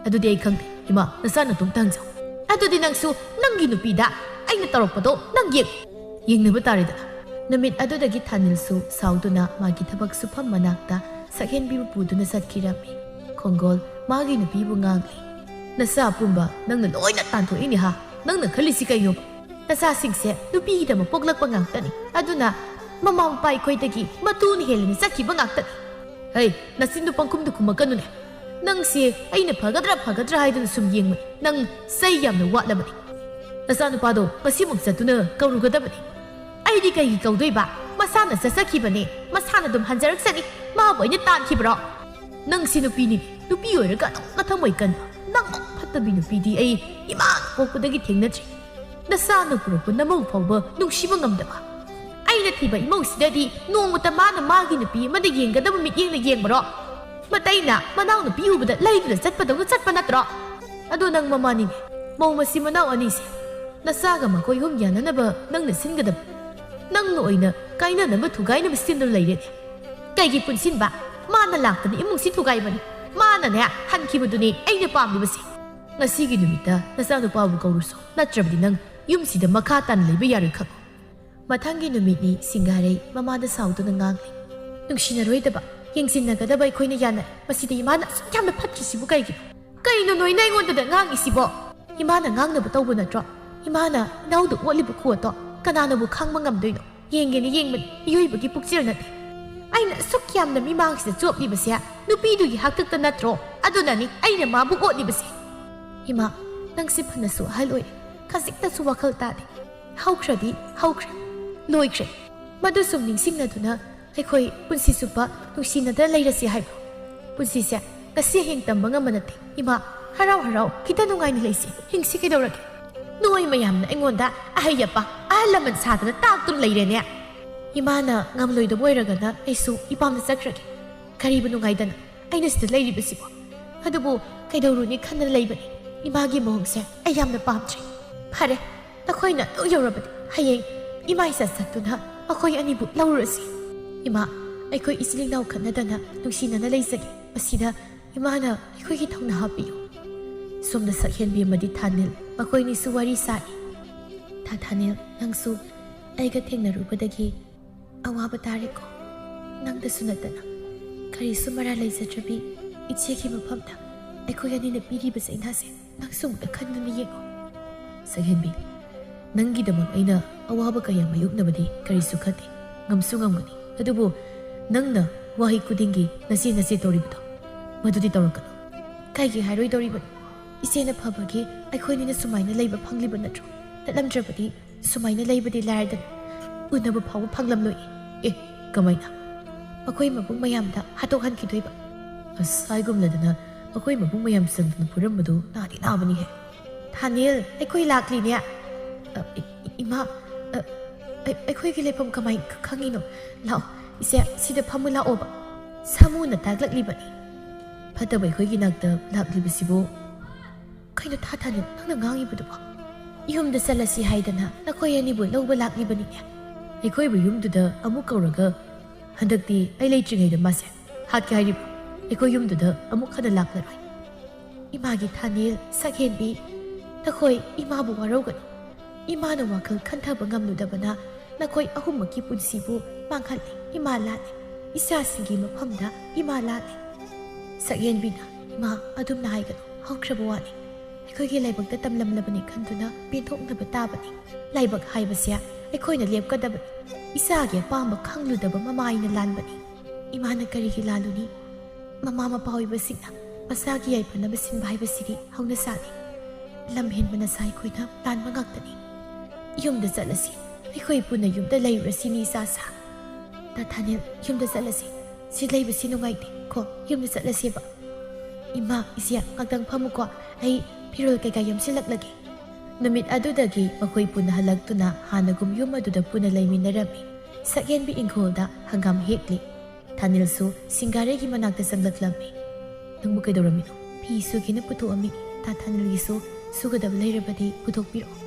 ꯑꯗꯨꯗꯤ ꯑꯩ ꯈꯪꯗꯦ꯫ ꯏꯃꯥ, ꯅꯆꯥ ꯅꯇꯣꯝꯇ ꯍꯪꯖꯧ꯫ ꯑꯗꯨꯗꯤ ꯅꯪꯁꯨ ꯅꯪꯒꯤ ꯅꯨꯄꯤꯗ ꯑꯩꯅ ꯇꯧꯔꯛꯄꯗꯣ ꯅꯪ ꯌꯦꯡ-, ꯌꯦꯡꯅꯕ ꯇꯥꯔꯦꯗꯅ꯫ ꯅꯨꯃꯤꯠ ꯑꯗꯨꯗꯒꯤ ꯊꯥꯅꯤꯜꯁꯨ ꯁꯥꯎꯗꯨꯅ ꯃꯥꯒꯤ ꯊꯕꯛ ꯁꯨꯐꯝ ꯃꯅꯥꯛꯇ ꯁꯛꯍꯦꯟꯕꯤꯕꯨ ꯄꯨꯗꯨꯅ ꯆꯠꯈꯤꯔꯝꯃꯤ꯫ ꯈꯣꯡꯒꯣꯜ ꯃꯥꯒꯤ ꯅꯨꯄꯤꯕꯨ ꯉꯥꯡꯂꯤ꯫ "ꯅꯆꯥ ꯑꯄꯨꯝꯕ ꯅꯪꯅ ꯂꯣꯏꯅ ꯇꯥꯟꯊꯣꯛꯏꯅꯦ ꯍꯥ? ꯅꯪꯅ ꯈꯜꯂꯤꯁꯤ ꯀꯩꯅꯣ? ꯅꯆꯥꯁꯤꯡꯁꯦ ꯅꯨꯄꯤꯒꯤꯗꯃꯛ ꯄꯣꯛꯂꯛꯄ ꯉꯥꯛꯇꯅꯤ꯫ ꯑꯗꯨꯅ ꯃꯃꯥ ꯃꯄꯥ ꯑꯩꯈꯣꯏꯗꯒꯤ ꯃꯇꯨꯅ ꯍꯦꯜꯂꯅ ꯆꯠꯈꯤꯕ ꯉꯥꯛꯇꯅꯤ꯫" ꯍꯩ, ꯅꯆꯤꯟꯗꯨ ꯄꯪꯈꯨꯝꯗ ꯈꯨꯝꯃꯛꯀꯅꯨꯅꯦ꯫ ꯅꯪꯁꯦ ꯑꯩꯅ ꯐꯒꯗ꯭ꯔꯥ ꯐꯒꯗ꯭ꯔꯥ ꯍꯥꯏꯗꯨꯅ ꯁꯨꯝ ꯌꯦꯡꯕꯅꯤ꯫ ꯅꯪ ꯆꯩ ꯌꯥꯝꯅ ꯋꯥꯠꯂꯕꯅꯤ꯫ ꯅꯆꯥꯅꯨꯄꯥꯗꯣ ꯉꯁꯤꯃꯛ ꯆꯠꯇꯨꯅ ꯀꯧꯔꯨꯒꯗꯕꯅꯤ꯫ ꯑꯩꯗꯤ ꯀꯩꯒꯤ ꯀꯧꯗꯣꯏꯕ? ꯃꯁꯥꯅ ꯆꯠꯆꯈꯤꯕꯅꯦ, ꯃꯁꯥꯅ ꯑꯗꯨꯝ ꯍꯟꯖꯔꯛꯆꯅꯤ꯫ ꯃꯥꯕꯨ ꯑꯩꯅ ꯇꯥꯟꯈꯤꯕ꯭ꯔꯣ? ꯅꯪꯁꯤ ꯅꯨꯄꯤꯅꯤ, ꯅꯨꯄꯤ ꯑꯣꯏꯔꯒ ꯑꯗꯨꯝ ꯅꯊꯃꯣꯏ ꯀꯟꯕ, ꯅꯪꯃꯨꯛ ꯐꯠꯇꯕꯤ ꯅꯨꯄꯤꯗꯤ ꯑꯩ ꯏꯃꯥ ꯄꯣꯛꯄꯗꯒꯤ ꯊꯦꯡꯅꯗ꯭ꯔꯤ꯫ ꯅꯆꯥꯅ ꯄꯨꯔꯛꯄ ꯅꯃꯧ ꯐꯥꯎꯕ ꯅꯨꯡꯁꯤꯕ ꯉꯝꯗꯕ꯫ ꯑꯩꯅ ꯊꯤꯕ ꯏꯃꯧꯁꯤꯗꯗꯤ ꯅꯣꯡꯃꯇ ꯃꯥꯅ ꯃꯥꯒꯤ ꯅꯨꯄꯤ ꯑꯃꯗ ꯌꯦꯡꯒꯗꯕ ꯃꯤꯠꯌꯦꯡꯅ ꯌꯦꯡꯕꯔꯣ? ꯃꯇꯩꯅ ꯃꯅꯥꯎ ꯅꯨꯄꯤ ꯎꯕꯗ ꯂꯩꯗꯨꯅ ꯆꯠꯄꯗꯧꯅ ꯆꯠꯄ ꯅꯠꯇ꯭ꯔꯣ? ꯑꯗꯣ ꯅꯪ ꯃꯃꯥꯅꯤꯅꯦ, ꯃꯧ ꯃꯆꯤꯟ ꯃꯅꯥꯎ ꯑꯅꯤꯁꯦ, ꯅꯆꯥꯒ ꯃꯈꯣꯏ ꯑꯍꯨꯝ ꯌꯥꯅꯅꯕ ꯅꯪꯅ ꯁꯤꯟꯒꯗꯕ꯫ ꯅꯪꯅ ꯑꯣꯏꯅ ꯀꯥꯏꯅꯅꯕ ꯊꯨꯒꯥꯏꯅꯕ ꯁꯤꯟꯗꯨꯅ ꯂꯩꯔꯦꯅꯦ꯫ ꯀꯩꯒꯤ ꯄꯨꯟꯁꯤꯟꯕ? ꯃꯥꯅ ꯂꯥꯛꯇꯅ ꯏꯃꯨꯡꯁꯤ ꯊꯨꯒꯥꯏꯕꯅꯤ꯫ ꯃꯥꯅꯅꯦ ꯍꯟꯈꯤꯕꯗꯨꯅꯦ ꯑꯩꯅ ꯄꯥꯝꯂꯤꯕꯁꯦ꯫ ꯉꯁꯤꯒꯤ ꯅꯨꯃꯤꯠꯇ ꯅꯆꯥꯅꯨꯄꯥꯕꯨ ꯀꯧꯔꯨꯁꯣ, ꯅꯠꯇ꯭ꯔꯕꯗꯤ ꯅꯪ ꯌꯨꯝꯁꯤꯗ ꯃꯈꯥ ꯇꯥꯅ ꯂꯩꯕ ꯌꯥꯔꯣꯏ ꯈꯪꯉꯨ꯫ ꯃꯊꯪꯒꯤ ꯅꯨꯃꯤꯠꯅꯤ ꯁꯤꯡꯒꯥꯔꯩ ꯃꯃꯥꯗ ꯁꯥꯎꯗꯨꯅ ꯉꯥꯡꯂꯤ꯫ ꯅꯨꯡꯁꯤꯅꯔꯣꯏꯗꯕ, ꯌꯦꯡꯁꯤꯟꯅꯒꯗꯕ ꯑꯩꯈꯣꯏꯅ ꯌꯥꯅꯔꯦ꯫ ꯃꯁꯤꯗ ꯏꯃꯥꯅ ꯑꯁꯨꯛ ꯌꯥꯝꯅ ꯐꯠꯇ꯭ꯔꯤꯁꯤꯕꯨ ꯀꯩꯒꯤꯅꯣ? ꯀꯩꯅꯣ ꯅꯣꯏꯅ ꯑꯩꯉꯣꯟꯗꯗ ꯉꯥꯡꯉꯤꯁꯤꯕꯣ? ꯏꯃꯥꯅ ꯉꯥꯡꯅꯕ ꯇꯧꯕ ꯅꯠꯇ꯭ꯔꯣ? ꯏꯃꯥꯅ ꯏꯅꯥꯎꯗ ꯑꯣꯠꯂꯤꯕ ꯈꯨꯑꯣꯠꯇꯣ ꯀꯅꯥꯅꯕꯨ ꯈꯥꯡꯕ ꯉꯝꯗꯣꯏꯅꯣ? ꯌꯦꯡꯒꯦꯅ ꯌꯦꯡꯕꯅꯤ, ꯃꯤꯑꯣꯏꯕꯒꯤ ꯄꯨꯛꯆꯦꯜ ꯅꯠꯇꯦ꯫ ꯑꯩꯅ ꯑꯁꯨꯛ ꯌꯥꯝꯅ ꯃꯤꯃꯥꯡꯁꯤꯗ ꯆꯣꯞꯂꯤꯕꯁꯦ ꯅꯨꯄꯤꯗꯨꯒꯤ ꯍꯥꯛꯇꯛꯇ ꯅꯠꯇ꯭ꯔꯣ? ꯑꯗꯨꯅꯅꯤ ꯑꯩꯅ ꯃꯥꯕꯨ ꯑꯣꯠꯂꯤꯕꯁꯦ꯫ ꯏꯃꯥ, ꯅꯪꯁꯦ ꯐꯅꯁꯨ ꯑꯍꯜ ꯑꯣꯏꯔꯦ, ꯈꯖꯤꯛꯇꯁꯨ ꯋꯥꯈꯜ ꯇꯥꯗꯦ꯫ ꯍꯧꯈ꯭ꯔꯗꯤ ꯍꯧꯈ꯭ꯔꯦ, ꯂꯣꯏꯈ꯭ꯔꯦ꯫ ꯃꯗꯨ ꯁꯨꯝ ꯅꯤꯡꯁꯤꯡꯅꯗꯨꯅ ꯑꯩꯈꯣꯏ ꯄꯨꯟꯁꯤ ꯆꯨꯞꯄ ꯅꯨꯡꯁꯤꯅꯗ ꯂꯩꯔꯁꯤ ꯍꯥꯏꯕ꯭ꯔꯣ? ꯄꯨꯟꯁꯤꯁꯦ ꯉꯁꯤ ꯍꯌꯦꯡ ꯇꯝꯕ ꯉꯝꯕ ꯅꯠꯇꯦ꯫ ꯏꯃꯥ, ꯍꯔꯥꯎ ꯍꯔꯥꯎ ꯈꯤꯇ ꯅꯨꯡꯉꯥꯏꯅ ꯂꯩꯁꯤ꯫ ꯍꯤꯡꯁꯤ ꯀꯩꯗꯧꯔꯒꯦ? ꯅꯣꯏ ꯃꯌꯥꯝꯅ ꯑꯩꯉꯣꯟꯗ ꯑꯍꯩ ꯑꯄꯥ, ꯑꯍꯜ ꯂꯃꯟ ꯁꯥꯗꯅ ꯇꯥꯛꯇꯨꯅ ꯂꯩꯔꯦꯅꯦ꯫ ꯏꯃꯥꯅ ꯉꯝꯂꯣꯏꯗꯕ ꯑꯣꯏꯔꯒꯅ ꯑꯩꯁꯨ ꯏꯄꯥꯝꯗ ꯆꯠꯈ꯭ꯔꯒꯦ꯫ ꯀꯔꯤꯕꯨ ꯅꯨꯡꯉꯥꯏꯗꯅ ꯑꯩꯅ ꯁꯤꯗ ꯂꯩꯔꯤꯕꯁꯤꯕꯣ? ꯑꯗꯨꯕꯨ ꯀꯩꯗꯧꯔꯨꯅꯤ ꯈꯟꯗꯅ ꯂꯩꯕꯅꯤ꯫ ꯏꯃꯥꯒꯤ ꯃꯑꯣꯡꯁꯦ ꯑꯩ ꯌꯥꯝꯅ ꯄꯥꯝꯗ꯭ꯔꯦ꯫ ꯐꯔꯦ, ꯅꯈꯣꯏꯅ ꯑꯗꯨ ꯌꯧꯔꯕꯗꯤ ꯍꯌꯦꯡ ꯏꯃꯥ ꯏꯆꯥ ꯆꯠꯇꯨꯅ ꯃꯈꯣꯏ ꯑꯅꯤꯕꯨ ꯂꯧꯔꯨꯔꯁꯤ꯫ ꯏꯃꯥ, ꯑꯩꯈꯣꯏ ꯏꯆꯤꯜ ꯏꯅꯥꯎ ꯈꯠꯅꯗꯅ ꯅꯨꯡꯁꯤꯅꯅ ꯂꯩꯖꯒꯦ꯫ ꯃꯁꯤꯗ ꯏꯃꯥꯅ ꯑꯩꯈꯣꯏꯒꯤ ꯊꯧꯅꯥ ꯍꯥꯞꯄꯤꯌꯨ꯫ ꯁꯣꯝꯗ ꯁꯛꯍꯦꯟꯕꯤ ꯑꯃꯗꯤ ꯊꯥꯅꯤꯜ, ꯃꯈꯣꯏꯅꯤꯁꯨ ꯋꯥꯔꯤ ꯁꯥꯔꯤ꯫ ꯊꯥ ꯊꯥꯅꯤꯜ, ꯅꯪꯁꯨ ꯑꯩꯒ ꯊꯦꯡꯅꯔꯨꯕꯗꯒꯤ ꯑꯋꯥꯕ ꯇꯥꯔꯦꯀꯣ꯫ ꯅꯪꯗꯁꯨ ꯅꯠꯇꯅ ꯀꯔꯤꯁꯨ ꯃꯔꯥ ꯂꯩꯖꯗ꯭ꯔꯕꯤ ꯏꯆꯦꯒꯤ ꯃꯐꯝꯗ ꯑꯩꯈꯣꯏ ꯑꯅꯤꯅ ꯄꯤꯔꯤꯕ ꯆꯩꯅꯥꯁꯦ ꯅꯪꯁꯨ ꯑꯃꯨꯛꯇ ꯈꯟꯗꯨꯅ ꯌꯦꯡꯉꯨ꯫ ꯁꯛꯍꯦꯟꯕꯤ, ꯅꯪꯒꯤꯗꯃꯛ ꯑꯩꯅ ꯑꯋꯥꯕ ꯀꯌꯥ ꯃꯥꯌꯣꯛꯅꯕꯗꯤ ꯀꯔꯤꯁꯨ ꯈꯟꯗꯦ, ꯉꯝꯁꯨ ꯉꯝꯒꯅꯤ꯫ ꯑꯗꯨꯕꯨ ꯅꯪꯅ ꯋꯥꯍꯩ ꯈꯨꯗꯤꯡꯒꯤ "ꯅꯆꯦ, ꯅꯆꯦ" ꯇꯧꯔꯤꯕꯗꯣ, ꯃꯗꯨꯗꯤ ꯇꯧꯔꯛꯀꯅꯨ꯫ ꯀꯩꯒꯤ ꯍꯥꯏꯔꯣꯏꯗꯧꯔꯤꯕꯅꯣ? ꯏꯆꯦꯅ ꯐꯕꯒꯤ ꯑꯩꯈꯣꯏꯅꯤꯅ ꯁꯨꯃꯥꯏꯅ ꯂꯩꯕ ꯐꯪꯂꯤꯕ ꯅꯠꯇ꯭ꯔꯣ? ꯅꯠꯂꯝꯗ꯭ꯔꯕꯗꯤ ꯁꯨꯃꯥꯏꯅ ꯂꯩꯕꯗꯤ ꯂꯥꯏꯔꯗꯅ꯫ ꯎꯅꯕ ꯐꯥꯎꯕ ꯐꯪꯂꯝꯂꯣꯏ꯫ ꯑꯦ, ꯀꯃꯥꯏꯅ? ꯃꯈꯣꯏ ꯃꯕꯨꯡ ꯃꯌꯥꯝꯗ ꯍꯥꯠꯇꯣꯛꯍꯟꯈꯤꯗꯣꯏꯕ꯫ ꯑꯁ, ꯍꯥꯏꯒꯨꯝꯂꯗꯅ ꯃꯈꯣꯏ ꯃꯕꯨꯡ ꯃꯌꯥꯝ ꯆꯪꯗꯨꯅ ꯐꯨꯔꯝꯕꯗꯨ ꯅꯥꯗꯤ ꯅꯥꯕꯅꯤꯍꯦ꯫ ꯊꯥꯅꯦꯜ, ꯑꯩꯈꯣꯏ ꯂꯥꯛꯂꯤꯅꯦ꯫ ꯑ, ꯏ-, ꯏꯃꯥ, ꯑ, ꯑꯩ-, ꯑꯩꯈꯣꯏꯒꯤ ꯂꯩꯐꯝ ꯀꯃꯥꯏ ꯈ-, ꯈꯪꯉꯤꯅꯣ? ꯂꯥꯛꯑꯣ, ꯏꯆꯦ, ꯁꯤꯗ ꯐꯝꯃꯨ ꯂꯥꯛꯑꯣꯕ꯫ ꯁꯥꯃꯨꯅ ꯇꯥꯛꯂꯛꯂꯤꯕꯅꯤ꯫ ꯐꯠꯇꯕ ꯑꯩꯈꯣꯏꯒꯤ ꯅꯥꯛꯇ ꯂꯥꯛꯂꯤꯕꯁꯤꯕꯨ? ꯀꯩꯅꯣ ꯊꯥ ꯊꯥꯅꯦꯜ, ꯅꯪꯅ ꯉꯥꯡꯉꯤꯕꯗꯨꯕꯣ? ꯌꯨꯝꯗ ꯆꯠꯂꯁꯤ ꯍꯥꯏꯗꯅ ꯅꯈꯣꯏ ꯑꯅꯤꯕꯨ ꯂꯧꯕ ꯂꯥꯛꯂꯤꯕꯅꯤꯅꯦ꯫ ꯑꯩꯈꯣꯏꯕꯨ ꯌꯨꯝꯗꯨꯗ ꯑꯃꯨꯛ ꯀꯧꯔꯒ ꯍꯟꯗꯛꯇꯤ ꯑꯩ ꯂꯩꯇ꯭ꯔꯤꯉꯩꯗ ꯃꯥꯁꯦ ꯍꯥꯠꯀꯦ ꯍꯥꯏꯔꯤꯕ? ꯑꯩꯈꯣꯏ ꯌꯨꯝꯗꯨꯗ ꯑꯃꯨꯛ ꯍꯟꯅ ꯂꯥꯛꯂꯔꯣꯏ꯫ ꯏꯃꯥꯒꯤ ꯊꯥꯅꯦꯜ, ꯁꯛꯍꯦꯟꯕꯤ, ꯅꯈꯣꯏ ꯏꯃꯥꯕꯨ ꯋꯥꯔꯧꯒꯅꯨ꯫ ꯏꯃꯥꯅ ꯋꯥꯈꯜ ꯈꯟꯊꯕ ꯉꯝꯂꯨꯗꯕꯅ ꯅꯈꯣꯏ ꯑꯍꯨꯝꯃꯛꯀꯤ ꯄꯨꯟꯁꯤꯕꯨ ꯃꯥꯡꯍꯜꯂꯦ꯫ ꯏꯃꯥ ꯂꯥꯜꯂꯦ꯫ ꯏꯆꯥꯁꯤꯡꯒꯤ ꯃꯐꯝꯗ ꯏꯃꯥ ꯂꯥꯜꯂꯦ꯫ ꯁꯛꯍꯦꯟꯕꯤꯅ, ꯏꯃꯥ, ꯑꯗꯨꯝꯅ ꯍꯥꯏꯒꯅꯨ꯫ ꯍꯧꯈ꯭ꯔꯕ ꯋꯥꯅꯤ꯫ ꯑꯩꯈꯣꯏꯒꯤ ꯂꯥꯏꯕꯛꯇ ꯇꯝꯂꯝꯂꯕꯅꯤ ꯈꯟꯗꯨꯅ ꯄꯦꯟꯊꯣꯛꯅꯕ ꯇꯥꯕꯅꯤ꯫ ꯂꯥꯏꯕꯛ ꯍꯥꯏꯕꯁꯦ ꯑꯩꯈꯣꯏꯅ ꯂꯦꯞꯀꯗꯕꯅꯤ꯫ ꯏꯆꯥꯒꯤ ꯑꯄꯥꯝꯕ ꯈꯪꯂꯨꯗꯕ ꯃꯃꯥ ꯑꯩꯅ ꯂꯥꯟꯕꯅꯤ꯫ ꯏꯃꯥꯅ ꯀꯔꯤꯒꯤ ꯂꯥꯜꯂꯨꯅꯤ? ꯃꯃꯥ ꯃꯄꯥ ꯑꯣꯏꯕꯁꯤꯡꯅ ꯃꯆꯥꯒꯤ ꯌꯥꯏꯐꯅꯕ ꯁꯤꯟꯕ ꯍꯥꯏꯕꯁꯤꯗꯤ ꯍꯧꯅꯁꯥꯅꯤ꯫ ꯂꯝ ꯍꯦꯟꯕ ꯅꯁꯥ ꯑꯩꯈꯣꯏꯅ ꯂꯥꯟꯕ ꯉꯥꯛꯇꯅꯤ꯫ ꯌꯨꯝꯗ ꯆꯠꯂꯁꯤ꯫ ꯑꯩꯈꯣꯏ ꯄꯨꯟꯅ ꯌꯨꯝꯗ ꯂꯩꯔꯨꯔꯁꯤ, ꯅꯤ ꯏꯆꯥ ꯁꯥ꯫ ꯇꯥ ꯊꯥꯅꯦꯜ, ꯌꯨꯝꯗ ꯆꯠꯂꯁꯤ꯫ ꯁꯤ ꯂꯩꯕꯁꯤ ꯅꯨꯡꯉꯥꯏꯇꯦ꯫ ꯀꯣ, ꯌꯨꯝꯗ ꯆꯠꯂꯁꯦꯕ꯫ ꯏꯃꯥ, ꯏꯆꯦ, ꯉꯥꯛꯇꯪ ꯐꯝꯃꯨꯀꯣ꯫ ꯑꯩ ꯐꯤꯔꯣꯜ ꯀꯩꯀꯥ ꯌꯣꯝꯁꯤꯜꯂꯛꯂꯒꯦ꯫ ꯅꯨꯃꯤꯠ ꯑꯗꯨꯗꯒꯤ ꯃꯈꯣꯏ ꯄꯨꯟꯅ ꯍꯜꯂꯛꯇꯨꯅ ꯍꯥꯟꯅꯒꯨꯝ ꯌꯨꯝ ꯑꯗꯨꯗ ꯄꯨꯟꯅ ꯂꯩꯃꯤꯟꯅꯔꯝꯃꯤ꯫ ꯁꯛꯍꯦꯟꯕꯤ ꯏꯪꯈꯣꯜꯗ ꯍꯪꯒꯥꯝ ꯍꯦꯛꯂꯤ꯫ ꯊꯥꯅꯦꯜꯁꯨ ꯁꯤꯡꯒꯥꯔꯩꯒꯤ ꯃꯅꯥꯛꯇ ꯆꯪꯂꯛꯂꯝꯃꯤ꯫ "ꯅꯪꯕꯨ ꯀꯩꯗꯧꯔꯝꯃꯤꯅꯣ?" "ꯐꯤ ꯁꯨꯒꯦꯅ ꯄꯨꯊꯣꯛꯑꯝꯃꯤ꯫ ꯇꯥ ꯊꯥꯅꯦꯜꯒꯤꯁꯨ ꯁꯨꯒꯗꯕ ꯂꯩꯔꯕꯗꯤ ꯄꯨꯊꯣꯛꯄꯤꯔꯛꯑꯣ꯫"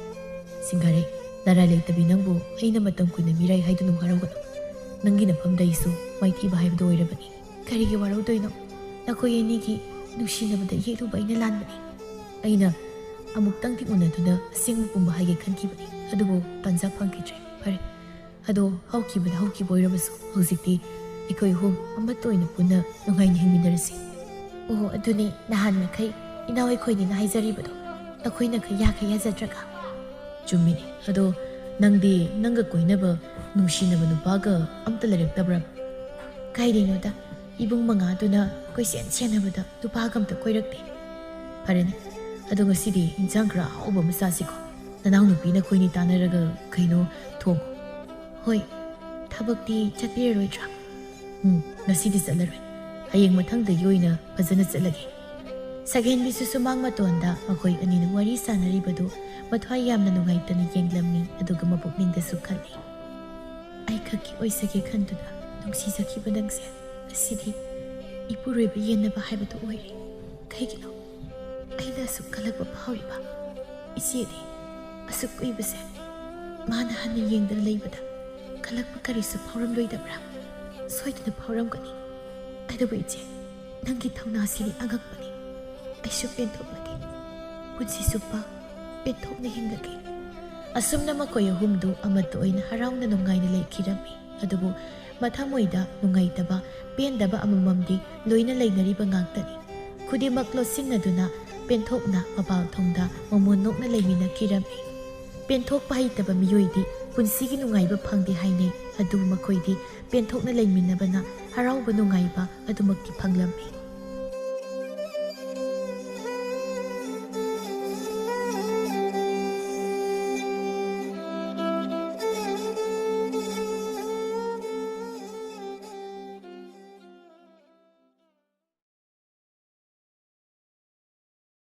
"ꯁꯤꯡꯒꯥꯔꯩ, ꯅꯔꯥꯏ ꯂꯩꯇꯕꯤ ꯅꯪꯕꯨ ꯑꯩꯅ ꯃꯇꯝ ꯀꯨꯏꯅ ꯃꯤꯔꯥꯏ ꯍꯥꯏꯗꯨꯅ ꯋꯥꯔꯧꯒꯅꯨ꯫ ꯅꯪꯒꯤ ꯅꯐꯝꯗ ꯑꯩꯁꯨ ꯃꯥꯏꯊꯤꯕ ꯍꯥꯏꯕꯗꯨ ꯑꯣꯏꯔꯕꯅꯤ꯫" "ꯀꯔꯤꯒꯤ ꯋꯥꯔꯧꯗꯣꯏꯅꯣ? ꯅꯈꯣꯏ ꯑꯅꯤꯒꯤ ꯅꯨꯡꯁꯤꯅꯕꯗ ꯌꯦꯛꯂꯨꯕ ꯑꯩꯅ ꯂꯥꯟꯕꯅꯤ꯫ ꯑꯩꯅ ꯑꯃꯨꯛꯇꯪꯗꯤ ꯎꯅꯗꯨꯅ ꯑꯁꯦꯡꯕ ꯄꯨꯝꯕ ꯍꯥꯏꯒꯦ ꯈꯟꯈꯤꯕꯅꯤ, ꯑꯗꯨꯕꯨ ꯇꯥꯟꯖꯥ ꯐꯪꯈꯤꯗ꯭ꯔꯦ꯫ ꯐꯔꯦ, ꯑꯗꯣ ꯍꯧꯈꯤꯕꯗ ꯍꯧꯈꯤꯕ ꯑꯣꯏꯔꯕꯁꯨ ꯍꯧꯖꯤꯛꯇꯤ ꯑꯩꯈꯣꯏ ꯑꯍꯨꯝ ꯑꯃꯠꯇ ꯑꯣꯏꯅ ꯄꯨꯟꯅ ꯅꯨꯡꯉꯥꯏꯅ ꯍꯤꯡꯃꯤꯟꯅꯔꯁꯤ꯫" "ꯑꯣ, ꯑꯗꯨꯅꯤ ꯅꯍꯥꯟ ꯃꯈꯩ ꯏꯅꯥꯎ ꯑꯩꯈꯣꯏꯅꯤꯅ ꯍꯥꯏꯖꯔꯤꯕꯗꯣ꯫ ꯅꯈꯣꯏꯅ ꯈꯔ ꯌꯥꯈꯩ ꯌꯥꯖꯗ꯭ꯔꯒ꯫" "ꯆꯨꯝꯃꯤꯅꯦ꯫ ꯑꯗꯣ ꯅꯪꯗꯤ ꯅꯪꯒ ꯀꯣꯏꯅꯕ ꯅꯨꯡꯁꯤꯅꯕ ꯅꯨꯄꯥꯒ ꯑꯝꯇ ꯂꯩꯔꯛꯇꯕ꯭ꯔꯥ?" "ꯀꯥꯏꯗꯩꯅꯣꯗ, ꯏꯕꯨꯡ ꯃꯉꯥꯗꯨꯅ ꯀꯣꯏꯁꯦꯟ ꯁꯦꯟꯅꯕꯗ ꯅꯨꯄꯥꯒ ꯑꯝꯇ ꯀꯣꯏꯔꯛꯇꯦ꯫" "ꯐꯔꯦꯅꯦ, ꯑꯗꯣ ꯉꯁꯤꯗꯤ ꯏꯟꯁꯥꯡ ꯈꯔ ꯑꯍꯥꯎꯕ ꯑꯃ ꯆꯥꯁꯤꯀꯣ꯫ ꯅꯅꯥꯎ ꯅꯨꯄꯤ ꯅꯈꯣꯏꯅꯤ ꯇꯥꯟꯅꯔꯒ ꯀꯩꯅꯣ ꯊꯣꯡꯉꯣ꯫" ꯍꯣꯏ, ꯊꯕꯛꯇꯤ ꯆꯠꯄꯤꯔꯔꯣꯏꯗ꯭ꯔꯥ? ꯎꯝ, ꯉꯁꯤꯗꯤ ꯆꯠꯂꯔꯣꯏ꯫ ꯍꯌꯦꯡ ꯃꯊꯪꯗꯒꯤ ꯑꯣꯏꯅ ꯐꯖꯅ ꯆꯠꯂꯒꯦ꯫ ꯁꯛꯍꯦꯟꯕꯤꯁꯨ ꯁꯨꯃꯥꯡ ꯃꯇꯣꯟꯗ ꯃꯈꯣꯏ ꯑꯅꯤꯅ ꯋꯥꯔꯤ ꯁꯥꯟꯅꯔꯤꯕꯗꯨ ꯃꯊ꯭ꯋꯥꯏ ꯌꯥꯝꯅ ꯅꯨꯡꯉꯥꯏꯇꯅ ꯌꯦꯡꯂꯝꯃꯤ, ꯑꯗꯨꯒ ꯃꯄꯨꯛꯅꯤꯡꯗꯁꯨ ꯈꯜꯂꯤ, "ꯑꯩ ꯈꯛꯀꯤ ꯑꯣꯏꯖꯒꯦ ꯈꯟꯗꯨꯅ ꯅꯨꯡꯁꯤꯖꯈꯤꯕ ꯅꯪꯁꯦ ꯉꯁꯤꯗꯤ ꯏꯄꯨꯔꯣꯏꯕ ꯌꯦꯟꯅꯕ ꯍꯥꯏꯕꯗꯨ ꯑꯣꯏꯔꯦ꯫ ꯀꯩꯒꯤꯅꯣ ꯑꯩꯅ ꯑꯁꯨꯛ ꯀꯜꯂꯛꯄ ꯐꯥꯎꯔꯤꯕ? ꯏꯆꯦꯗꯤ ꯑꯁꯨꯛ ꯀꯨꯏꯕꯁꯦ ꯃꯥꯅ ꯍꯟꯅ ꯌꯦꯡꯗꯅ ꯂꯩꯕꯗ ꯀꯜꯂꯛꯄ ꯀꯔꯤꯁꯨ ꯐꯥꯎꯔꯝꯂꯣꯏꯗꯕ꯭ꯔꯥ? ꯁꯣꯏꯗꯅ ꯐꯥꯎꯔꯝꯒꯅꯤ꯫ ꯑꯗꯨꯕꯨ ꯏꯆꯦ, ꯅꯪꯒꯤ ꯊꯧꯅꯥꯁꯤꯗꯤ ꯑꯉꯛꯄꯅꯤ꯫ ꯑꯩꯁꯨ ꯄꯦꯟꯊꯣꯛꯂꯒꯦ꯫ ꯄꯨꯟꯁꯤ ꯆꯨꯞꯄ ꯄꯦꯟꯊꯣꯛꯅ ꯍꯤꯡꯂꯒꯦ꯫" ꯑꯁꯨꯝꯅ ꯃꯈꯣꯏ ꯑꯍꯨꯝꯗꯨ ꯑꯃꯠꯇ ꯑꯣꯏꯅ ꯍꯔꯥꯎꯅ ꯅꯨꯡꯉꯥꯏꯅ ꯂꯩꯈꯤꯔꯝꯃꯤ꯫ ꯑꯗꯨꯕꯨ ꯃꯊꯃꯣꯏꯗ ꯅꯨꯡꯉꯥꯏꯇꯕ, ꯄꯦꯟꯗꯕ ꯑꯃꯃꯝꯗꯤ ꯂꯣꯏꯅ ꯂꯩꯅꯔꯤꯕ ꯉꯥꯛꯇꯅꯤ꯫ ꯈꯨꯗꯤꯡꯃꯛ ꯂꯣꯠꯁꯤꯟꯅꯗꯨꯅ ꯄꯦꯟꯊꯣꯛꯅ ꯃꯄꯥꯜ ꯊꯣꯡꯗ ꯃꯃꯣꯟ ꯅꯣꯛꯅ ꯂꯩꯃꯤꯟꯅꯈꯤꯔꯝꯃꯤ꯫ ꯄꯦꯟꯊꯣꯛꯄ ꯍꯩꯇꯕ ꯃꯤꯑꯣꯏꯗꯤ ꯄꯨꯟꯁꯤꯒꯤ ꯅꯨꯡꯉꯥꯏꯕ ꯐꯪꯗꯦ ꯍꯥꯏꯅꯩ꯫ ꯑꯗꯨ ꯃꯈꯣꯏꯗꯤ ꯄꯦꯟꯊꯣꯛꯅ ꯂꯩꯃꯤꯟꯅꯕꯅ ꯍꯔꯥꯎꯕ ꯅꯨꯡꯉꯥꯏꯕ ꯑꯗꯨꯃꯛꯇꯤ ꯐꯪꯂꯝꯃꯤ꯫